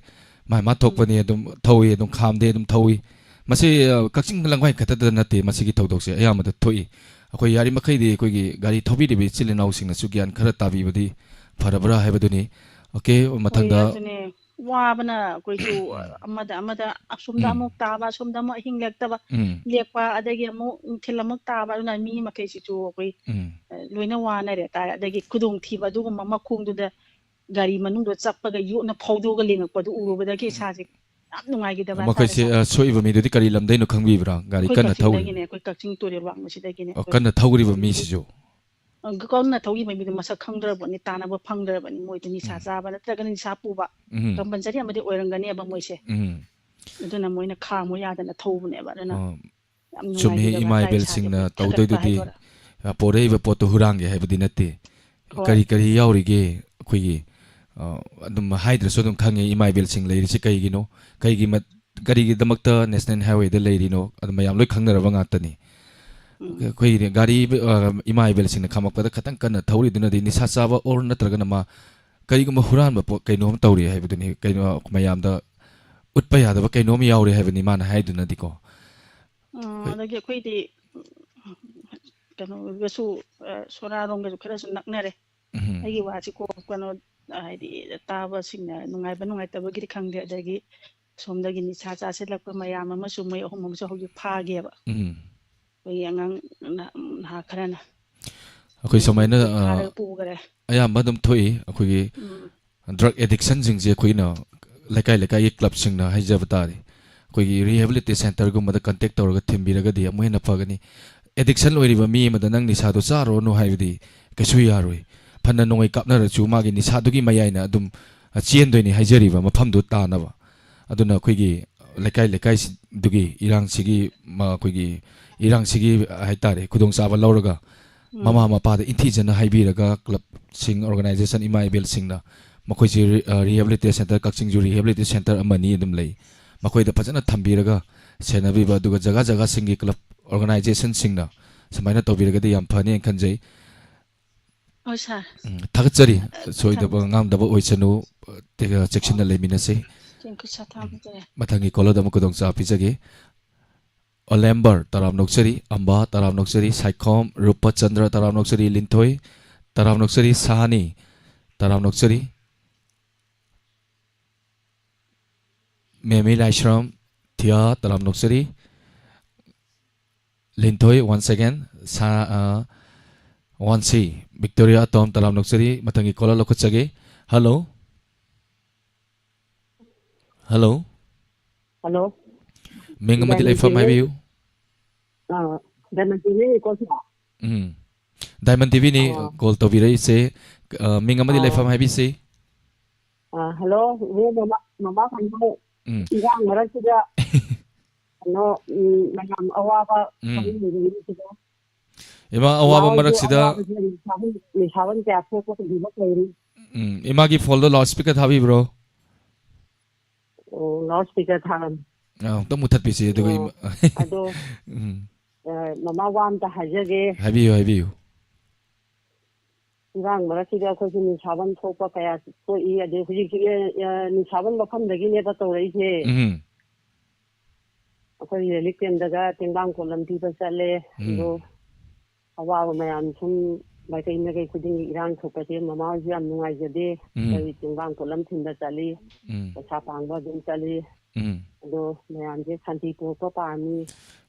ꯃꯥꯏ ꯃꯥ ꯎꯝ꯫ ꯊꯣꯛꯄꯅꯤ ꯑꯗꯨꯝ ꯊꯧꯏ, ꯑꯗꯨꯝ ꯈꯥꯝꯗꯦ ꯑꯗꯨꯝ ꯊꯧꯏ꯫ ꯃꯁꯤ, ꯑ, ꯀꯛꯆꯤꯡ ꯂꯝꯈꯥꯏ ꯈꯛꯇꯗ ꯅꯠꯇꯦ ꯃꯁꯤꯒꯤ ꯊꯧꯗꯣꯛꯁꯦ ꯑꯌꯥꯝꯕꯗ ꯊꯣꯛꯏ꯫ ꯑꯩꯈꯣꯏ ꯌꯥꯔꯤꯃꯈꯩꯗꯤ ꯑꯩꯈꯣꯏꯒꯤ ꯒꯥꯔꯤ ꯊꯧꯕꯤꯔꯤꯕ ꯏꯆꯤꯜ ꯏꯅꯥꯎꯁꯤꯡꯅꯁꯨ ꯒ꯭ꯌꯥꯟ ꯈꯔ ꯇꯥꯕꯤꯕꯗꯤ ꯐꯔꯕ꯭ꯔꯥ ꯍꯥꯏꯕꯗꯨꯅꯤ꯫ ꯑꯣꯀꯦ, ꯍꯣꯏ, ꯃꯊꯪꯗ ꯑꯗꯨꯅꯦ꯫ ꯋꯥꯕꯅ ꯑꯩꯈꯣꯏꯁꯨ ꯑꯃꯗ ꯑꯃꯗ ꯑꯁꯣꯝꯗ ꯎꯝ꯫ ꯑꯃꯨꯛ ꯇꯥꯕ, ꯑꯁꯣꯝꯗ ꯑꯃꯨꯛ ꯑꯍꯤꯡ ꯂꯦꯛꯇꯕ, ꯎꯝ꯫ ꯂꯦꯛꯄ, ꯑꯗꯒꯤ ꯑꯃꯨꯛ ꯅꯨꯡꯊꯤꯜ ꯑꯃꯨꯛ ꯇꯥꯕ, ꯑꯗꯨꯅ ꯃꯤ ꯃꯈꯩꯁꯤꯁꯨ ꯑꯩꯈꯣꯏ, ꯎꯝ꯫ ꯑ, ꯂꯣꯏꯅ ꯋꯥꯅꯔꯦ ꯍꯥꯏꯇꯥꯔꯦ꯫ ꯑꯗꯒꯤ ꯈꯨꯗꯣꯡꯊꯤꯕ ꯑꯗꯨꯒꯨꯝꯕ ꯃꯈꯣꯡꯗꯨꯗ ꯒꯥꯔꯤ ꯃꯅꯨꯡꯗ ꯆꯞꯄꯒ ꯌꯣꯠꯅ ꯐꯧꯗꯣꯛꯑꯒ ꯂꯦꯡꯉꯛꯄꯗꯨ ꯎꯔꯨꯕꯗ ꯏꯁꯥꯁꯦ ꯌꯥꯝ ꯅꯨꯡꯉꯥꯏꯈꯤꯗꯕ ꯍꯥꯏꯇꯥꯔꯦ ꯃꯈꯣꯏꯁꯦ, ꯁꯥꯔ꯫ ꯑ, ꯁꯣꯛꯏꯕ ꯃꯤꯗꯨꯗꯤ ꯀꯔꯤ ꯂꯝꯗꯩꯅꯣ ꯈꯪꯕꯤꯕ꯭ꯔꯥ? ꯒꯥꯔꯤ ꯑꯩꯈꯣꯏ ꯀꯟꯅ ꯊꯧꯔꯤ꯫ ꯀꯛꯆꯤꯡꯗꯒꯤꯅꯦ, ꯑꯩꯈꯣꯏ ꯀꯛꯆꯤꯡ ꯇꯨꯔꯦꯜ ꯋꯥꯡꯃꯁꯤꯗꯒꯤꯅꯦ ꯑꯣ, ꯑꯩꯈꯣꯏ꯫ ꯀꯟꯅ ꯊꯧꯔꯤꯕ ꯃꯤꯁꯤꯁꯨ? ꯑ, ꯀꯟꯅ ꯊꯧꯈꯤꯕ ꯃꯤꯗꯨ ꯃꯁꯛ ꯈꯪꯗ꯭ꯔꯕꯅꯤ, ꯇꯥꯟꯅꯕ ꯐꯪꯗ꯭ꯔꯕꯅꯤ꯫ ꯃꯣꯏꯗꯨ ꯅꯤꯁꯥ ꯎꯝ꯫ ꯆꯥꯕ ꯅꯠꯇ꯭ꯔꯒ ꯅꯤꯁꯥ ꯄꯨꯕ, ꯎꯝ꯫ ꯀꯝꯄꯜꯁꯔꯤ ꯑꯃꯗꯤ ꯑꯣꯏꯔꯝꯒꯅꯦꯕ ꯃꯣꯏꯁꯦ꯫ ꯎꯝ꯫ ꯑꯗꯨꯅ ꯃꯣꯏꯅ ꯈꯥꯝꯃꯨ ꯌꯥꯗꯅ ꯊꯧꯕꯅꯦꯕ꯫ ꯑꯗꯨꯅ ꯑꯣ, ꯌꯥꯝ ꯆꯨꯝꯃꯤ, ꯅꯨꯡꯉꯥꯏꯈꯤꯗꯕ ꯏꯃꯥ ꯍꯥꯏꯇꯥꯔꯦ, ꯏꯁꯥꯁꯦ ꯏꯕꯦꯜꯁꯤꯡꯅ ꯑꯩꯈꯣꯏ ꯊꯥꯒꯠꯄ ꯇꯧꯗꯣꯏꯗꯨꯗꯤ, ꯍꯥꯏꯗꯣꯏꯔꯥ꯫ ꯑ, ꯄꯣꯔꯛꯏꯕ ꯄꯣꯠꯇꯨ ꯍꯨꯔꯥꯟꯒꯦ ꯍꯥꯏꯕꯗꯤ ꯅꯠꯇꯦ꯫ ꯍꯣꯏ꯫ ꯀꯔꯤ ꯀꯔꯤ ꯌꯥꯎꯔꯤꯒꯦ ꯑꯩꯈꯣꯏꯒꯤ, ꯑ, ꯑꯗꯨꯝ ꯍꯥꯏꯗ꯭ꯔꯁꯨ ꯑꯗꯨꯝ ꯈꯪꯉꯦ ꯏꯃꯥ ꯏꯕꯦꯜꯁꯤꯡ ꯂꯩꯔꯤꯁꯦ ꯀꯩꯒꯤꯅꯣ, ꯀꯩꯒꯤ ꯃꯠ-, ꯀꯔꯤꯒꯤꯗꯃꯛꯇ ꯅꯦꯁꯅꯦꯜ ꯍꯥꯏꯋꯦꯗ ꯂꯩꯔꯤꯅꯣ, ꯑꯗꯨ ꯃꯌꯥꯝ ꯂꯣꯏ ꯈꯪꯅꯔꯕ ꯉꯥꯛꯇꯅꯤ꯫ ꯎꯝ꯫ ꯑꯩꯈꯣꯏꯒꯤꯗꯤ ꯒꯥꯔꯤ, ꯑ, ꯏꯃꯥ ꯏꯕꯦꯜꯁꯤꯡꯅ ꯈꯥꯝꯃꯛꯄꯗ ꯈꯇꯪ ꯀꯟꯅ ꯊꯧꯔꯤꯗꯨꯅꯗꯤ ꯅꯤꯁꯥ ꯆꯥꯕ ꯑꯣꯔ ꯅꯠꯇ꯭ꯔꯒꯅ ꯃꯥ ꯀꯔꯤꯒꯨꯝꯕ ꯍꯨꯔꯥꯟꯕ ꯄꯣꯠ ꯀꯩꯅꯣꯝ ꯇꯧꯔꯤ ꯍꯥꯏꯕꯗꯨꯅꯤ, ꯀꯩꯅꯣ ꯃꯌꯥꯝꯗ ꯎꯠꯄ ꯌꯥꯗꯕ ꯀꯩꯅꯣꯝ ꯌꯥꯎꯔꯤ ꯍꯥꯏꯕꯅꯤ ꯃꯥꯅ ꯍꯥꯏꯗꯨꯅꯗꯤꯀꯣ꯫ ꯎꯝ, ꯑꯩꯈꯣꯏ ꯑꯗꯒꯤ ꯑꯩꯈꯣꯏꯗꯤ, ꯎꯝ, ꯀꯩꯅꯣꯒꯁꯨ, ꯑ, ꯁꯣꯔꯥꯔꯣꯝꯒꯁꯨ ꯈꯔꯁꯨ ꯅꯛꯅꯔꯦ꯫ ꯎꯝ꯫ ꯑꯩꯒꯤ ꯋꯥꯁꯤ ꯀꯣ ꯀꯩꯅꯣ ꯍꯥꯏꯗꯤ ꯇꯥꯕꯁꯤꯡꯅ ꯅꯨꯡꯉꯥꯏꯕ ꯅꯨꯡꯉꯥꯏꯇꯕꯒꯤꯗꯤ ꯈꯪꯗꯦ, ꯑꯗꯒꯤ ꯁꯣꯝꯗꯒꯤ ꯅꯤꯁꯥ ꯆꯥꯁꯤꯜꯂꯛꯄ ꯃꯌꯥꯝ ꯑꯃꯁꯨ ꯃꯣꯏ ꯑꯍꯨꯝ ꯑꯃꯁꯨ ꯍꯧꯖꯤꯛ ꯐꯥꯒꯦꯕ꯫ ꯎꯝ꯫ ꯑꯩꯈꯣꯏꯒꯤ ꯑꯉꯥꯡ ꯅꯍꯥ ꯈꯔꯅ ꯑꯩꯈꯣꯏ ꯁꯨꯃꯥꯏꯅ ꯐꯥꯔꯒ ꯄꯨꯈꯔꯦ꯫ ꯑꯌꯥꯝꯕ ꯑꯗꯨꯝ ꯊꯣꯛꯏ꯫ ꯑꯩꯈꯣꯏꯒꯤ ꯎꯝ꯫ ꯗ꯭ꯔꯒ ꯑꯦꯗꯤꯛꯁꯟꯁꯤꯡꯁꯦ ꯑꯩꯈꯣꯏꯅ ꯂꯩꯀꯥꯏ ꯂꯩꯀꯥꯏꯒꯤ ꯀ꯭ꯂꯕꯁꯤꯡꯅ ꯍꯥꯏꯖꯕ ꯇꯥꯔꯦ, ꯑꯩꯈꯣꯏꯒꯤ ꯔꯤꯍꯦꯕꯤꯂꯤꯇꯦ ꯁꯦꯟꯇꯔꯒꯨꯝꯕꯗ ꯀꯟꯇꯦꯛ ꯇꯧꯔꯒ ꯊꯤꯟꯕꯤꯔꯒꯗꯤ ꯑꯃꯨꯛ ꯍꯦꯟꯅ ꯐꯒꯅꯤ꯫ ꯑꯦꯗꯤꯛꯁꯟ ꯑꯣꯏꯔꯤꯕ ꯃꯤ ꯑꯃꯗ "ꯅꯪ ꯅꯤꯁꯥꯗꯣ ꯆꯥꯔꯨꯔꯅꯨ" ꯍꯥꯏꯕꯗꯤ ꯀꯩꯁꯨ ꯌꯥꯔꯣꯏ꯫ ꯐꯅ ꯅꯣꯡꯃꯩ ꯀꯥꯞꯅꯔꯁꯨ ꯃꯥꯒꯤ ꯅꯤꯁꯥꯗꯨꯒꯤ ꯃꯌꯥꯏꯅ ꯑꯗꯨꯝ ꯆꯦꯟꯗꯣꯏꯅꯤ ꯍꯥꯏꯖꯔꯤꯕ ꯃꯐꯝꯗꯨ ꯇꯥꯅꯕ꯫ ꯑꯗꯨꯅ ꯑꯩꯈꯣꯏꯒꯤ ꯂꯩꯀꯥꯏ ꯂꯩꯀꯥꯏꯁꯤꯗꯨꯒꯤ ꯏꯔꯥꯡꯁꯤꯒꯤ, ꯃ-, ꯑꯩꯈꯣꯏꯒꯤ ꯏꯔꯥꯡꯁꯤꯒꯤ ꯍꯥꯏꯇꯥꯔꯦ, ꯈꯨꯗꯣꯡꯆꯥꯕ ꯂꯧꯔꯒ ꯎꯝ꯫ ꯃꯃꯥ ꯃꯄꯥꯗ ꯏꯟꯊꯤꯖꯅ ꯍꯥꯏꯕꯤꯔꯒ ꯀ꯭ꯂꯕꯁꯤꯡ, ꯑꯣꯔꯒꯅꯥꯏꯖꯦꯁꯟ, ꯏꯃꯥ ꯏꯕꯦꯜꯁꯤꯡꯅ ꯃꯈꯣꯏꯁꯤ ꯔꯤ-, ꯑ, ꯔꯤꯍꯦꯕꯤꯂꯤꯇꯦ ꯁꯦꯟꯇꯔ, ꯀꯛꯆꯤꯡꯁꯨ ꯔꯤꯍꯦꯕꯤꯂꯤꯇꯦ ꯁꯦꯟꯇꯔ ꯑꯃꯅꯤ ꯑꯗꯨꯝ ꯂꯩ, ꯃꯈꯣꯏꯗ ꯐꯖꯅ ꯊꯝꯕꯤꯔꯒ ꯁꯦꯟꯅꯕꯤꯕ, ꯑꯗꯨꯒ ꯖꯒꯥ ꯖꯒꯥꯁꯤꯡꯒꯤ ꯀ꯭ꯂꯕ ꯑꯣꯔꯒꯅꯥꯏꯖꯦꯁꯟꯁꯤꯡꯅ ꯁꯨꯃꯥꯏꯅ ꯇꯧꯕꯤꯔꯒꯗꯤ ꯌꯥꯝ ꯐꯅꯤ ꯍꯥꯏꯅ ꯈꯟꯖꯩ꯫ ꯍꯣꯏ ꯁꯥꯔ꯫ ꯎꯝ, ꯊꯥꯒꯠꯆꯔꯤ꯫ ꯑ, ꯁꯣꯏꯗꯕ ꯊꯝ- ꯉꯥꯡꯗꯕ ꯑꯣꯏꯁꯅꯨ꯫ ꯇꯦ-, ꯆꯦꯛꯁꯤꯟꯅ ꯂꯩꯃꯤꯟꯅꯁꯤ꯫ Thank you ꯁꯥꯔ, ꯊꯝꯖꯔꯦ꯫ ꯃꯊꯪꯒꯤ ꯀꯣꯂꯔꯗ ꯑꯃꯨꯛ ꯈꯨꯗꯣꯡꯆꯥꯕ ꯄꯤꯖꯒꯦ꯫ ꯑꯣꯂꯦꯝꯕꯔ, ꯇꯔꯥꯝꯅ ꯑꯣꯛꯆꯔꯤ꯫ ꯑꯝꯕ, ꯇꯔꯥꯝꯅ ꯑꯣꯛꯆꯔꯤ꯫ ꯁꯥꯏꯈꯣꯝ, ꯔꯨꯄꯆꯟꯗ꯭ꯔ, ꯇꯔꯥꯝꯅ ꯑꯣꯛꯆꯔꯤ꯫ ꯂꯤꯟꯊꯣꯏ, ꯇꯔꯥꯝꯅ ꯑꯣꯛꯆꯔꯤ꯫ ꯁꯥꯍꯅꯤ, ꯇꯔꯥꯝꯅ ꯑꯣꯛꯆꯔꯤ꯫ ꯃꯦꯃꯤ ꯂꯥꯏꯁ꯭ꯔꯝ, ꯊꯤꯌꯥ, ꯇꯔꯥꯝꯅ ꯑꯣꯛꯆꯔꯤ꯫ ꯂꯤꯟꯊꯣꯏ, once again, ꯁꯥ-, ꯑ, ꯋꯥꯟꯁꯤ, ꯕꯤꯛꯇꯣꯔꯤꯌꯥ ꯑꯇꯣꯝ, ꯇꯔꯥꯝꯅ ꯑꯣꯛꯆꯔꯤ꯫ ꯃꯊꯪꯒꯤ ꯀꯣꯂꯔ ꯂꯧꯈꯠꯆꯒꯦ꯫ ꯍꯜꯂꯣ꯫ ꯍꯜꯂꯣ꯫ ꯍꯜꯂꯣ꯫ ꯃꯤꯡ ꯑꯃꯗꯤ ꯗꯥꯏꯃꯟ ꯂꯩꯐꯝ ꯇꯤꯚꯤ꯫ ꯍꯥꯏꯕꯤꯌꯨ꯫ ꯑꯥ, ꯗꯥꯏꯃꯟ ꯇꯤꯚꯤꯅꯤꯀꯣ ꯁꯤꯗ? ꯎꯝ꯫ ꯗꯥꯏꯃꯟ ꯇꯤꯚꯤꯅꯤ ꯑꯣ꯫ ꯀꯣꯜ ꯇꯧꯕꯤꯔꯛꯏꯁꯦ꯫ ꯑ, ꯃꯤꯡ ꯑꯃꯗꯤ ꯑꯣ꯫ ꯂꯩꯐꯝ ꯍꯥꯏꯕꯤꯁꯤ꯫ ꯑꯥ, ꯍꯜꯂꯣ, ꯏꯕꯨꯡꯉꯣ, ꯃꯃꯥ, ꯃꯃꯥ ꯈꯪꯉꯣꯏ꯫ ꯎꯝ꯫ ꯏꯔꯥꯡ ꯃꯔꯛꯁꯤꯗ ꯀꯩꯅꯣ, ꯎꯝ, ꯃꯌꯥꯝ ꯑꯋꯥꯕ ꯎꯝ꯫ ꯈꯪꯃꯤꯟꯅꯔꯤꯕꯁꯤꯗ꯫ ꯏꯃꯥ, ꯑꯋꯥꯕ ꯃꯥ ꯍꯣꯏꯒꯤ ꯃꯔꯛꯁꯤꯗ ꯑꯋꯥꯕꯁꯦ ꯅꯤꯁꯥꯕꯟ, ꯅꯤꯁꯥꯕꯟ ꯀꯌꯥ ꯊꯣꯛꯄ ꯀꯩꯗꯧꯕ ꯇꯧꯔꯤ? ꯎꯝ, ꯏꯃꯥꯒꯤ ꯐꯣꯟꯗꯣ ꯂꯥꯎꯠ ꯁ꯭ꯄꯤꯀꯔ ꯊꯥꯕꯤꯕ꯭ꯔꯣ? ꯑꯣ, ꯂꯥꯎꯠ ꯁ꯭ꯄꯤꯀꯔ ꯊꯥꯔꯝꯃꯤ꯫ ꯑ, ꯑꯝꯇ ꯃꯨꯊꯠꯄꯤꯁꯤ, ꯑꯗꯨꯒ ꯑꯣ, ꯏꯃꯥ-, ꯑꯗꯣ, ꯎꯝ꯫ ꯑ, ꯃꯃꯥ ꯋꯥ ꯑꯝꯇ ꯍꯥꯏꯖꯒꯦ꯫ ꯍꯥꯏꯕꯤꯌꯨ, ꯍꯥꯏꯕꯤꯌꯨ꯫ ꯏꯔꯥꯡ ꯃꯔꯛꯁꯤꯗ ꯑꯩꯈꯣꯏꯁꯨ ꯅꯤꯁꯥꯕꯟ ꯊꯣꯛꯄ ꯀꯌꯥ ꯊꯣꯛꯏ꯫ ꯑꯗꯩ ꯍꯧꯖꯤꯛꯁꯤ, ꯑ, ꯅꯤꯁꯥꯕꯟ ꯃꯐꯝꯗꯒꯤꯅꯦꯕ ꯇꯧꯔꯛꯏꯁꯦ꯫ ꯎꯝ꯫ ꯑꯩꯈꯣꯏ ꯔꯤꯂꯤꯐ ꯀꯦꯝꯗꯒ ꯇꯦꯡꯕꯥꯡ ꯀꯣꯠꯂꯝ ꯄꯤꯕ ꯆꯠꯂꯦ꯫ ꯎꯝ꯫ ꯑꯗꯣ ꯑꯋꯥꯕ ꯃꯌꯥꯝ ꯁꯨꯝ ꯃꯥꯏꯀꯩ ꯃꯥꯏꯀꯩ ꯈꯨꯗꯤꯡꯒꯤ ꯏꯔꯥꯡ ꯊꯣꯛꯄꯁꯦ ꯃꯃꯥ ꯍꯣꯏꯁꯨ ꯌꯥꯝ ꯅꯨꯡꯉꯥꯏꯖꯗꯦ꯫ ꯎꯝ꯫ ꯑꯩꯈꯣꯏ ꯇꯦꯡꯕꯥꯡ ꯄꯣꯠꯂꯝ ꯊꯤꯟꯕ ꯆꯠꯂꯤ, ꯎꯝ꯫ ꯄꯩꯁꯥ ꯄꯥꯡꯕ ꯑꯗꯨꯝ ꯆꯠꯂꯤ꯫ ꯎꯝ꯫ ꯑꯗꯣ ꯃꯌꯥꯝꯁꯦ ꯁꯥꯟꯇꯤ ꯄꯨꯔꯛꯄ ꯄꯥꯝꯃꯤ꯫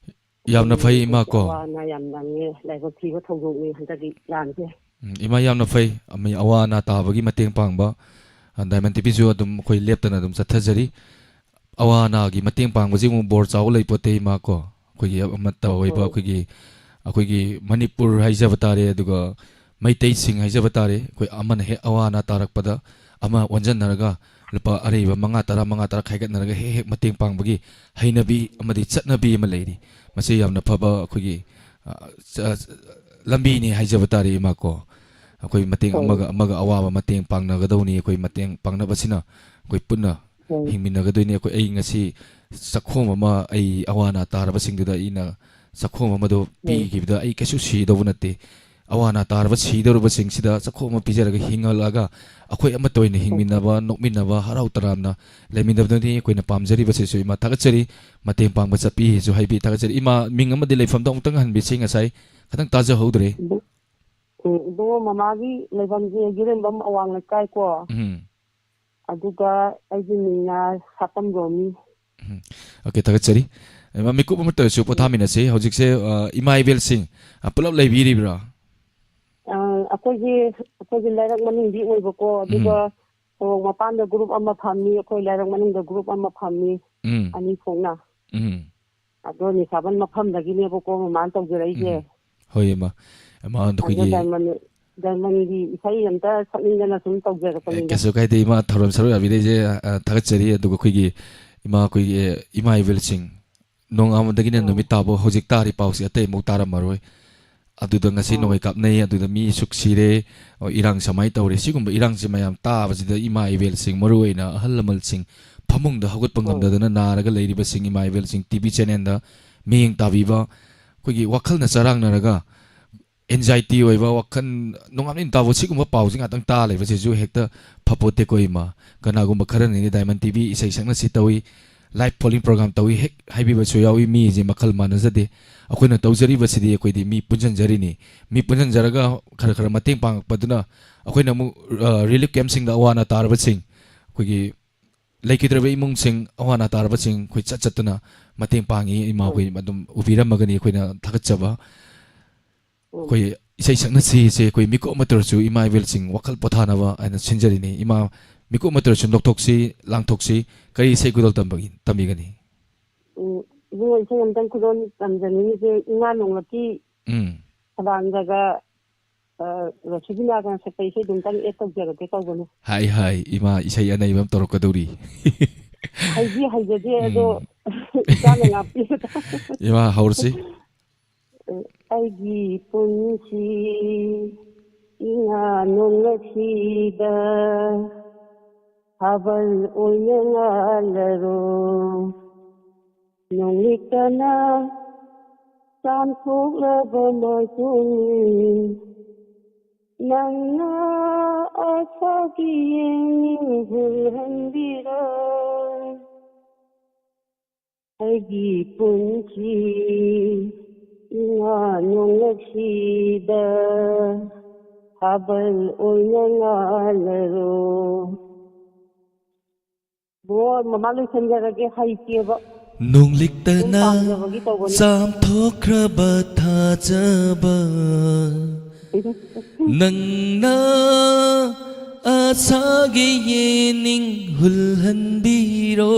ꯌꯥꯝꯅ ꯐꯩ, ꯏꯃꯥ, ꯀꯣ꯫ ꯑꯋꯥ ꯑꯅꯥ ꯌꯥꯝ ꯅꯪꯉꯦ, ꯂꯥꯏꯕꯛ ꯊꯤꯕ ꯊꯧꯗꯣꯛꯅꯤ ꯍꯟꯗꯛꯀꯤ ꯂꯥꯟꯁꯦ꯫ ꯎꯝ, ꯏꯃꯥ, ꯌꯥꯝꯅ ꯐꯩ꯫ ꯑꯃ-, ꯑꯋꯥ ꯑꯅꯥ ꯇꯥꯕꯒꯤ ꯃꯇꯦꯡ ꯄꯥꯡꯕ꯫ ꯑ, ꯗꯥꯏꯃꯟ ꯇꯤꯚꯤꯁꯨ ꯑꯗꯨꯝ ꯑꯩꯈꯣꯏ ꯂꯦꯞꯇꯅ ꯑꯗꯨꯝ ꯆꯠꯊꯖꯔꯤ꯫ ꯑꯋꯥ ꯑꯅꯥꯒꯤ ꯃꯇꯦꯡ ꯄꯥꯡꯕꯁꯤꯃꯨꯛ ꯕꯣꯔ ꯆꯥꯎꯕ ꯂꯩꯄꯣꯠꯇꯦ, ꯏꯃꯥ, ꯀꯣ꯫ ꯑꯩꯈꯣꯏꯒꯤ ꯑꯃꯠꯇ ꯑꯣꯏꯕ ꯍꯣꯏ꯫ ꯑꯩꯈꯣꯏꯒꯤ, ꯑꯩꯈꯣꯏꯒꯤ ꯃꯅꯤꯄꯨꯔ ꯍꯥꯏꯖꯕ ꯇꯥꯔꯦ, ꯑꯗꯨꯒ ꯃꯩꯇꯩꯁꯤꯡ ꯍꯥꯏꯖꯕ ꯇꯥꯔꯦ, ꯑꯩꯈꯣꯏ ꯑꯃꯅ ꯍꯦꯛ ꯑꯋꯥ ꯑꯅꯥ ꯇꯥꯔꯛꯄꯗ ꯑꯃ ꯑꯣꯟꯁꯤꯟꯅꯔꯒ ꯂꯨꯄꯥ ꯑꯔꯩꯕ ꯃꯉꯥ, ꯇꯔꯥ, ꯃꯉꯥ, ꯇꯔꯥ ꯈꯥꯏꯒꯠꯅꯔꯒ ꯍꯦꯛ ꯍꯦꯛ ꯃꯇꯦꯡ ꯄꯥꯡꯕꯒꯤ ꯍꯩꯅꯕꯤ ꯑꯃꯗꯤ ꯆꯠꯅꯕꯤ ꯑꯃ ꯂꯩꯔꯤ꯫ ꯃꯁꯤ ꯌꯥꯝꯅ ꯐꯕ ꯑꯩꯈꯣꯏꯒꯤ, ꯑ, ꯆ-, ꯂꯝꯕꯤꯅꯤ ꯍꯥꯏꯖꯕ ꯇꯥꯔꯦ, ꯏꯃꯥ, ꯀꯣ꯫ ꯑꯩꯈꯣꯏ ꯃꯇꯦꯡ ꯍꯣꯏ꯫ ꯑꯃꯒ ꯑꯃꯒ ꯑꯋꯥꯕ ꯃꯇꯦꯡ ꯄꯥꯡꯅꯒꯗꯧꯅꯤ꯫ ꯑꯩꯈꯣꯏ ꯃꯇꯦꯡ ꯄꯥꯡꯅꯕꯁꯤꯅ ꯑꯩꯈꯣꯏ ꯄꯨꯟꯅ ꯍꯣꯏ꯫ ꯍꯤꯡꯃꯤꯟꯅꯒꯗꯣꯏꯅꯤ꯫ ꯑꯩꯈꯣꯏ, ꯑꯩ ꯉꯁꯤ ꯆꯥꯛꯈꯣꯝ ꯑꯃ, ꯑꯩ ꯑꯋꯥ ꯑꯅꯥ ꯇꯥꯔꯕꯁꯤꯡꯗꯨꯗ ꯑꯩꯅ ꯆꯥꯛꯈꯣꯝ ꯑꯃꯗꯣ ꯍꯣꯏ꯫ ꯄꯤꯈꯤꯕꯗ ꯑꯩ ꯀꯩꯁꯨ ꯁꯤꯗꯧꯕ ꯅꯠꯇꯦ꯫ ꯑꯋꯥ ꯑꯅꯥ ꯇꯥꯔꯕ ꯁꯤꯗꯧꯔꯕꯁꯤꯡꯁꯤꯗ ꯆꯥꯛꯈꯣꯝ ꯑꯃ ꯄꯤꯖꯔꯒ ꯍꯤꯡꯍꯜꯂꯛꯑꯒ ꯑꯩꯈꯣꯏ ꯑꯃꯠꯇ ꯑꯣꯏꯅ ꯍꯣꯏ꯫ ꯍꯤꯡꯃꯤꯟꯅꯕ, ꯅꯣꯛꯃꯤꯟꯅꯕ, ꯍꯔꯥꯎ ꯇꯔꯥꯝꯅ ꯂꯩꯃꯤꯟꯅꯕꯗꯨꯅꯤ ꯑꯩꯈꯣꯏꯅ ꯄꯥꯝꯖꯔꯤꯕꯁꯤꯁꯨ꯫ ꯏꯃꯥ, ꯊꯥꯒꯠꯆꯔꯤ꯫ ꯃꯇꯦꯡ ꯄꯥꯡꯕ ꯆꯠꯄꯤꯁꯨ ꯍꯥꯏꯕꯤ ꯊꯥꯒꯠꯆꯔꯤ꯫ ꯏꯃꯥ, ꯃꯤꯡ ꯑꯃꯗꯤ ꯂꯩꯐꯝꯗꯣ ꯑꯃꯨꯛꯇꯪ ꯍꯟꯕꯤꯁꯤ, ꯉꯁꯥꯏ ꯈꯤꯇꯪ ꯇꯥꯖꯍꯧꯗ꯭ꯔꯦ꯫ ꯏꯕꯨ-, ꯎꯝ, ꯏꯕꯨꯡꯉꯣ, ꯃꯃꯥꯒꯤ ꯂꯩꯐꯝꯁꯦ ꯌꯨꯔꯦꯝꯕꯝ ꯑꯋꯥꯡ ꯂꯩꯀꯥꯏ ꯀꯣ꯫ ꯎꯝ꯫ ꯑꯗꯨꯒ ꯑꯩꯒꯤ ꯃꯤꯡꯅ ꯁꯥꯄꯝ ꯔꯣꯃꯤ꯫ ꯎꯝ꯫ ꯑꯣꯀꯦ, ꯊꯥꯒꯠꯆꯔꯤ꯫ ꯏꯃꯥ, ꯃꯤꯀꯨꯞ ꯑꯃꯠꯇ ꯑꯣꯏꯔꯁꯨ ꯄꯣꯊꯥꯃꯤꯟꯅꯁꯤ꯫ ꯍꯧꯖꯤꯛꯁꯦ, ꯑ, ꯏꯃꯥ ꯏꯕꯦꯜꯁꯤꯡ, ꯑ, ꯄꯨꯂꯞ ꯂꯩꯕꯤꯔꯤꯕ꯭ꯔꯥ? ꯑ, ꯑꯩꯈꯣꯏꯒꯤ, ꯑꯩꯈꯣꯏꯒꯤ ꯂꯩꯔꯛ ꯃꯅꯨꯡꯗꯤ ꯑꯣꯏꯕꯀꯣ, ꯑꯗꯨꯒ ꯎꯝ꯫ ꯁꯣꯔꯣꯛ ꯃꯄꯥꯟꯗ ꯒ꯭ꯔꯨꯞ ꯑꯃ ꯐꯝꯃꯤ, ꯑꯩꯈꯣꯏ ꯂꯩꯔꯛ ꯃꯅꯨꯡꯗ ꯒ꯭ꯔꯨꯞ ꯑꯃ ꯐꯝꯃꯤ, ꯎꯝ꯫ ꯑꯅꯤ ꯊꯣꯛꯅ꯫ ꯎꯝ꯫ ꯑꯗꯣ ꯅꯤꯁꯥꯕꯟ ꯃꯐꯝꯗꯒꯤꯅꯦꯕꯀꯣ ꯃꯃꯥꯅ ꯇꯧꯖꯔꯛꯏꯁꯦ꯫ ꯎꯝ꯫ ꯍꯣꯏ, ꯏꯃꯥ꯫ ꯏꯃꯥ, ꯑꯗꯣ ꯑꯩꯈꯣꯏꯒꯤ ꯗꯥꯏꯃꯟ, ꯗꯥꯏꯃꯟꯒꯤ ꯏꯁꯩ ꯑꯝꯇ ꯁꯛꯅꯤꯡꯗꯅ ꯁꯨꯝ ꯑꯦ, ꯇꯧꯖꯔꯛꯄꯅꯤꯗ꯫ ꯀꯩꯁꯨ ꯀꯥꯏꯗꯦ, ꯏꯃꯥ, ꯊꯧꯔꯝ ꯁꯔꯨꯛ ꯌꯥꯕꯤꯔꯛꯏꯁꯦ, ꯑ, ꯊꯥꯒꯠꯆꯔꯤ꯫ ꯑꯗꯨꯒ ꯑꯩꯈꯣꯏꯒꯤ ꯏꯃꯥ, ꯑꯩꯈꯣꯏꯒꯤ, ꯑꯦ, ꯏꯃꯥ ꯏꯕꯦꯜꯁꯤꯡ, ꯅꯣꯡꯉꯥꯟꯕꯗꯒꯤꯅ ꯑꯣ꯫ ꯅꯨꯃꯤꯠ ꯇꯥꯕ ꯍꯧꯖꯤꯛ ꯇꯥꯔꯤ ꯄꯥꯎꯁꯦ ꯑꯇꯩ ꯑꯃꯨꯛ ꯇꯥꯔꯝꯃꯔꯣꯏ꯫ ꯑꯗꯨꯗ ꯉꯁꯤ ꯑꯣ꯫ ꯅꯣꯡꯃꯩ ꯀꯥꯞꯅꯩ, ꯑꯗꯨꯗ ꯃꯤ ꯁꯨꯛ ꯁꯤꯔꯦ, ꯑꯣ, ꯏꯔꯥꯡ ꯁꯨꯃꯥꯏꯅ ꯇꯧꯔꯦ꯫ ꯁꯤꯒꯨꯝꯕ ꯏꯔꯥꯡꯁꯦ ꯃꯌꯥꯝ ꯇꯥꯕꯁꯤꯗ ꯏꯃꯥ ꯏꯕꯦꯜꯁꯤꯡ, ꯃꯔꯨ ꯑꯣꯏꯅ ꯑꯍꯜ ꯂꯃꯟꯁꯤꯡ, ꯐꯃꯨꯡꯗ ꯍꯧꯒꯠꯄ ꯍꯣꯏ꯫ ꯉꯝꯗꯗꯅ ꯅꯥꯔꯒ ꯂꯩꯔꯤꯕꯁꯤꯡ, ꯏꯃꯥ ꯏꯕꯦꯜꯁꯤꯡ ꯇꯤ ꯚꯤ ꯆꯦꯅꯦꯜꯗ ꯃꯤꯠꯌꯦꯡ ꯇꯥꯕꯤꯕ, ꯑꯩꯈꯣꯏꯒꯤ ꯋꯥꯈꯜꯅ ꯆꯔꯥꯡꯅꯔꯒ ꯑꯦꯟꯖꯥꯏꯇꯤ ꯑꯣꯏꯕ, ꯋꯥꯈꯜ ꯅꯣꯡꯉꯥꯟꯕꯗꯒꯤ ꯅꯨꯃꯤꯠ ꯇꯥꯕ ꯁꯤꯒꯨꯝꯕ ꯄꯥꯎꯁꯤ ꯉꯥꯛꯇꯪ ꯇꯥ ꯂꯩꯕꯁꯤꯁꯨ ꯍꯦꯛꯇ ꯐꯄꯣꯠꯇꯦꯀꯣ, ꯏꯃꯥ꯫ ꯀꯅꯥꯒꯨꯝꯕ ꯈꯔꯅꯗꯤ ꯗꯥꯏꯃꯟ ꯇꯤ ꯚꯤ ꯏꯁꯩ ꯁꯛꯅꯁꯤ ꯇꯧꯏ, live polling program ꯇꯧꯏ ꯍꯦꯛ ꯍꯥꯏꯕꯤꯕꯁꯨ ꯌꯥꯎꯏ꯫ ꯃꯤꯁꯦ ꯃꯈꯜ ꯃꯥꯟꯅꯖꯗꯦ꯫ ꯑꯩꯈꯣꯏꯅ ꯇꯧꯖꯔꯤꯕꯁꯤꯗꯤ ꯑꯩꯈꯣꯏꯗꯤ ꯃꯤ ꯄꯨꯟꯁꯤꯟꯖꯔꯤꯅꯤ꯫ ꯃꯤ ꯄꯨꯟꯁꯤꯟꯖꯔꯒ ꯈꯔ ꯈꯔ ꯃꯇꯦꯡ ꯄꯥꯡꯉꯛꯄꯗꯨꯅ ꯑꯩꯈꯣꯏꯅ ꯑꯃꯨꯛ, ꯑ, relief campꯁꯤꯡꯗ ꯑꯋꯥ ꯑꯅꯥ ꯇꯥꯔꯕꯁꯤꯡ, ꯑꯩꯈꯣꯏꯒꯤ ꯂꯩꯈꯤꯗ꯭ꯔꯕ ꯏꯃꯨꯡꯁꯤꯡ, ꯑꯋꯥ ꯑꯅꯥ ꯇꯥꯔꯕꯁꯤꯡ ꯑꯩꯈꯣꯏ ꯆꯠ ꯆꯠꯇꯅ ꯃꯇꯦꯡ ꯄꯥꯡꯉꯤ꯫ ꯏꯃꯥ ꯍꯣꯏ꯫ ꯑꯩꯈꯣꯏ ꯑꯗꯨꯝ ꯎꯕꯤꯔꯝꯃꯒꯅꯤ ꯑꯩꯈꯣꯏꯅ ꯊꯥꯒꯠꯆꯕ꯫ ꯎꯝ꯫ ꯑꯩꯈꯣꯏ ꯏꯁꯩ ꯁꯛꯅꯁꯤꯁꯦ ꯑꯩꯈꯣꯏ ꯃꯤꯀꯨꯞ ꯑꯃꯠꯇ ꯑꯣꯏꯔꯁꯨ ꯏꯃꯥ ꯏꯕꯦꯜꯁꯤꯡ ꯋꯥꯈꯜ ꯄꯣꯊꯥꯅꯕ ꯍꯥꯏꯅ ꯁꯤꯟꯖꯔꯤꯅꯤ꯫ ꯏꯃꯥ, ꯃꯤꯀꯨꯞ ꯑꯃꯠꯇ ꯑꯣꯏꯔꯁꯨ ꯅꯣꯛꯊꯣꯛꯁꯤ, ꯂꯥꯡꯊꯣꯛꯁꯤ꯫ ꯀꯔꯤ ꯏꯁꯩ ꯈꯨꯗꯣꯜ ꯇꯝꯕꯒꯤ-, ꯇꯝꯕꯤꯒꯅꯤ? ꯎꯝ, ꯏꯕꯨꯡꯉꯣ, ꯏꯁꯩ ꯑꯝꯇꯪ ꯈꯨꯗꯣꯜ ꯇꯝꯖꯅꯤꯡꯉꯤꯁꯦ ꯏꯉꯥ ꯅꯣꯡꯂꯛꯀꯤ ꯎꯝ꯫ ꯈꯗꯥꯡꯗꯒ, ꯑ, ꯔꯣꯁꯤꯕꯤꯅꯥꯒ ꯁꯛꯄ ꯏꯁꯩꯗꯨ ꯑꯝꯇꯪ add ꯇꯧꯖꯔꯒꯦ ꯇꯧꯕꯅꯦ꯫ ꯍꯥꯏ, ꯍꯥꯏ, ꯏꯃꯥ ꯏꯁꯩ ꯑꯅꯩꯕ ꯑꯃ ꯇꯧꯔꯛꯀꯗꯧꯔꯤ꯫ ꯍꯩꯗꯤ ꯍꯩꯖꯗꯦ, ꯑꯗꯣ ꯎꯝ꯫ ꯏꯆꯥꯅ ꯉꯥꯛꯄꯤꯕꯗ꯫ ꯏꯃꯥ, ꯍꯧꯔꯁꯤ꯫ ꯑꯩꯒꯤ ꯄꯨꯟꯁꯤ ꯏꯉꯥ ꯅꯣꯡꯂꯛꯁꯤꯗ ꯊꯥꯕꯜ ꯑꯣꯏꯅ ꯉꯥꯜꯂꯔꯣ꯫ ꯅꯣꯡꯂꯤꯛꯇꯅ ꯆꯥꯝꯊꯣꯛꯂꯕ ꯃꯇꯨꯡ, ꯅꯪꯅ ꯑꯁꯥꯒꯤ ꯌꯦꯡꯅꯤꯡ ꯍꯨꯜꯍꯟꯕꯤꯔꯣ꯫ ꯑꯩꯒꯤ ꯄꯨꯟꯁꯤ ꯏꯉꯥ ꯅꯣꯡꯂꯛꯁꯤꯗ ꯊꯥꯕꯜ ꯑꯣꯏꯅ ꯉꯥꯜꯂꯔꯣ꯫ ꯕꯣ, ꯃꯃꯥ ꯂꯣꯏꯁꯟꯖꯔꯒꯦ, ꯍꯩꯇꯦꯕ꯫ ꯅꯣꯡꯂꯤꯛꯇꯅ ꯁꯨꯝ ꯄꯥꯝꯖꯕꯒꯤ ꯇꯧꯕꯅꯤ꯫ ꯆꯥꯝꯊꯣꯛꯈ꯭ꯔꯕ ꯊꯥꯖꯕ, ꯅꯪꯅ ꯑꯁꯥꯒꯤ ꯌꯦꯅꯤꯡ ꯍꯨꯜꯍꯟꯕꯤꯔꯣ꯫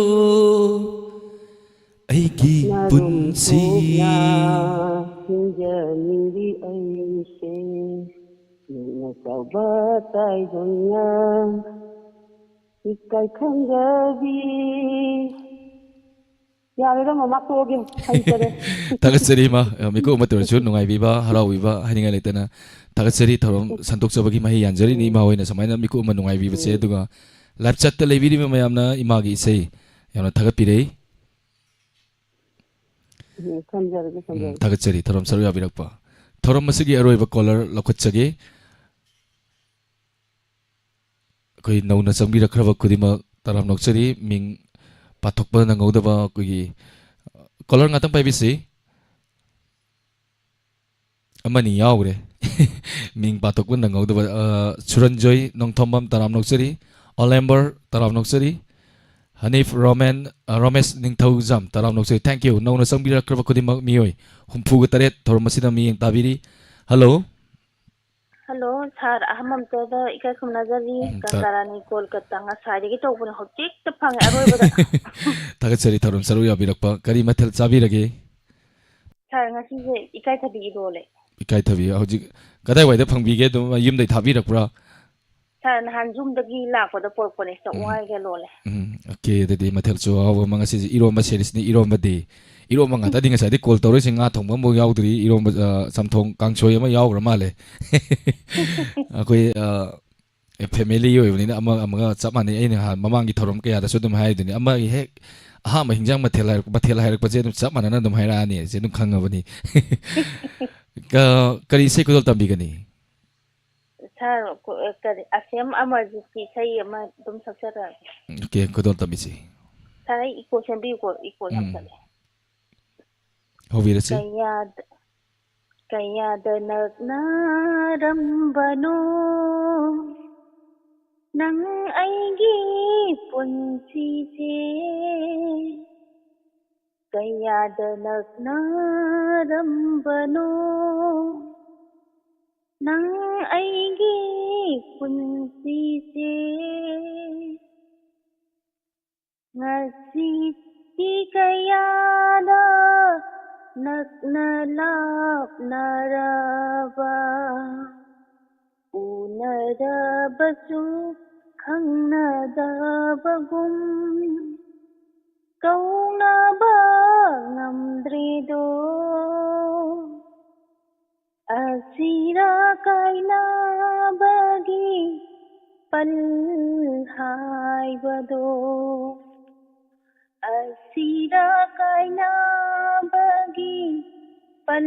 ꯑꯩꯒꯤ ꯅꯔꯨꯝ ꯄꯨꯟꯁꯤ ꯁꯣꯛꯅ ꯍꯤꯡꯖꯅꯤꯡꯂꯤ ꯑꯩꯁꯦ, ꯅꯪꯅ ꯆꯥꯎꯕ ꯇꯥꯏꯕꯪꯅ ꯏꯀꯥꯏ ꯈꯪꯗꯕꯤ꯫ ꯌꯥꯔꯦꯗ, ꯃꯃꯥ, ꯇꯣꯛꯑꯒꯦ, ꯍꯩꯇꯔꯦ꯫ ꯊꯥꯒꯠꯆꯔꯤ, ꯏꯃꯥ꯫ ꯃꯤꯀꯨꯞ ꯑꯃꯠꯇ ꯑꯣꯏꯔꯁꯨ ꯅꯨꯡꯉꯥꯏꯕꯤꯕ, ꯍꯔꯥꯎꯕꯤꯕ ꯍꯥꯏꯅꯤꯡꯉꯥꯏ ꯂꯩꯇꯅ ꯊꯥꯒꯠꯆꯔꯤ꯫ ꯊꯧꯔꯝ ꯁꯟꯗꯣꯛꯆꯕꯒꯤ ꯃꯍꯩ ꯌꯥꯟꯖꯔꯤꯅꯤ꯫ ꯏꯃꯥ ꯍꯣꯏꯅ ꯁꯨꯃꯥꯏꯅ ꯃꯤꯀꯨꯞ ꯑꯃ ꯅꯨꯡꯉꯥꯏꯕꯤꯕꯁꯦ, ꯎꯝ꯫ ꯑꯗꯨꯒ live chatꯇ ꯂꯩꯕꯤꯔꯤꯕ ꯃꯌꯥꯝꯅ ꯏꯃꯥꯒꯤ ꯏꯁꯩ ꯌꯥꯝꯅ ꯊꯥꯒꯠꯄꯤꯔꯛꯏ꯫ ꯎꯝ, ꯊꯝꯖꯔꯒꯦ, ꯎꯝ, ꯊꯝꯖꯔꯒꯦ꯫ ꯊꯥꯒꯠꯆꯔꯤ, ꯊꯧꯔꯝ ꯁꯔꯨꯛ ꯌꯥꯕꯤꯔꯛꯄ꯫ ꯊꯧꯔꯝ ꯑꯁꯤꯒꯤ ꯑꯔꯣꯏꯕ caller ꯂꯧꯈꯠꯆꯒꯦ꯫ ꯑꯩꯈꯣꯏ ꯅꯧꯅ ꯆꯪꯕꯤꯔꯛꯈ꯭ꯔꯕ ꯈꯨꯗꯤꯡꯃꯛ ꯇꯔꯥꯝꯅ ꯑꯣꯛꯆꯔꯤ꯫ ꯃꯤꯡ ꯄꯥꯊꯣꯛꯄ ꯅꯪꯍꯧꯗꯕ ꯑꯩꯈꯣꯏꯒꯤ ꯀꯣꯂꯔ ꯉꯥꯛꯇꯪ ꯄꯥꯏꯕꯤꯁꯤ꯫ ꯑꯃꯅꯤ ꯌꯥꯎꯈ꯭ꯔꯦ꯫ ꯃꯤꯡ ꯄꯥꯊꯣꯛꯄ ꯅꯪꯍꯧꯗꯕ꯫ ꯑ, ꯁꯨꯔꯟꯖꯣꯏ ꯅꯣꯡꯊꯣꯝꯕꯝ ꯇꯔꯥꯝ ꯅꯣꯛꯆꯔꯤ꯫ ꯑꯣꯂꯦꯝꯕꯔ ꯇꯔꯥꯝ ꯅꯣꯛꯆꯔꯤ꯫ ꯍꯅꯤꯐ ꯔꯣꯃꯦꯟ, ꯑ, ꯔꯣꯃꯦꯁ ꯅꯤꯡꯊꯧꯖꯝ ꯇꯔꯥꯝ ꯅꯣꯛꯆꯔꯤ꯫ Thank you꯫ ꯅꯧꯅ ꯆꯪꯕꯤꯔꯛꯈ꯭ꯔꯕ ꯈꯨꯗꯤꯡꯃꯛ ꯃꯤꯑꯣꯏ ꯍꯨꯝꯐꯨꯒ ꯇꯔꯦꯠ ꯊꯧꯔꯝ ꯑꯁꯤꯗ ꯃꯤꯠꯌꯦꯡ ꯇꯥꯕꯤꯔꯤ꯫ ꯍꯜꯂꯣ꯫ ꯍꯜꯂꯣ, ꯁꯥꯔ ꯑꯍꯃꯝꯇꯗ ꯏꯀꯥꯏ ꯈꯨꯝꯅꯖꯔꯤ꯫ ꯎꯝ, ꯇ- ꯀꯪꯀꯥꯔꯥꯅꯤ ꯀꯣꯜꯀꯇꯥ ꯉꯁꯥꯏꯗꯒꯤ ꯇꯧꯕꯅꯦ, ꯍꯧꯖꯤꯛꯇ ꯐꯪꯉꯦ ꯑꯔꯣꯏꯕꯗ꯫ ꯊꯥꯒꯠꯆꯔꯤ ꯊꯧꯔꯝ ꯁꯔꯨꯛ ꯌꯥꯕꯤꯔꯛꯄ꯫ ꯀꯔꯤ ꯃꯊꯦꯜ ꯆꯥꯕꯤꯔꯒꯦ? ꯁꯥꯔ, ꯉꯁꯤꯁꯦ ꯏꯀꯥꯏꯊꯕꯤ ꯏꯔꯣꯜꯂꯦ꯫ ꯏꯀꯥꯏꯊꯕꯤ ꯍꯧꯖꯤꯛ ꯀꯗꯥꯏꯋꯥꯏꯗ ꯐꯪꯕꯤꯒꯦ? ꯑꯗꯨꯝ ꯌꯨꯝꯗꯩ ꯊꯥꯕꯤꯔꯛꯄ꯭ꯔꯥ? ꯁꯥꯔ, ꯅꯍꯥꯟ ꯌꯨꯝꯗꯒꯤ ꯂꯥꯛꯄꯗ ꯄꯣꯔꯛꯄꯅꯦ, ꯎꯝ꯫ ꯆꯥꯛꯋꯥꯏꯒ ꯂꯣꯜꯂꯦ꯫ ꯎꯝ, OK꯫ ꯑꯗꯨꯗꯤ ꯃꯊꯦꯜꯁꯨ ꯑꯍꯥꯎꯕ ꯑꯃ ꯉꯁꯤꯁꯦ, ꯏꯔꯣꯝꯕ series ꯅꯤ, ꯏꯔꯣꯝꯕꯗꯤ꯫ ꯏꯔꯣꯝꯕ ꯉꯥꯛꯇꯗꯤ ꯉꯁꯥꯏꯗꯤ ꯀꯣꯜ ꯇꯧꯔꯛꯏꯁꯦ, ꯉꯥ ꯊꯣꯡꯕ ꯑꯃꯐꯥꯎ ꯌꯥꯎꯗ꯭ꯔꯤ, ꯏꯔꯣꯝꯕ, ꯑ, ꯆꯝꯊꯣꯡ ꯀꯥꯡꯁꯣꯏ ꯑꯃ ꯌꯥꯎꯈ꯭ꯔ ꯃꯥꯜꯂꯦ꯫ ꯑꯩꯈꯣꯏ, ꯑ, family ꯑꯣꯏꯕꯅꯤꯅ ꯑꯃ ꯑꯃꯒ ꯆꯞ ꯃꯥꯟꯅꯩ꯫ ꯑꯩꯅ ꯅꯍꯥꯟ ꯃꯃꯥꯡꯒꯤ ꯊꯧꯔꯝ ꯀꯌꯥꯗꯁꯨ ꯑꯗꯨꯝ ꯍꯥꯏꯗꯨꯅꯤ, ꯑꯃꯒꯤ ꯍꯦꯛ ꯑꯍꯥꯟꯕ ꯍꯤꯟꯖꯥꯡ ꯃꯊꯦꯜ ꯍꯥꯏꯔꯛ-, ꯃꯊꯦꯜ ꯍꯥꯏꯔꯛꯄꯁꯦ ꯑꯗꯨꯝ ꯆꯞ ꯃꯥꯟꯅꯅ ꯑꯗꯨꯝ ꯍꯥꯏꯔꯛꯑꯅꯤ, ꯑꯩꯁꯦ ꯑꯗꯨꯝ ꯈꯪꯉꯕꯅꯤ꯫ ꯀ-, ꯀꯔꯤ ꯏꯁꯩ ꯈꯨꯗꯣꯜ ꯇꯝꯕꯤꯒꯅꯤ? ꯁꯥꯔ, ꯀꯣ-, ꯑ, ꯀꯔꯤ, ꯑꯁꯦꯝ ꯑꯃꯔꯖꯤꯠꯀꯤ ꯏꯁꯩ ꯑꯃ ꯑꯗꯨꯝ ꯁꯛꯆꯔꯛꯑꯒꯦ꯫ OK, ꯈꯨꯗꯣꯜ ꯇꯝꯕꯤꯁꯤ꯫ ꯁꯥꯔ, ꯑꯩ ꯏꯀꯣ ꯁꯦꯝꯕꯤꯌꯨꯀꯣ, ꯏꯀꯣ ꯌꯥꯝ ꯎꯝ꯫ ꯆꯠꯂꯦ꯫ ꯍꯧꯕꯤꯔꯁꯤ꯫ ꯀꯌꯥꯗ, ꯀꯌꯥꯗ ꯅꯛꯅꯔꯝꯕꯅꯣ ꯅꯪ ꯑꯩꯒꯤ ꯄꯨꯟꯁꯤꯁꯦ, ꯀꯌꯥꯗ ꯅꯛꯅꯔꯝꯕꯅꯣ ꯅꯪ ꯑꯩꯒꯤ ꯄꯨꯟꯁꯤꯁꯦ꯫ ꯉꯁꯤꯗꯤ ꯀꯌꯥꯗ ꯅꯛꯅ ꯂꯥꯞꯅꯔꯕ, ꯎꯅꯔꯕꯁꯨ ꯈꯪꯅꯗꯕꯒꯨꯝ ꯀꯧꯅꯕ ꯉꯝꯗ꯭ꯔꯦꯗꯣ꯫ ꯑꯁꯤꯔ ꯀꯥꯏꯅꯕꯒꯤ ꯄꯜ ꯍꯥꯏꯕꯗꯣ, ꯑꯁꯤꯔ ꯀꯥꯏꯅꯕꯒꯤ ꯄꯜ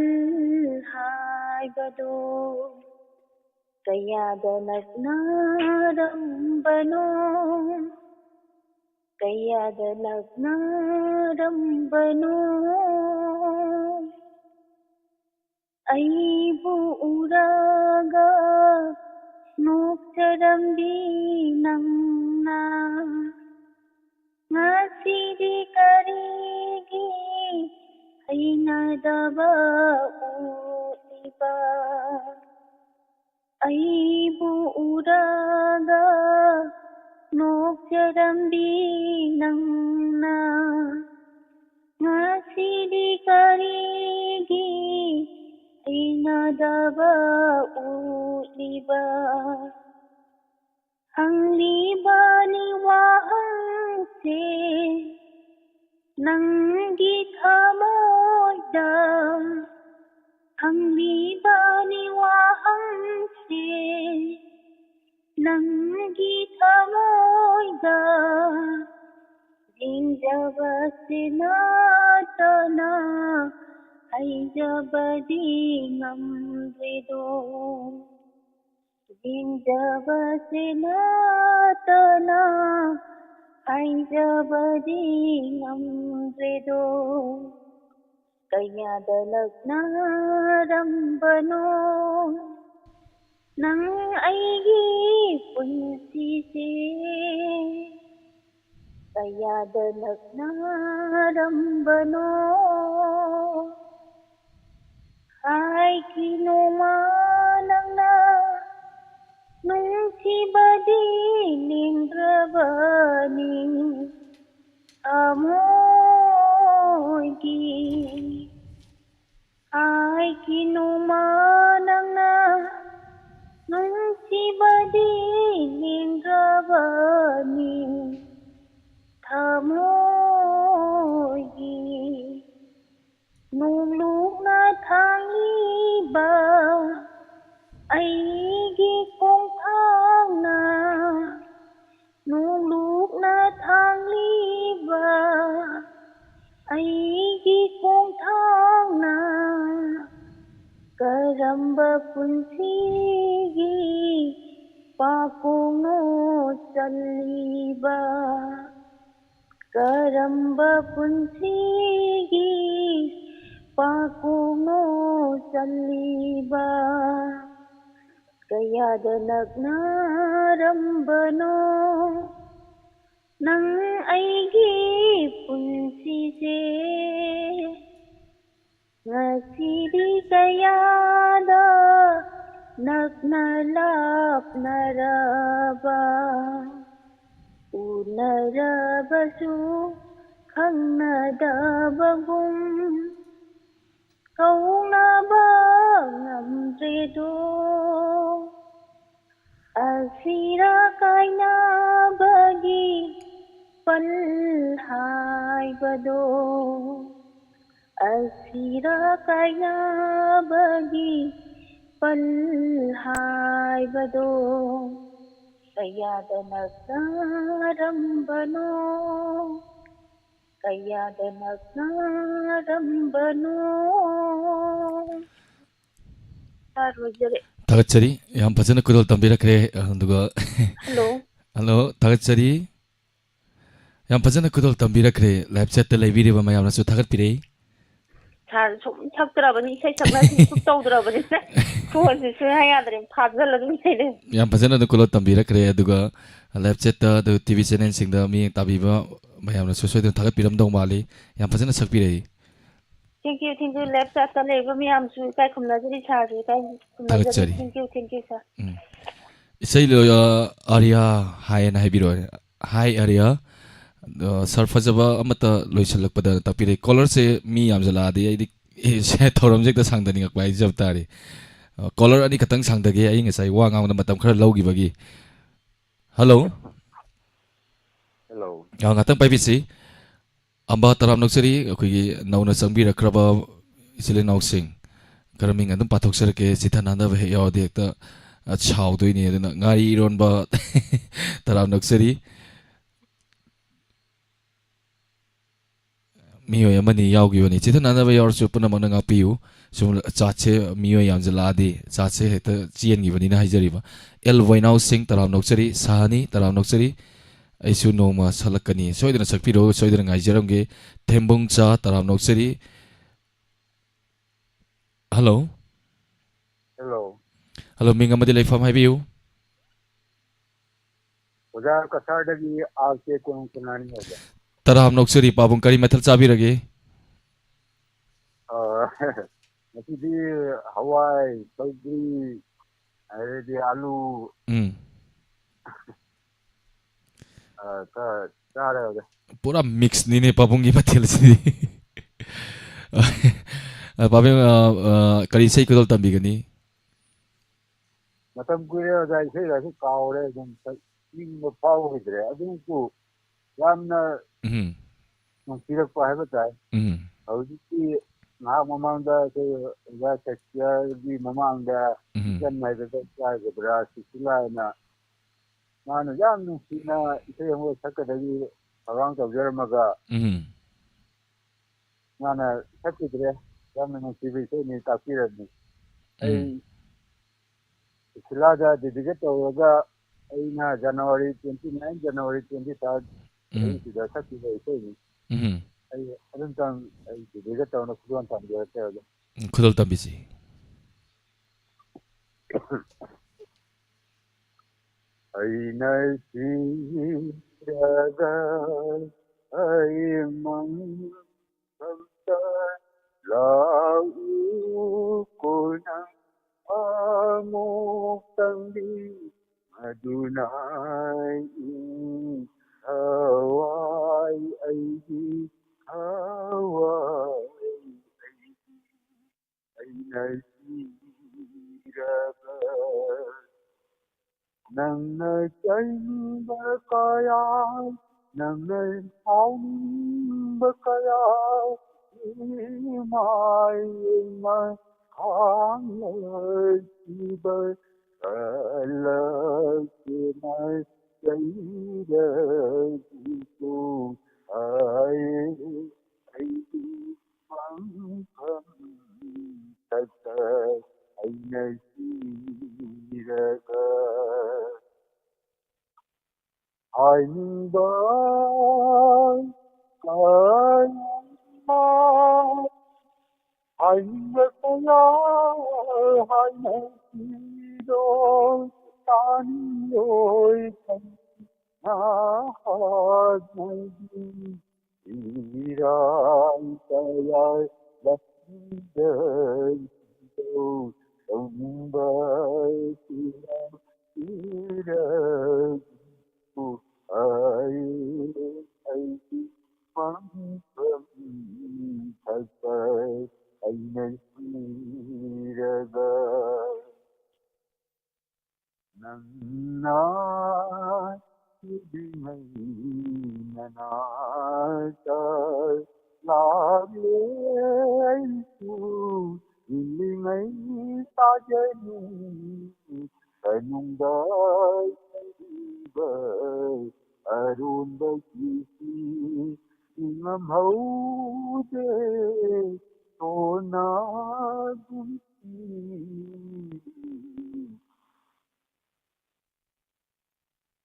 ꯍꯥꯏꯕꯗꯣ, ꯀꯌꯥꯗ ꯅꯛꯅꯔꯝꯕꯅꯣ꯫ ꯀꯌꯥꯗ ꯂꯛꯅꯔꯝꯕꯅꯣ ꯑꯩꯕꯨ ꯎꯔꯒ ꯅꯣꯛꯆꯔꯝꯕꯤ ꯅꯪꯅ꯫ ꯉꯁꯤꯗꯤ ꯀꯔꯤꯒꯤ ꯍꯩꯅꯗꯕ ꯎꯠꯂꯤꯕ? ꯑꯩꯕꯨ ꯎꯔꯒ ꯅꯣꯛꯆꯔꯝꯕꯤ ꯅꯪꯅ꯫ ꯉꯁꯤꯗꯤ ꯀꯔꯤꯒꯤ ꯍꯩꯅꯗꯕ ꯎꯠꯂꯤꯕ? ꯍꯪꯂꯤꯕꯅꯤ ꯋꯥꯍꯪꯁꯦ ꯅꯪꯒꯤ ꯊꯃꯣꯏꯗ꯫ ꯍꯪꯂꯤꯕꯅꯤ ꯋꯥꯍꯪꯁꯦ ꯅꯪꯒꯤ ꯊꯃꯣꯏꯗ꯫ ꯌꯦꯡꯖꯕꯁꯦ ꯅꯠꯇꯅ ꯍꯩꯖꯕꯗꯤ ꯉꯝꯗ꯭ꯔꯦꯗꯣ꯫ ꯌꯦꯡꯖꯕꯁꯦ ꯅꯠꯇꯅ ꯍꯩꯖꯕꯗꯤ ꯉꯝꯗ꯭ꯔꯦꯗꯣ꯫ ꯀꯌꯥꯗ ꯂꯛꯅꯔꯝꯕꯅꯣ ꯅꯪ ꯑꯩꯒꯤ ꯄꯨꯟꯁꯤꯁꯦ? ꯀꯌꯥꯗ ꯂꯛꯅꯔꯝꯕꯅꯣ? ꯍꯥꯏꯈꯤꯅꯣꯃ ꯅꯪꯅ ꯅꯨꯡꯁꯤꯕꯗꯤ ꯂꯦꯡꯗ꯭ꯔꯕꯅꯤ ꯊꯃꯣꯏꯒꯤ꯫ ꯍꯥꯏꯈꯤꯅꯣꯃ ꯅꯪꯅ ꯅꯨꯡꯁꯤꯕꯗꯤ ꯂꯦꯡꯗ꯭ꯔꯕꯅꯤ ꯊꯃꯣꯏꯒꯤ꯫ ꯅꯣꯡꯂꯨꯛꯅ ꯊꯥꯡꯂꯤꯕ ꯑꯩꯒꯤ ꯈꯣꯡꯊꯥꯡꯅ, ꯅꯣꯡꯂꯨꯛꯅ ꯊꯥꯡꯂꯤꯕ ꯑꯩꯒꯤ ꯈꯣꯡꯊꯥꯡꯅ ꯀꯔꯝꯕ ꯄꯨꯟꯁꯤꯒꯤ ꯄꯥꯈꯣꯡꯅꯣ ꯆꯜꯂꯤꯕ? ꯀꯔꯝꯕ ꯄꯨꯟꯁꯤꯒꯤ ꯄꯥꯀꯣꯡꯅꯣ ꯆꯜꯂꯤꯕ? ꯀꯌꯥꯗ ꯅꯛꯅꯔꯝꯕꯅꯣ ꯅꯪ ꯑꯩꯒꯤ ꯄꯨꯟꯁꯤꯁꯦ? ꯉꯁꯤꯗꯤ ꯀꯌꯥꯗ ꯅꯛꯅ ꯂꯥꯞꯅꯔꯕ, ꯎꯅꯔꯕꯁꯨ ꯈꯪꯅꯗꯕꯒꯨꯝ, ꯀꯧꯅꯕ ꯉꯝꯗ꯭ꯔꯦꯗꯣ꯫ ꯑꯁꯤꯔ ꯀꯥꯏꯅꯕꯒꯤ ꯄꯜ ꯍꯥꯏꯕꯗꯣ, ꯑꯁꯤꯔ ꯀꯥꯏꯅꯕꯒꯤ ꯄꯜ ꯍꯥꯏꯕꯗꯣ, ꯀꯌꯥꯗ ꯅꯛꯅꯔꯝꯕꯅꯣ, ꯀꯌꯥꯗ ꯅꯛꯅꯔꯝꯕꯅꯣ꯫ ꯁꯥꯔ, ꯂꯣꯏꯖꯔꯦ꯫ ꯊꯥꯒꯠꯆꯔꯤ꯫ ꯌꯥꯝ ꯐꯖꯅ ꯈꯨꯗꯣꯜ ꯇꯝꯕꯤꯔꯛꯈ꯭ꯔꯦ꯫ ꯑꯗꯨꯒ ꯍꯜꯂꯣ꯫ ꯍꯜꯂꯣ, ꯊꯥꯒꯠꯆꯔꯤ꯫ ꯌꯥꯝ ꯐꯖꯅ ꯈꯨꯗꯣꯜ ꯇꯝꯕꯤꯔꯛꯈ꯭ꯔꯦ꯫ ꯂꯥꯏꯚ ꯆꯦꯠꯇ ꯂꯩꯕꯤꯔꯤꯕ ꯃꯌꯥꯝꯅꯁꯨ ꯊꯥꯒꯠꯄꯤꯔꯛꯏ꯫ ꯁꯥꯔ, ꯁꯨꯝ ꯁꯛꯇ꯭ꯔꯕꯅꯤ, ꯏꯁꯩ ꯁꯛꯅ ꯁꯨꯝ ꯁꯨꯝ ꯇꯧꯗ꯭ꯔꯕꯅꯤꯅ ꯐꯣꯟꯁꯦ ꯁꯨꯡꯌꯥ ꯌꯥꯗ꯭ꯔꯦ, ꯐꯥꯖꯜꯂ ꯑꯗꯨꯝ ꯂꯩꯔꯦ꯫ ꯌꯥꯝ ꯐꯖꯅ ꯑꯗꯨꯝ ꯈꯨꯗꯣꯜ ꯇꯝꯕꯤꯔꯛꯈ꯭ꯔꯦ꯫ ꯑꯗꯨꯒ ꯂꯥꯏꯚ ꯆꯦꯠꯇ ꯑꯗꯨ ꯇꯤ ꯚꯤ ꯆꯦꯅꯦꯜꯁꯤꯡꯗ ꯃꯤꯠꯌꯦꯡ ꯇꯥꯕꯤꯕ ꯃꯌꯥꯝꯅꯁꯨ ꯁꯣꯏꯗꯅ ꯊꯥꯒꯠꯄꯤꯔꯝꯗꯧ ꯃꯥꯜꯂꯤ꯫ ꯌꯥꯝ ꯐꯖꯅ ꯁꯛꯄꯤꯔꯛꯏ꯫ Thank you, thank you꯫ Live ꯆꯦꯠꯇ ꯂꯩꯕ ꯃꯌꯥꯝꯁꯨ ꯏꯀꯥꯏ ꯈꯨꯝꯅꯖꯔꯤ, ꯁꯥꯔꯁꯨ ꯏꯀꯥꯏ ꯈꯨꯝꯅꯖꯔꯤ꯫ ꯊꯥꯒꯠꯆꯔꯤ꯫ Thank you, thank you, ꯁꯥꯔ꯫ ꯎꯝ꯫ ꯏꯁꯩ ꯂꯣꯏ-, ꯑ, ꯑꯥꯔꯤꯌꯥ ꯍꯥꯏꯅ ꯍꯥꯏꯕꯤꯔꯛꯑꯣ꯫ ꯍꯥꯏ ꯑꯥꯔꯤꯌꯥ꯫ ꯑ, ꯁꯥꯔ, ꯐꯖꯕ ꯑꯃꯠꯇ ꯂꯣꯏꯁꯤꯜꯂꯛꯄꯗ ꯇꯥꯛꯄꯤꯔꯛꯏ꯫ ꯀꯣꯂꯔꯁꯦ ꯃꯤ ꯌꯥꯝꯁꯤꯜꯂꯛꯑꯗꯤ ꯑꯩꯗꯤ, ꯑꯦ, ꯁꯦ, ꯊꯧꯔꯝꯁꯦ ꯍꯦꯛꯇ ꯁꯥꯡꯊꯅꯤꯡꯉꯛꯄ ꯍꯥꯏꯖꯕ ꯇꯥꯔꯦ꯫ ꯑ, ꯀꯣꯂꯔ ꯑꯅꯤꯈꯛꯇꯪ ꯁꯥꯡꯊꯒꯦ, ꯑꯩ ꯉꯁꯥꯏ ꯋꯥ ꯉꯥꯡꯕꯗ ꯃꯇꯝ ꯈꯔ ꯂꯧꯈꯤꯕꯒꯤ꯫ ꯍꯜꯂꯣ꯫ ꯍꯜꯂꯣ꯫ ꯑ, ꯉꯥꯛꯇꯪ ꯄꯥꯏꯕꯤꯁꯤ꯫ ꯑꯝꯕꯥ, ꯇꯔꯥꯝ ꯅꯣꯛꯆꯔꯤ꯫ ꯑꯩꯈꯣꯏꯒꯤ ꯅꯧꯅ ꯆꯪꯕꯤꯔꯛꯈ꯭ꯔꯕ ꯏꯆꯤꯜ ꯏꯅꯥꯎꯁꯤꯡ, ꯈꯔ ꯃꯤꯡ ꯑꯗꯨꯝ ꯄꯥꯊꯣꯛꯆꯔꯛꯀꯦ꯫ ꯆꯤꯊ ꯅꯥꯟꯅꯕ ꯍꯦꯛ ꯌꯥꯎꯔꯗꯤ ꯍꯦꯛꯇ, ꯑ, ꯁꯥꯎꯗꯣꯏꯅꯤ꯫ ꯑꯗꯨꯅ ꯉꯥꯔꯤ ꯏꯔꯣꯟꯕ, ꯇꯔꯥꯝ ꯅꯣꯛꯆꯔꯤ꯫ ꯃꯤꯑꯣꯏ ꯑꯃꯅꯤ ꯌꯥꯎꯈꯤꯕꯅꯤ꯫ ꯆꯤꯊ ꯅꯥꯟꯅꯕ ꯌꯥꯎꯔꯁꯨ ꯄꯨꯝꯅꯃꯛꯅ ꯉꯥꯛꯄꯤꯌꯨ꯫ ꯁꯨꯝ ꯆꯥꯠꯁꯦ ꯃꯤꯑꯣꯏ ꯌꯥꯝꯁꯤꯜꯂꯛꯑꯗꯤ ꯆꯥꯠꯁꯦ ꯍꯦꯛꯇ ꯆꯦꯟꯈꯤꯕꯅꯤꯅ ꯍꯥꯏꯖꯔꯤꯕ꯫ ꯑꯦꯜ ꯋꯥꯏꯅꯥꯎ ꯁꯤꯡ, ꯇꯔꯥꯝ ꯅꯣꯛꯆꯔꯤ꯫ ꯁꯍꯥꯅꯤ, ꯇꯔꯥꯝ ꯅꯣꯛꯆꯔꯤ꯫ ꯑꯩꯁꯨ ꯅꯣꯡꯃ ꯁꯛꯂꯛꯀꯅꯤ꯫ ꯁꯣꯏꯗꯅ ꯁꯛꯄꯤꯔꯛꯎ, ꯁꯣꯏꯗꯅ ꯉꯥꯏꯖꯔꯝꯒꯦ꯫ ꯊꯦꯝꯕꯨꯡꯆꯥ, ꯇꯔꯥꯝ ꯅꯣꯛꯆꯔꯤ꯫ ꯍꯜꯂꯣ꯫ ꯍꯜꯂꯣ꯫ ꯍꯜꯂꯣ, ꯃꯤꯡ ꯑꯃꯗꯤ ꯂꯩꯐꯝ ꯍꯥꯏꯕꯤꯌꯨ꯫ ꯑꯣꯖꯥ, ꯀꯁꯥꯔꯗꯒꯤ ꯑꯥꯔ ꯀꯦ ꯀꯣꯅꯨꯡ ꯁꯅꯥꯅꯤ ꯑꯣꯖꯥ꯫ ꯇꯔꯥꯝ ꯅꯣꯛꯆꯔꯤ ꯄꯥꯕꯨꯡ, ꯀꯔꯤ ꯃꯊꯦꯜ ꯆꯥꯕꯤꯔꯒꯦ? ꯑ, ꯉꯁꯤꯗꯤ ꯍꯋꯥꯏ, ꯁꯧꯒ꯭ꯔꯤ, ꯑꯗꯩꯗꯤ ꯑꯂꯨ꯫ ꯎꯝ꯫ ꯑ, ꯈꯔ ꯆꯥꯔꯦ ꯑꯣꯖꯥ꯫ ꯄꯨꯔꯥ ꯃꯤꯛꯁꯅꯤꯅꯦ ꯄꯥꯕꯨꯡꯒꯤ ꯃꯊꯦꯜꯁꯤꯗꯤ꯫ ꯑ, ꯄꯥꯕꯨꯡ, ꯑ, ꯑ, ꯀꯔꯤ ꯏꯁꯩ ꯈꯨꯗꯣꯜ ꯇꯝꯕꯤꯒꯅꯤ? ꯃꯇꯝ ꯀꯨꯏꯔꯦ ꯑꯣꯖꯥ, ꯏꯁꯩꯒꯁꯦ ꯀꯥꯎꯔꯦ, ꯑꯗꯨꯝ ꯅꯤꯡꯕ ꯐꯥꯎꯈꯤꯗ꯭ꯔꯦ꯫ ꯑꯗꯨꯕꯨ ꯌꯥꯝꯅ ꯎꯝ꯫ ꯅꯨꯡꯁꯤꯔꯛꯄ ꯍꯥꯏꯕ ꯇꯥꯏ꯫ ꯎꯝ꯫ ꯍꯧꯖꯤꯛꯇꯤ ꯉꯥꯏꯍꯥꯛ ꯃꯃꯥꯡꯗ ꯑꯩꯈꯣꯏ ꯑꯣꯖꯥ ꯁꯛꯇꯤꯌꯥꯒꯤ ꯃꯃꯥꯡꯗ ꯎꯝ꯫ ꯏꯆꯟ ꯍꯥꯏꯒꯗ꯭ꯔꯥ, ꯏꯆꯥ ꯍꯥꯏꯒꯗ꯭ꯔꯥ, ꯁꯨꯁꯤꯂꯥ ꯍꯥꯏꯅ ꯃꯥꯅ ꯌꯥꯝ ꯅꯨꯡꯁꯤꯅ ꯏꯁꯩ ꯑꯃ ꯁꯛꯀꯗꯕꯒꯤ ꯊꯧꯔꯥꯡ ꯇꯧꯖꯔꯝꯃꯒ ꯎꯝ꯫ ꯃꯥꯅ ꯁꯛꯈꯤꯗ꯭ꯔꯦ꯫ ꯌꯥꯝꯅ ꯅꯨꯡꯁꯤꯕ ꯏꯁꯩꯅꯤ, ꯇꯥꯛꯄꯤꯔꯕꯅꯤ꯫ ꯑꯩ ꯎꯝ꯫ ꯁꯨꯁꯤꯂꯥꯗ dedicate ꯇꯧꯔꯒ ꯑꯩꯅ January twenty nine, January twenty third ꯎꯝ꯫ ꯑꯍꯤꯡꯁꯤꯗ ꯁꯛꯈꯤꯕ ꯏꯁꯩꯅꯤ꯫ ꯎꯝ꯫ ꯑꯩ ꯑꯗꯨꯝꯇꯪ ꯑꯩ dedicate ꯇꯧꯅ ꯈꯨꯗꯣꯜ ꯇꯝꯖꯔꯛꯀꯦ ꯑꯣꯖꯥ꯫ ꯎꯝ, ꯈꯨꯗꯣꯜ ꯇꯝꯕꯤꯁꯤ꯫ ꯑꯩꯅ ꯁꯤꯔꯒ ꯑꯩ ꯃꯪꯐꯝꯗ ꯂꯥꯛꯎ ꯀꯣꯟꯅ ꯑꯃꯨꯛꯇꯪꯗꯤ꯫ ꯃꯗꯨꯅ ꯑꯩ ꯊꯋꯥꯏ, ꯑꯩꯒꯤ ꯊꯋꯥꯏ, ꯑꯩꯒꯤ ꯑꯩꯅ ꯁꯤꯔꯕ꯫ ꯅꯪꯅ ꯆꯩꯅꯤꯡꯕ ꯀꯌꯥ, ꯅꯪꯅ ꯁꯥꯎꯅꯤꯡꯕ ꯀꯌꯥ, ꯏꯃꯥꯏ, ꯏꯃꯥꯏ, ꯈꯥꯡꯂꯁꯤꯕ ꯀꯂꯛꯇꯨꯅ ꯆꯩꯔꯕꯁꯨ ꯍꯥꯏ꯫ ꯑꯩꯒꯤ ꯃꯪꯐꯝ ꯇꯠꯇ ꯑꯩꯅ ꯁꯤꯔꯒ꯫ ꯍꯥꯏꯅꯤꯡꯕ ꯀꯌꯥ, ꯍꯥꯏꯅꯤꯡꯕ ꯀꯌꯥ ꯍꯥꯏꯅꯈꯤꯗꯣ ꯇꯥꯅꯤꯡꯂꯣꯏ ꯈꯟꯅ ꯍꯥꯠꯅꯕꯤ꯫ ꯏꯔꯥꯡ ꯀꯌꯥ ꯂꯝꯕꯤꯗ ꯇꯧꯅꯤꯡꯕ ꯀꯌꯥ ꯏꯔꯒꯕꯨ ꯑꯩ ꯑꯩꯒꯤ ꯃꯪꯐꯝ ꯊꯛꯄ ꯑꯩꯅ ꯁꯤꯔꯒ꯫ ꯅꯪꯅ ꯁꯤꯗ꯭ꯔꯤꯉꯩ ꯅꯅꯥꯛꯇ ꯂꯥꯛꯂꯦ ꯑꯩꯁꯨ ꯍꯤꯡꯂꯤꯉꯩ ꯇꯥꯖꯅꯤꯡ ꯀꯅꯨꯡꯗ ꯂꯩꯔꯤꯕ ꯑꯔꯣꯟꯕꯒꯤꯁꯤ ꯉꯝꯍꯧꯗꯦ ꯇꯣꯟꯅ ꯄꯨꯟꯁꯤ꯫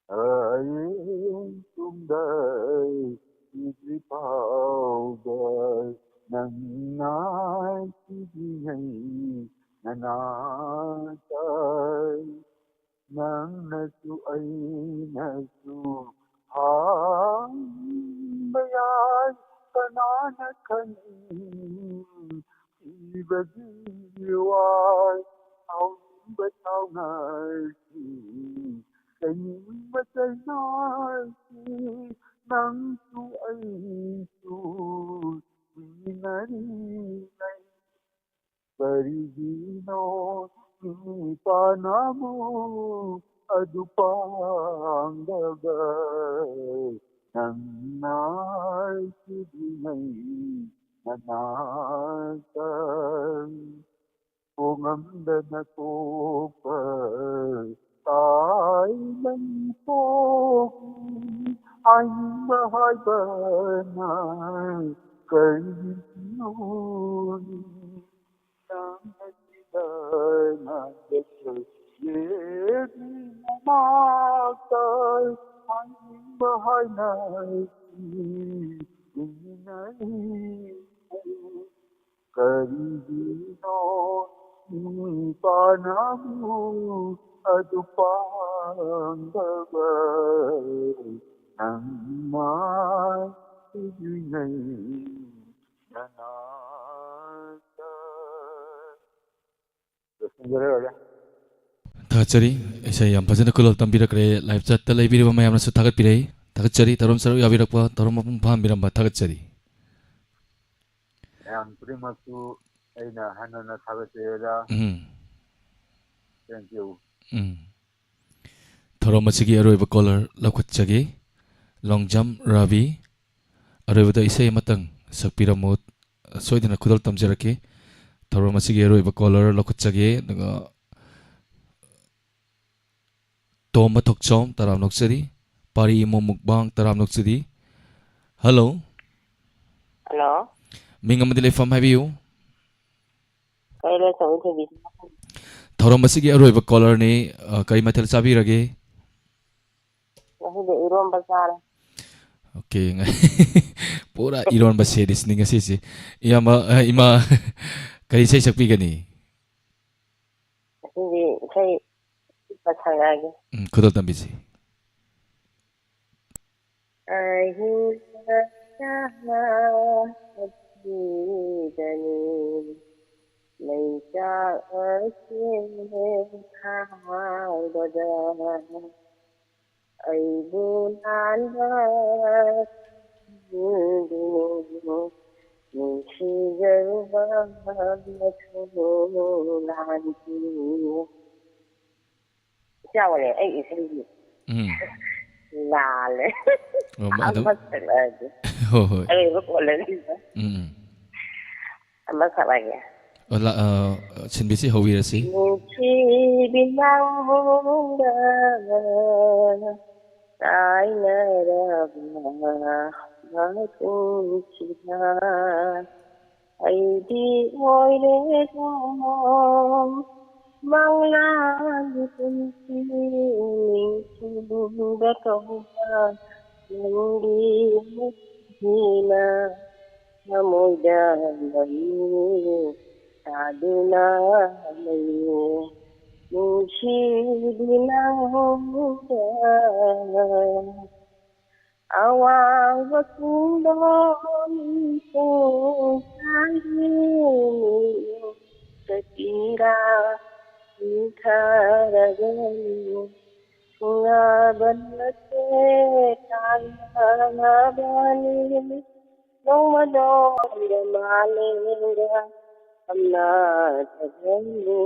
ꯍꯌꯦꯡ ꯇꯨꯡꯗ ꯁꯤꯗ꯭ꯔꯤ ꯐꯥꯎꯕ ꯅꯪꯅ ꯁꯤꯗ꯭ꯔꯤꯉꯩ ꯅꯅꯥꯛꯇ ꯅꯪꯅꯁꯨ ꯑꯩꯅꯁꯨ ꯍꯥꯡꯕ ꯌꯥꯏ ꯀꯅꯥꯅ ꯈꯪ ꯏꯕꯒꯤ ꯋꯥ ꯁꯥꯎꯅꯤꯡꯕ ꯁꯥꯎꯅꯁꯤ ꯆꯩꯅꯤꯡꯕ ꯆꯩꯅꯁꯤ ꯅꯪꯁꯨ ꯑꯩꯁꯨ ꯃꯤꯅꯔꯤꯉꯩ ꯀꯔꯤꯒꯤꯅꯣ ꯃꯤꯄꯥꯅꯕꯨ ꯑꯗꯨ ꯄꯥꯝꯗꯕ ꯅꯪꯅ ꯁꯤꯗ꯭ꯔꯤꯉꯩ ꯅꯅꯥꯛꯇ ꯀꯣꯉꯝꯗꯅ ꯇꯣꯛꯄ ꯇꯥꯏ ꯅꯪ ꯄꯣꯛꯏ ꯍꯥꯏꯅꯤꯡꯕ ꯍꯥꯏꯕꯅ ꯀꯔꯤꯒꯤꯅꯣ ꯅꯪ ꯑꯁꯤꯗ ꯅꯪ ꯂꯦꯞꯂꯦ ꯃꯃꯥꯡꯗ ꯍꯥꯏꯅꯔꯤ ꯏꯟꯅꯔꯤ ꯀꯔꯤꯒꯤꯅꯣ ꯅꯨꯄꯥꯅꯕꯨ ꯑꯗꯨ ꯄꯥꯝꯗꯕ ꯅꯪ ꯃꯥꯏꯗꯨꯅꯩ ꯅꯅꯥꯛꯇ꯫ ꯂꯣꯏꯁꯤꯟꯖꯔꯦ ꯑꯣꯖꯥ꯫ ꯊꯥꯒꯠꯆꯔꯤ꯫ ꯏꯁꯩ ꯌꯥꯝ ꯐꯖꯅ ꯈꯨꯗꯣꯜ ꯇꯝꯕꯤꯔꯛꯈ꯭ꯔꯦ꯫ ꯂꯥꯏꯞ ꯆꯠꯇ ꯂꯩꯕꯤꯔꯤꯕ ꯃꯌꯥꯝꯅꯁꯨ ꯊꯥꯒꯠꯄꯤꯔꯛꯏ꯫ ꯊꯥꯒꯠꯆꯔꯤ꯫ ꯊꯧꯔꯝ ꯁꯔꯨꯛ ꯌꯥꯕꯤꯔꯛꯄ, ꯊꯧꯔꯝ ꯃꯄꯨꯡ ꯐꯥꯍꯟꯕꯤꯔꯝꯕ ꯊꯥꯒꯠꯆꯔꯤ꯫ ꯃꯌꯥꯝ ꯈꯨꯗꯤꯡꯃꯛꯁꯨ ꯑꯩꯅ ꯍꯟꯅ ꯍꯟꯅ ꯊꯥꯒꯠꯆꯩ ꯑꯣꯖꯥ꯫ ꯎꯝ꯫ Thank you꯫ ꯎꯝ꯫ ꯊꯧꯔꯝ ꯑꯁꯤꯒꯤ ꯑꯔꯣꯏꯕ ꯀꯣꯂꯔ ꯂꯧꯈꯠꯆꯒꯦ꯫ ꯂꯣꯡꯖꯝ ꯔꯥꯕꯤ, ꯑꯔꯣꯏꯕꯗ ꯏꯁꯩ ꯑꯃꯇꯪ ꯁꯛꯄꯤꯔꯝꯃꯨ꯫ ꯁꯣꯏꯗꯅ ꯈꯨꯗꯣꯜ ꯇꯝꯖꯔꯛꯀꯦ꯫ ꯊꯧꯔꯝ ꯑꯁꯤꯒꯤ ꯑꯔꯣꯏꯕ ꯀꯣꯂꯔ ꯂꯧꯈꯠꯆꯒꯦ꯫ ꯑꯗꯨꯒ ꯇꯣꯝꯕ ꯊꯣꯛꯆꯣꯝ, ꯇꯔꯥꯝ ꯅꯣꯛꯆꯔꯤ꯫ ꯄꯥꯔꯤ ꯏꯃꯣ ꯃꯨꯛꯕꯥꯡ, ꯇꯔꯥꯝ ꯅꯣꯛꯆꯔꯤ꯫ ꯍꯜꯂꯣ꯫ ꯍꯜꯂꯣ꯫ ꯃꯤꯡ ꯑꯃꯗꯤ ꯂꯩꯐꯝ ꯍꯥꯏꯕꯤꯌꯨ꯫ ꯀꯩ ꯂꯩ ꯇꯧꯏ ꯊꯣꯏꯕꯤ? ꯊꯧꯔꯝ ꯑꯁꯤꯒꯤ ꯑꯔꯣꯏꯕ ꯀꯣꯂꯔꯅꯤ꯫ ꯑ, ꯀꯔꯤ ꯃꯊꯦꯜ ꯆꯥꯕꯤꯔꯒꯦ? ꯉꯁꯤꯗꯤ ꯏꯔꯣꯝꯕ ꯆꯥꯔꯦ꯫ ꯑꯣꯀꯦ, ꯉ-, ꯄꯨꯔꯥ ꯏꯔꯣꯟꯕ ꯁꯦꯔꯤꯁꯅꯤ ꯉꯁꯤꯁꯦ꯫ ꯏꯌꯥꯝꯕ, ꯑ, ꯏꯃꯥ, ꯀꯔꯤ ꯏꯁꯩ ꯁꯛꯄꯤꯒꯅꯤ? ꯉꯁꯤꯗꯤ ꯏꯁꯩ ꯄꯁꯪꯉꯛꯑꯒꯦ꯫ ꯎꯝ, ꯈꯨꯗꯣꯜ ꯇꯝꯕꯤꯁꯤ꯫ ꯑꯍꯤꯡ ꯑꯁꯤꯗꯅꯤ ꯃꯩꯆꯥꯛ ꯑꯁꯤ ꯊꯥꯕꯗ ꯑꯩꯕꯨ ꯂꯥꯟꯕ ꯈꯪꯗꯨꯅ ꯅꯨꯡꯁꯤꯖꯔꯨꯕ ꯃꯊꯧ ꯂꯥꯟꯈꯤ꯫ ꯏꯆꯥꯎꯅꯦ ꯑꯩ ꯏꯁꯩꯒꯤ ꯎꯝ꯫ ꯂꯥꯜꯂꯦ꯫ ꯑꯣ, ꯃꯥ ꯑꯗꯨꯝ ꯑꯃ ꯁꯛꯂꯛꯑꯒꯦ꯫ ꯍꯣꯏ, ꯍꯣꯏ꯫ ꯑꯔꯣꯏꯕ ꯀꯣꯂꯔꯁꯤꯗ ꯎꯝ, ꯎꯝ꯫ ꯑꯃ ꯁꯛꯂꯛꯑꯒꯦ꯫ ꯑꯣ, ꯂꯥ-, ꯑ, ꯁꯤꯟꯕꯤꯁꯤ ꯍꯧꯕꯤꯔꯁꯤ꯫ ꯅꯨꯡꯁꯤꯕꯤ ꯅꯪꯒ ꯀꯥꯏꯅꯔꯕ ꯃꯇꯨꯡꯁꯤꯗ ꯑꯩꯗꯤ ꯑꯣꯏꯔꯦꯗꯣ ꯃꯪꯂꯥꯟꯒꯤ ꯄꯨꯟꯁꯤ ꯅꯤꯡꯁꯤꯡ ꯅꯨꯡꯁꯤꯕ ꯀꯧꯕ ꯅꯪꯒꯤ ꯅꯨꯡꯁꯤꯅ ꯊꯃꯣꯏꯗ ꯂꯩꯅꯤ ꯇꯥꯗꯨꯅ ꯂꯩꯌꯦ ꯅꯨꯡꯁꯤꯕꯤ ꯅꯪꯗ ꯑꯋꯥꯡꯕ ꯆꯤꯡꯗꯣꯟ ꯆꯤꯡꯁꯥꯡꯒꯤ ꯃꯤꯠꯌꯦꯡ ꯆꯠꯄꯤꯔꯥ ꯏꯪꯊꯔꯒꯅꯤ ꯁꯤꯡꯅꯕ ꯅꯠꯇꯦ ꯇꯥꯏꯅꯕꯅꯤ ꯅꯣꯡꯃꯗꯣꯡꯗ ꯃꯥꯂꯦꯝꯒ ꯁꯝꯅꯗꯕꯅꯤ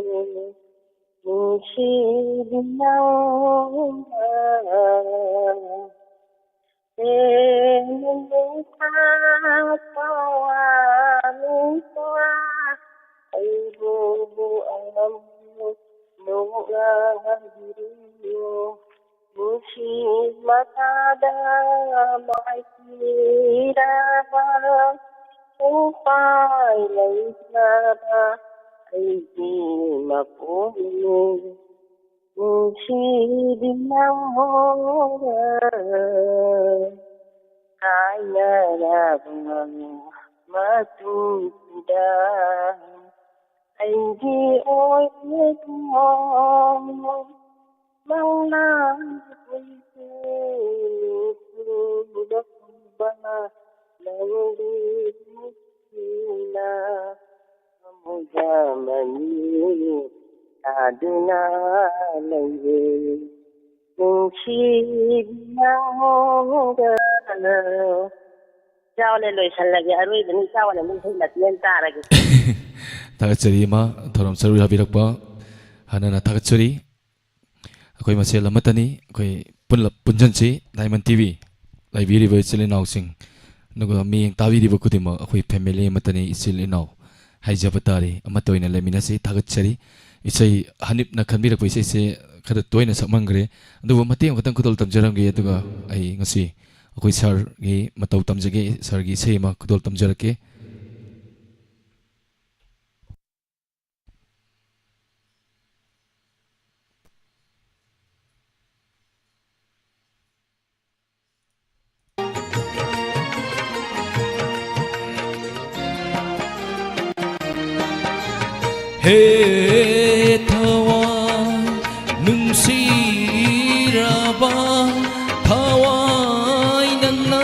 ꯅꯨꯡꯁꯤꯕꯤ ꯅꯪꯒ ꯍꯦꯟꯅ ꯅꯨꯡꯁꯥ ꯊꯋꯥ ꯅꯨꯡꯁꯥ ꯑꯩꯕꯨ ꯑꯃꯨꯛ ꯅꯣꯛꯅꯍꯟꯕꯤꯌꯨ ꯅꯨꯡꯁꯤ ꯃꯁꯥꯗ ꯃꯥꯏꯊꯤꯔꯕ ꯎꯄꯥꯏ ꯂꯩꯇ꯭ꯔꯕ ꯑꯩꯒꯤ ꯃꯄꯣꯛꯅꯤ ꯅꯨꯡꯁꯤꯕꯤ ꯅꯪꯒ ꯀꯥꯏꯅꯔꯕ ꯃꯇꯨꯡꯗ ꯑꯩꯒꯤ ꯑꯣꯏꯕ ꯃꯪꯂꯥꯟ ꯄꯨꯟꯁꯤ ꯅꯨꯡꯁꯤꯕ ꯅꯪꯗꯤ ꯅꯨꯡꯁꯤꯅ ꯊꯃꯣꯏꯗ ꯃꯅꯤ ꯇꯥꯗꯨꯅ ꯂꯩꯌꯦ ꯅꯨꯡꯁꯤꯕꯤ ꯅꯪꯒ ꯏꯆꯥꯎꯅꯦ ꯂꯣꯏꯁꯜꯂꯒꯦ ꯑꯔꯣꯏꯕꯅꯤ ꯏꯆꯥꯎꯅ ꯃꯤ ꯏꯁꯩ ꯃꯇꯦꯛ ꯑꯃ ꯇꯥꯔꯒꯦ ꯇꯥꯒꯠꯆꯔꯤ ꯏꯃꯥ ꯊꯧꯔꯝ ꯁꯔꯨꯛ ꯌꯥꯕꯤꯔꯛꯄ ꯍꯥꯟꯅꯅ ꯊꯥꯒꯠꯆꯔꯤ ꯑꯩꯈꯣꯏ ꯃꯁꯦꯜ ꯑꯃꯠꯇꯅꯤ ꯑꯩꯈꯣꯏ ꯄꯨꯟꯁꯤꯟꯁꯤ ꯗꯥꯏꯃꯟ ꯇꯤ ꯚꯤ ꯂꯩꯕꯤꯔꯤꯕ ꯏꯆꯤꯜ ꯏꯅꯥꯎꯁꯤꯡ ꯑꯗꯨꯒ ꯃꯤꯠꯌꯦꯡ ꯇꯥꯕꯤꯔꯤꯕ ꯈꯨꯗꯤꯡꯃꯛ ꯑꯩꯈꯣꯏ ꯐꯦꯃꯤꯂꯤ ꯑꯃꯠꯇꯅꯤ ꯏꯆꯤꯜ ꯏꯅꯥꯎ ꯍꯥꯏꯖꯕ ꯇꯥꯔꯦ ꯑꯃꯠꯇ ꯑꯣꯏꯅ ꯂꯩꯃꯤꯟꯅꯁꯤ ꯊꯥꯒꯠꯆꯔꯤ ꯏꯁꯩ ꯍꯅꯤꯞꯅ ꯈꯟꯕꯤꯔꯛꯄ ꯏꯁꯩꯁꯦ ꯈꯔ ꯇꯣꯏꯅ ꯁꯛꯃꯟꯈ꯭ꯔꯦ ꯑꯗꯨꯕꯨ ꯃꯇꯦꯛ ꯑꯃꯈꯛꯇꯪ ꯈꯨꯗꯣꯜ ꯇꯝꯖꯔꯝꯒꯦ ꯑꯗꯨꯒ ꯑꯩ ꯉꯁꯤ ꯑꯩꯈꯣꯏ ꯁꯥꯔꯒꯤ ꯃꯇꯧ ꯇꯝꯖꯒꯦ ꯁꯥꯔꯒꯤ ꯏꯁꯩ ꯑꯃ ꯈꯨꯗꯣꯜ ꯇꯝꯖꯔꯛꯀꯦ ꯍꯦ ꯊꯋꯥꯏ ꯅꯨꯡꯁꯤꯔꯕ ꯊꯋꯥꯏ, ꯅꯪꯅ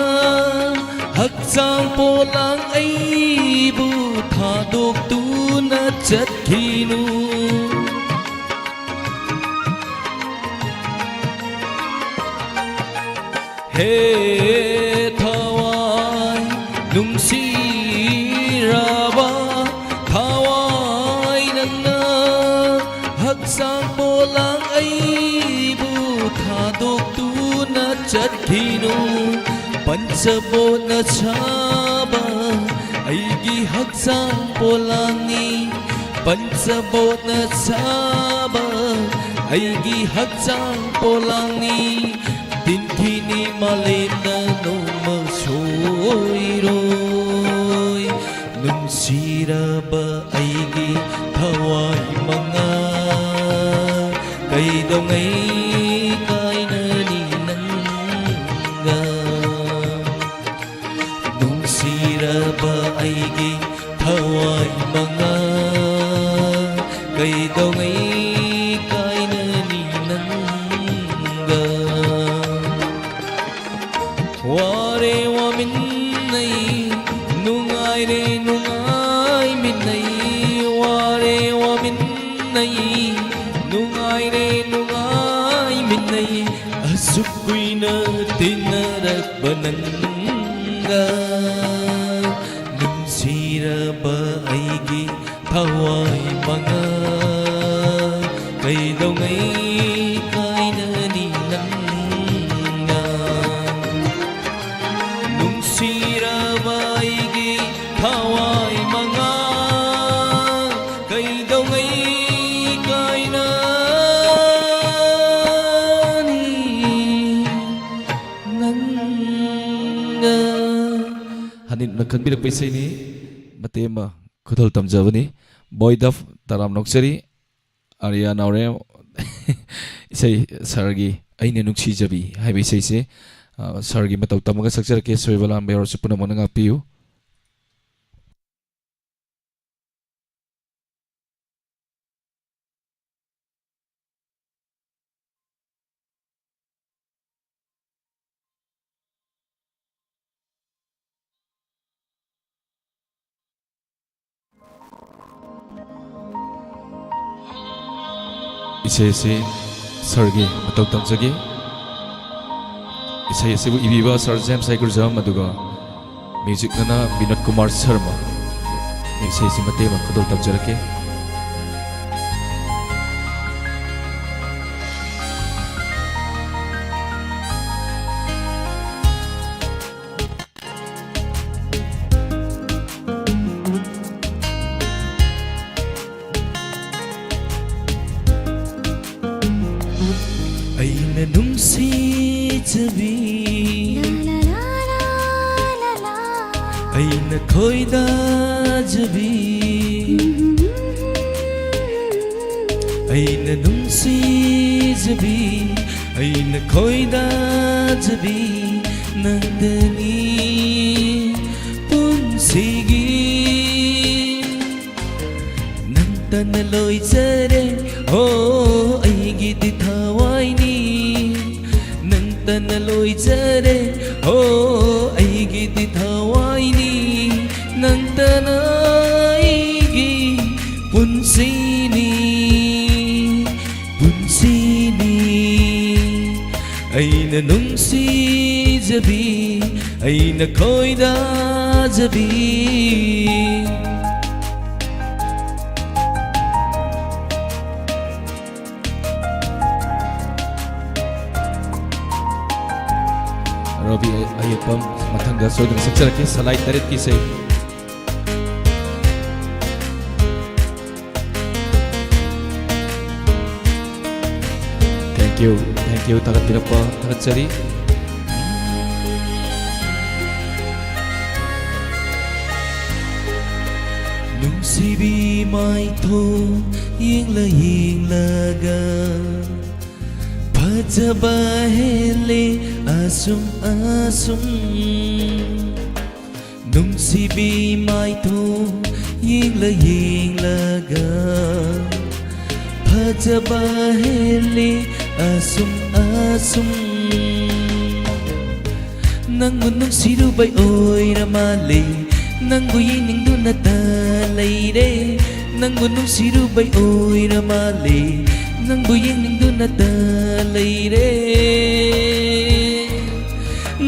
ꯍꯛꯆꯥꯡ ꯄꯣꯂꯥꯡ ꯑꯩꯕꯨ ꯊꯥꯗꯣꯛꯇꯨꯅ ꯆꯠꯈꯤꯅꯨ꯫ ꯍꯦ ꯊꯋꯥꯏ ꯅꯨꯡꯁꯤꯔꯕ ꯊꯋꯥꯏ, ꯅꯪꯅ ꯍꯛꯆꯥꯡ ꯄꯣꯂꯥꯡ ꯑꯩꯕꯨ ꯊꯥꯗꯣꯛꯇꯨꯅ ꯆꯠꯈꯤꯅꯨ꯫ ꯄꯟꯆꯕꯣꯠꯅ ꯁꯥꯕ ꯑꯩꯒꯤ ꯍꯛꯆꯥꯡ ꯄꯣꯂꯥꯡꯅꯤ꯫ ꯄꯟꯆꯕꯣꯠꯅ ꯁꯥꯕ ꯑꯩꯒꯤ ꯍꯛꯆꯥꯡ ꯄꯣꯂꯥꯡꯅꯤ꯫ ꯇꯤꯟꯊꯤꯅꯤ ꯃꯥꯂꯦꯝꯅ ꯅꯣꯡꯃ ꯁꯣꯏꯔꯣꯏ꯫ ꯅꯨꯡꯁꯤꯔꯕ ꯑꯩꯒꯤ ꯊꯋꯥꯏ ꯃꯉꯥ, ꯀꯩꯗꯧꯉꯩ ꯀꯥꯏꯅꯅꯤ ꯅꯪꯒ? ꯅꯨꯡꯁꯤꯔꯕ ꯑꯩꯒꯤ ꯊꯋꯥꯏ ꯃꯉꯥ, ꯀꯩꯗꯧꯉꯩ ꯀꯥꯏꯅꯅꯤ ꯅꯪꯒ? ꯋꯥꯔꯦ ꯋꯥꯃꯤꯟꯅꯩ, ꯅꯨꯡꯉꯥꯏꯔꯦ ꯅꯨꯡꯉꯥꯏꯃꯤꯟꯅꯩ, ꯋꯥꯔꯦ ꯋꯥꯃꯤꯟꯅꯩ, ꯅꯨꯡꯉꯥꯏꯔꯦ ꯅꯨꯡꯉꯥꯏꯃꯤꯟꯅꯩ꯫ ꯑꯁꯨꯛ ꯀꯨꯏꯅ ꯇꯤꯟꯅꯔꯛꯄ ꯅꯪꯒ꯫ ꯅꯨꯡꯁꯤꯔꯕ ꯑꯩꯒꯤ ꯊꯋꯥꯏ ꯃꯉꯥ, ꯀꯩꯗꯧꯉꯩ ꯀꯥꯏꯅꯅꯤ ꯅꯪꯒ? ꯅꯨꯡꯁꯤꯔꯕ ꯑꯩꯒꯤ ꯊꯋꯥꯏ ꯃꯉꯥ, ꯀꯩꯗꯧꯉꯩ ꯀꯥꯏꯅꯅꯤ ꯅꯪꯒ? ꯍꯅꯤꯠꯅ ꯈꯟꯕꯤꯔꯛꯄ ꯏꯁꯩꯅꯤ꯫ ꯃꯇꯦꯛ ꯑꯃ ꯈꯨꯗꯣꯜ ꯇꯝꯖꯕꯅꯤ꯫ ꯕꯣꯏ ꯗꯐ ꯇꯔꯥꯝ ꯅꯣꯛꯆꯔꯤ꯫ ꯑꯥꯔꯤꯌꯥ ꯅꯥꯎꯔꯦꯝ꯫ ꯏꯁꯩ ꯁꯥꯔꯒꯤ ꯑꯩꯅ ꯅꯨꯡꯁꯤꯖꯕꯤ ꯍꯥꯏꯕ ꯏꯁꯩꯁꯦ, ꯑ, ꯁꯥꯔꯒꯤ ꯃꯇꯧ ꯇꯝꯃꯒ ꯁꯛꯆꯔꯛꯀꯦ꯫ ꯁꯣꯏꯕ ꯂꯥꯟꯕ ꯌꯥꯎꯔꯁꯨ ꯄꯨꯝꯅꯃꯛꯅ ꯉꯥꯛꯄꯤꯌꯨ꯫ ꯏꯁꯩ ꯑꯁꯤ ꯁꯥꯔꯒꯤ ꯃꯇꯧ ꯇꯝꯖꯒꯦ꯫ ꯏꯁꯩ ꯑꯁꯤꯕꯨ ꯏꯕꯤꯕ ꯁꯥꯔ ꯖꯦꯝꯁ ꯍꯩꯀ꯭ꯔꯨꯖꯝ, ꯑꯗꯨꯒ ꯃ꯭ꯌꯨꯖꯤꯛꯅꯅ ꯕꯤꯅꯣꯗ ꯀꯨꯃꯥꯔ ꯁꯔꯃ꯫ ꯏꯁꯩ ꯑꯁꯤ ꯃꯇꯦꯛ ꯑꯃ ꯈꯨꯗꯣꯜ ꯇꯝꯖꯔꯛꯀꯦ꯫ ꯑꯩꯅ ꯅꯨꯡꯁꯤꯖꯕꯤ, ꯑꯩꯅ ꯈꯣꯏꯗꯥꯖꯕꯤ, ꯑꯩꯅ ꯅꯨꯡꯁꯤꯖꯕꯤ, ꯑꯩꯅ ꯈꯣꯏꯗꯥꯖꯕꯤ ꯅꯪꯗꯅꯤ ꯄꯨꯟꯁꯤꯒꯤ꯫ ꯅꯪꯇꯅ ꯂꯣꯏꯖꯔꯦ, ꯍꯣ, ꯑꯩꯒꯤꯗꯤ ꯊꯋꯥꯏꯅꯤ꯫ ꯅꯪꯇꯅ ꯂꯣꯏꯖꯔꯦ, ꯍꯣ, ꯑꯩꯒꯤꯗꯤ ꯊꯋꯥꯏꯅꯤ꯫ ꯅꯪꯇꯅ ꯑꯩꯒꯤ ꯄꯨꯟꯁꯤꯅꯤ, ꯄꯨꯟꯁꯤꯅꯤ꯫ ꯑꯩꯅ ꯅꯨꯡꯁꯤꯖꯕꯤ, ꯑꯩꯅ ꯈꯣꯏꯗꯥꯖꯕꯤ꯫ ꯔꯣꯕꯤ ꯑꯌꯦꯛꯄꯝ ꯃꯊꯪꯗ ꯁꯣꯏꯗꯅ ꯁꯛꯆꯔꯛꯀꯦ, ꯁꯂꯥꯏ ꯇꯔꯦꯠꯀꯤ ꯏꯁꯩ꯫ Thank you, thank you, ꯊꯥꯒꯠꯄꯤꯔꯛꯄ ꯊꯥꯒꯠꯆꯔꯤ꯫ ꯅꯨꯡꯁꯤꯕꯤ ꯃꯥꯏꯊꯣꯡ ꯌꯦꯡꯂ ꯌꯦꯡꯂꯒ ꯐꯖꯕ ꯍꯦꯜꯂꯦ ꯑꯁꯨꯝ ꯑꯁꯨꯝ꯫ ꯅꯨꯡꯁꯤꯕꯤ ꯃꯥꯏꯊꯣꯡ ꯌꯦꯡꯂ ꯌꯦꯡꯂꯒ ꯐꯖꯕ ꯍꯦꯜꯂꯤ ꯑꯁꯨꯝ ꯑꯁꯨꯝ꯫ ꯅꯪꯕꯨ ꯅꯨꯡꯁꯤꯔꯨꯕꯩ ꯑꯣꯏꯔ ꯃꯥꯜꯂꯦ, ꯅꯪꯕꯨ ꯌꯦꯡꯅꯤꯡꯗꯨꯅꯇ ꯂꯩꯔꯦ꯫ ꯅꯪꯕꯨ ꯅꯨꯡꯁꯤꯔꯨꯕꯩ ꯑꯣꯏꯔ ꯃꯥꯜꯂꯦ, ꯅꯪꯕꯨ ꯌꯦꯡꯅꯤꯡꯗꯨꯅꯇ ꯂꯩꯔꯦ,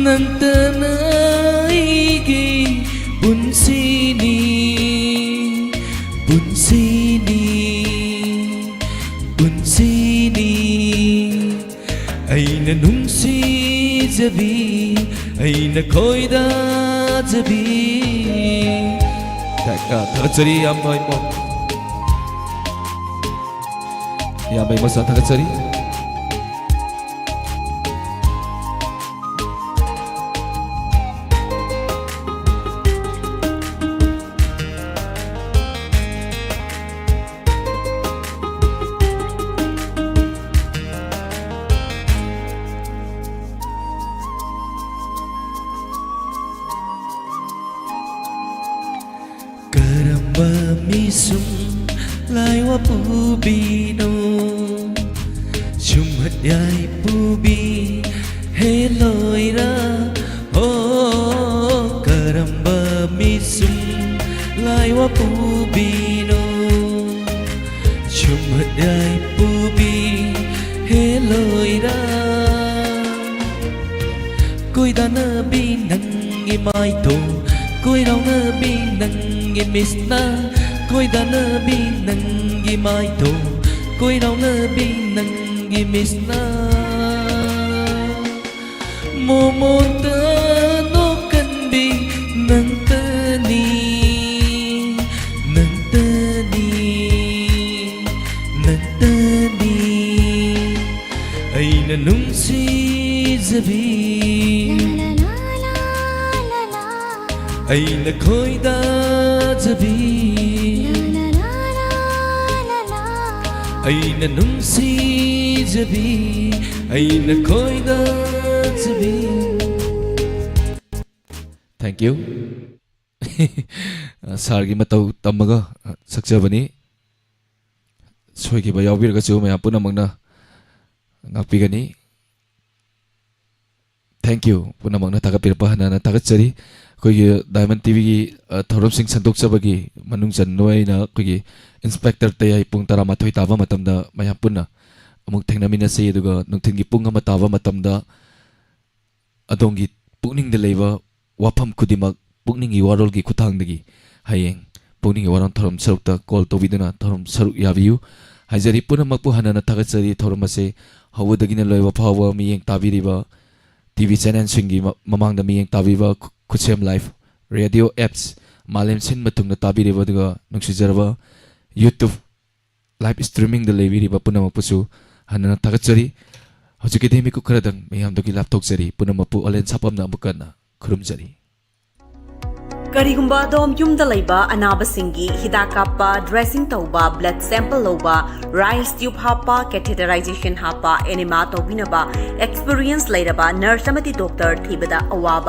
ꯅꯪꯇꯅ ꯑꯩꯒꯤ ꯄꯨꯟꯁꯤꯅꯤ, ꯄꯨꯟꯁꯤꯅꯤ, ꯄꯨꯟꯁꯤꯅꯤ꯫ ꯑꯩꯅ ꯅꯨꯡꯁꯤꯖꯕꯤ, ꯑꯩꯅ ꯈꯣꯏꯗꯥꯖꯕꯤ꯫ ꯊꯥ-, ꯑ, ꯊꯥꯒꯠꯆꯔꯤ, ꯏꯌꯥꯝꯕ ꯏꯃꯣ꯫ ꯏꯌꯥꯝꯕ ꯏꯃꯣ ꯁꯥ ꯊꯥꯒꯠꯆꯔꯤ꯫ ꯀꯔꯝꯕ ꯃꯤꯁꯨꯝ ꯂꯥꯏ ꯋꯥꯄꯨꯕꯤꯅꯣ? ꯁꯨꯝꯍꯠ ꯌꯥꯏꯐꯨꯕꯤ ꯍꯦꯂꯣꯏꯔ? ꯑꯣ, ꯀꯔꯝꯕ ꯃꯤꯁꯨꯝ ꯂꯥꯏ ꯋꯥꯄꯨꯕꯤꯅꯣ? ꯁꯨꯝꯍꯠ ꯌꯥꯏꯐꯨꯕꯤ ꯍꯦꯂꯣꯏꯔ? ꯀꯣꯏꯗꯥꯅꯕꯤ ꯅꯪꯒꯤ ꯃꯥꯏꯊꯣꯡ, ꯀꯣꯏꯔꯥꯎꯅꯕꯤ ꯅꯪꯒꯤ ꯃꯤꯠꯁꯅ, ꯀꯣꯏꯗꯥꯅꯕꯤ ꯅꯪꯒꯤ ꯃꯥꯏꯊꯣꯡ, ꯀꯣꯏꯔꯥꯎꯅꯕꯤ ꯅꯪꯒꯤ ꯃꯤꯠꯁꯅ꯫ ꯃꯣꯃꯣꯟꯇ ꯅꯣꯛꯀꯟꯕꯤ ꯅꯪꯇꯅꯤ, ꯅꯪꯇꯅꯤ, ꯅꯪꯇꯅꯤ꯫ ꯑꯩꯅ ꯅꯨꯡꯁꯤꯖꯕꯤ, ꯑꯩꯅ ꯈꯣꯏꯗꯥꯖꯕꯤ, ꯑꯩꯅ ꯅꯨꯡꯁꯤꯖꯕꯤ, ꯑꯩꯅ ꯈꯣꯏꯗꯥꯖꯕꯤ꯫ Thank you꯫ ꯁꯥꯔꯒꯤ ꯃꯇꯧ ꯇꯝꯃꯒ ꯁꯛꯆꯕꯅꯤ꯫ ꯁꯣꯏꯈꯤꯕ ꯌꯥꯎꯕꯤꯔꯒꯁꯨ ꯃꯌꯥꯝ ꯄꯨꯝꯅꯃꯛꯅ ꯉꯥꯛꯄꯤꯒꯅꯤ꯫ Thank you꯫ ꯄꯨꯝꯅꯃꯛꯅ ꯊꯥꯒꯠꯄꯤꯔꯛꯄ ꯍꯟꯅ ꯍꯟꯅ ꯊꯥꯒꯠꯆꯔꯤ꯫ ꯑꯩꯈꯣꯏꯒꯤ ꯗꯥꯏꯃꯟ ꯇꯤꯚꯤꯒꯤ ꯊꯧꯔꯝꯁꯤꯡ ꯁꯟꯗꯣꯛꯆꯕꯒꯤ ꯃꯅꯨꯡ ꯆꯟꯕ ꯑꯣꯏꯅ ꯑꯩꯈꯣꯏꯒꯤ ꯏꯟꯁꯄꯦꯛꯇꯔ ꯇꯌꯥꯏ ꯄꯨꯡ ꯇꯔꯥꯃꯥꯊꯣꯏ ꯇꯥꯕ ꯃꯇꯝꯗ ꯃꯌꯥꯝ ꯄꯨꯟꯅ ꯑꯃꯨꯛ ꯊꯦꯡꯅꯃꯤꯟꯅꯁꯤ, ꯑꯗꯨꯒ ꯅꯨꯡꯊꯤꯜꯒꯤ ꯄꯨꯡ ꯑꯃ ꯇꯥꯕ ꯃꯇꯝꯗ ꯑꯗꯣꯝꯒꯤ ꯄꯨꯛꯅꯤꯡꯗ ꯂꯩꯕ ꯋꯥꯐꯝ ꯈꯨꯗꯤꯡꯃꯛ ꯄꯨꯛꯅꯤꯡꯒꯤ ꯋꯥꯔꯣꯜꯒꯤ ꯈꯨꯠꯊꯥꯡꯗꯒꯤ ꯍꯌꯦꯡ ꯄꯨꯛꯅꯤꯡꯒꯤ ꯋꯥꯔꯣꯜ ꯊꯧꯔꯝ ꯁꯔꯨꯛꯇ ꯀꯣꯜ ꯇꯧꯕꯤꯗꯨꯅ ꯊꯧꯔꯝ ꯁꯔꯨꯛ ꯌꯥꯕꯤꯌꯨ꯫ ꯍꯥꯏꯖꯔꯤ, ꯄꯨꯝꯅꯃꯛꯄꯨ ꯍꯟꯅꯅ ꯊꯥꯒꯠꯆꯔꯤ꯫ ꯊꯧꯔꯝ ꯑꯁꯤ ꯍꯧꯕꯗꯒꯤꯅ ꯂꯣꯏꯕ ꯐꯥꯎꯕ ꯃꯤꯠꯌꯦꯡ ꯇꯥꯕꯤꯔꯤꯕ ꯇꯤꯚꯤ ꯆꯦꯅꯦꯜꯁꯤꯡꯒꯤ ꯃ-, ꯃꯃꯥꯡꯗ ꯃꯤꯠꯌꯦꯡ ꯇꯥꯕꯤꯕ ꯈꯨ-, ꯈꯨꯠꯁꯦꯝ ꯂꯥꯏꯐ ꯔꯦꯗꯤꯑꯣ ꯑꯦꯞꯁ ꯃꯥꯂꯦꯝ ꯁꯤꯟꯕ ꯊꯨꯡꯅ ꯇꯥꯕꯤꯔꯤꯕ ꯑꯗꯨꯒ ꯅꯨꯡꯁꯤꯖꯔꯕ ꯌꯨꯇ꯭ꯌꯨꯕ ꯂꯥꯏꯚ ꯁ꯭ꯇ꯭ꯔꯤꯃꯤꯡꯗ ꯂꯩꯕꯤꯔꯤꯕ ꯄꯨꯝꯅꯃꯛꯄꯨꯁꯨ ꯍꯟꯅꯅ ꯊꯥꯒꯠꯆꯔꯤ꯫ ꯍꯧꯖꯤꯛꯀꯤꯗꯤ ꯃꯤꯀꯨꯞ ꯈꯔꯗꯪ ꯃꯤꯌꯥꯝꯗꯒꯤ ꯂꯥꯞꯊꯣꯛꯆꯔꯤ꯫ ꯄꯨꯝꯅꯃꯛꯄꯨ ꯑꯣꯂꯦꯟ ꯁꯥꯄꯝꯅ ꯑꯃꯨꯛ ꯍꯟꯅ ꯈꯨꯔꯨꯝꯖꯔꯤ꯫ ꯀꯔꯤꯒꯨꯝꯕ ꯑꯗꯣꯝ ꯌꯨꯝꯗ ꯂꯩꯕ ꯑꯅꯥꯕꯁꯤꯡꯒꯤ ꯍꯤꯗꯥꯛ ꯀꯥꯞꯄ, ꯗ꯭ꯔꯦꯁꯤꯡ ꯇꯧꯕ, ꯕ꯭ꯂꯗ ꯁꯦꯝꯄꯜ ꯂꯧꯕ, ꯔꯥꯏꯁ ꯇ꯭ꯌꯨꯕ ꯍꯥꯞꯄ, ꯀꯦꯊꯦꯇꯔꯥꯏꯖꯦꯁꯟ ꯍꯥꯞꯄ, ꯑꯦꯅꯤꯃꯥ ꯇꯧꯕꯤꯅꯕ ꯑꯦꯛꯁꯄꯤꯔꯤꯌꯦꯟꯁ ꯂꯩꯔꯕ ꯅꯔꯁ ꯑꯃꯗꯤ ꯗꯣꯛꯇꯔ ꯊꯤꯕꯗ ꯑꯋꯥꯕ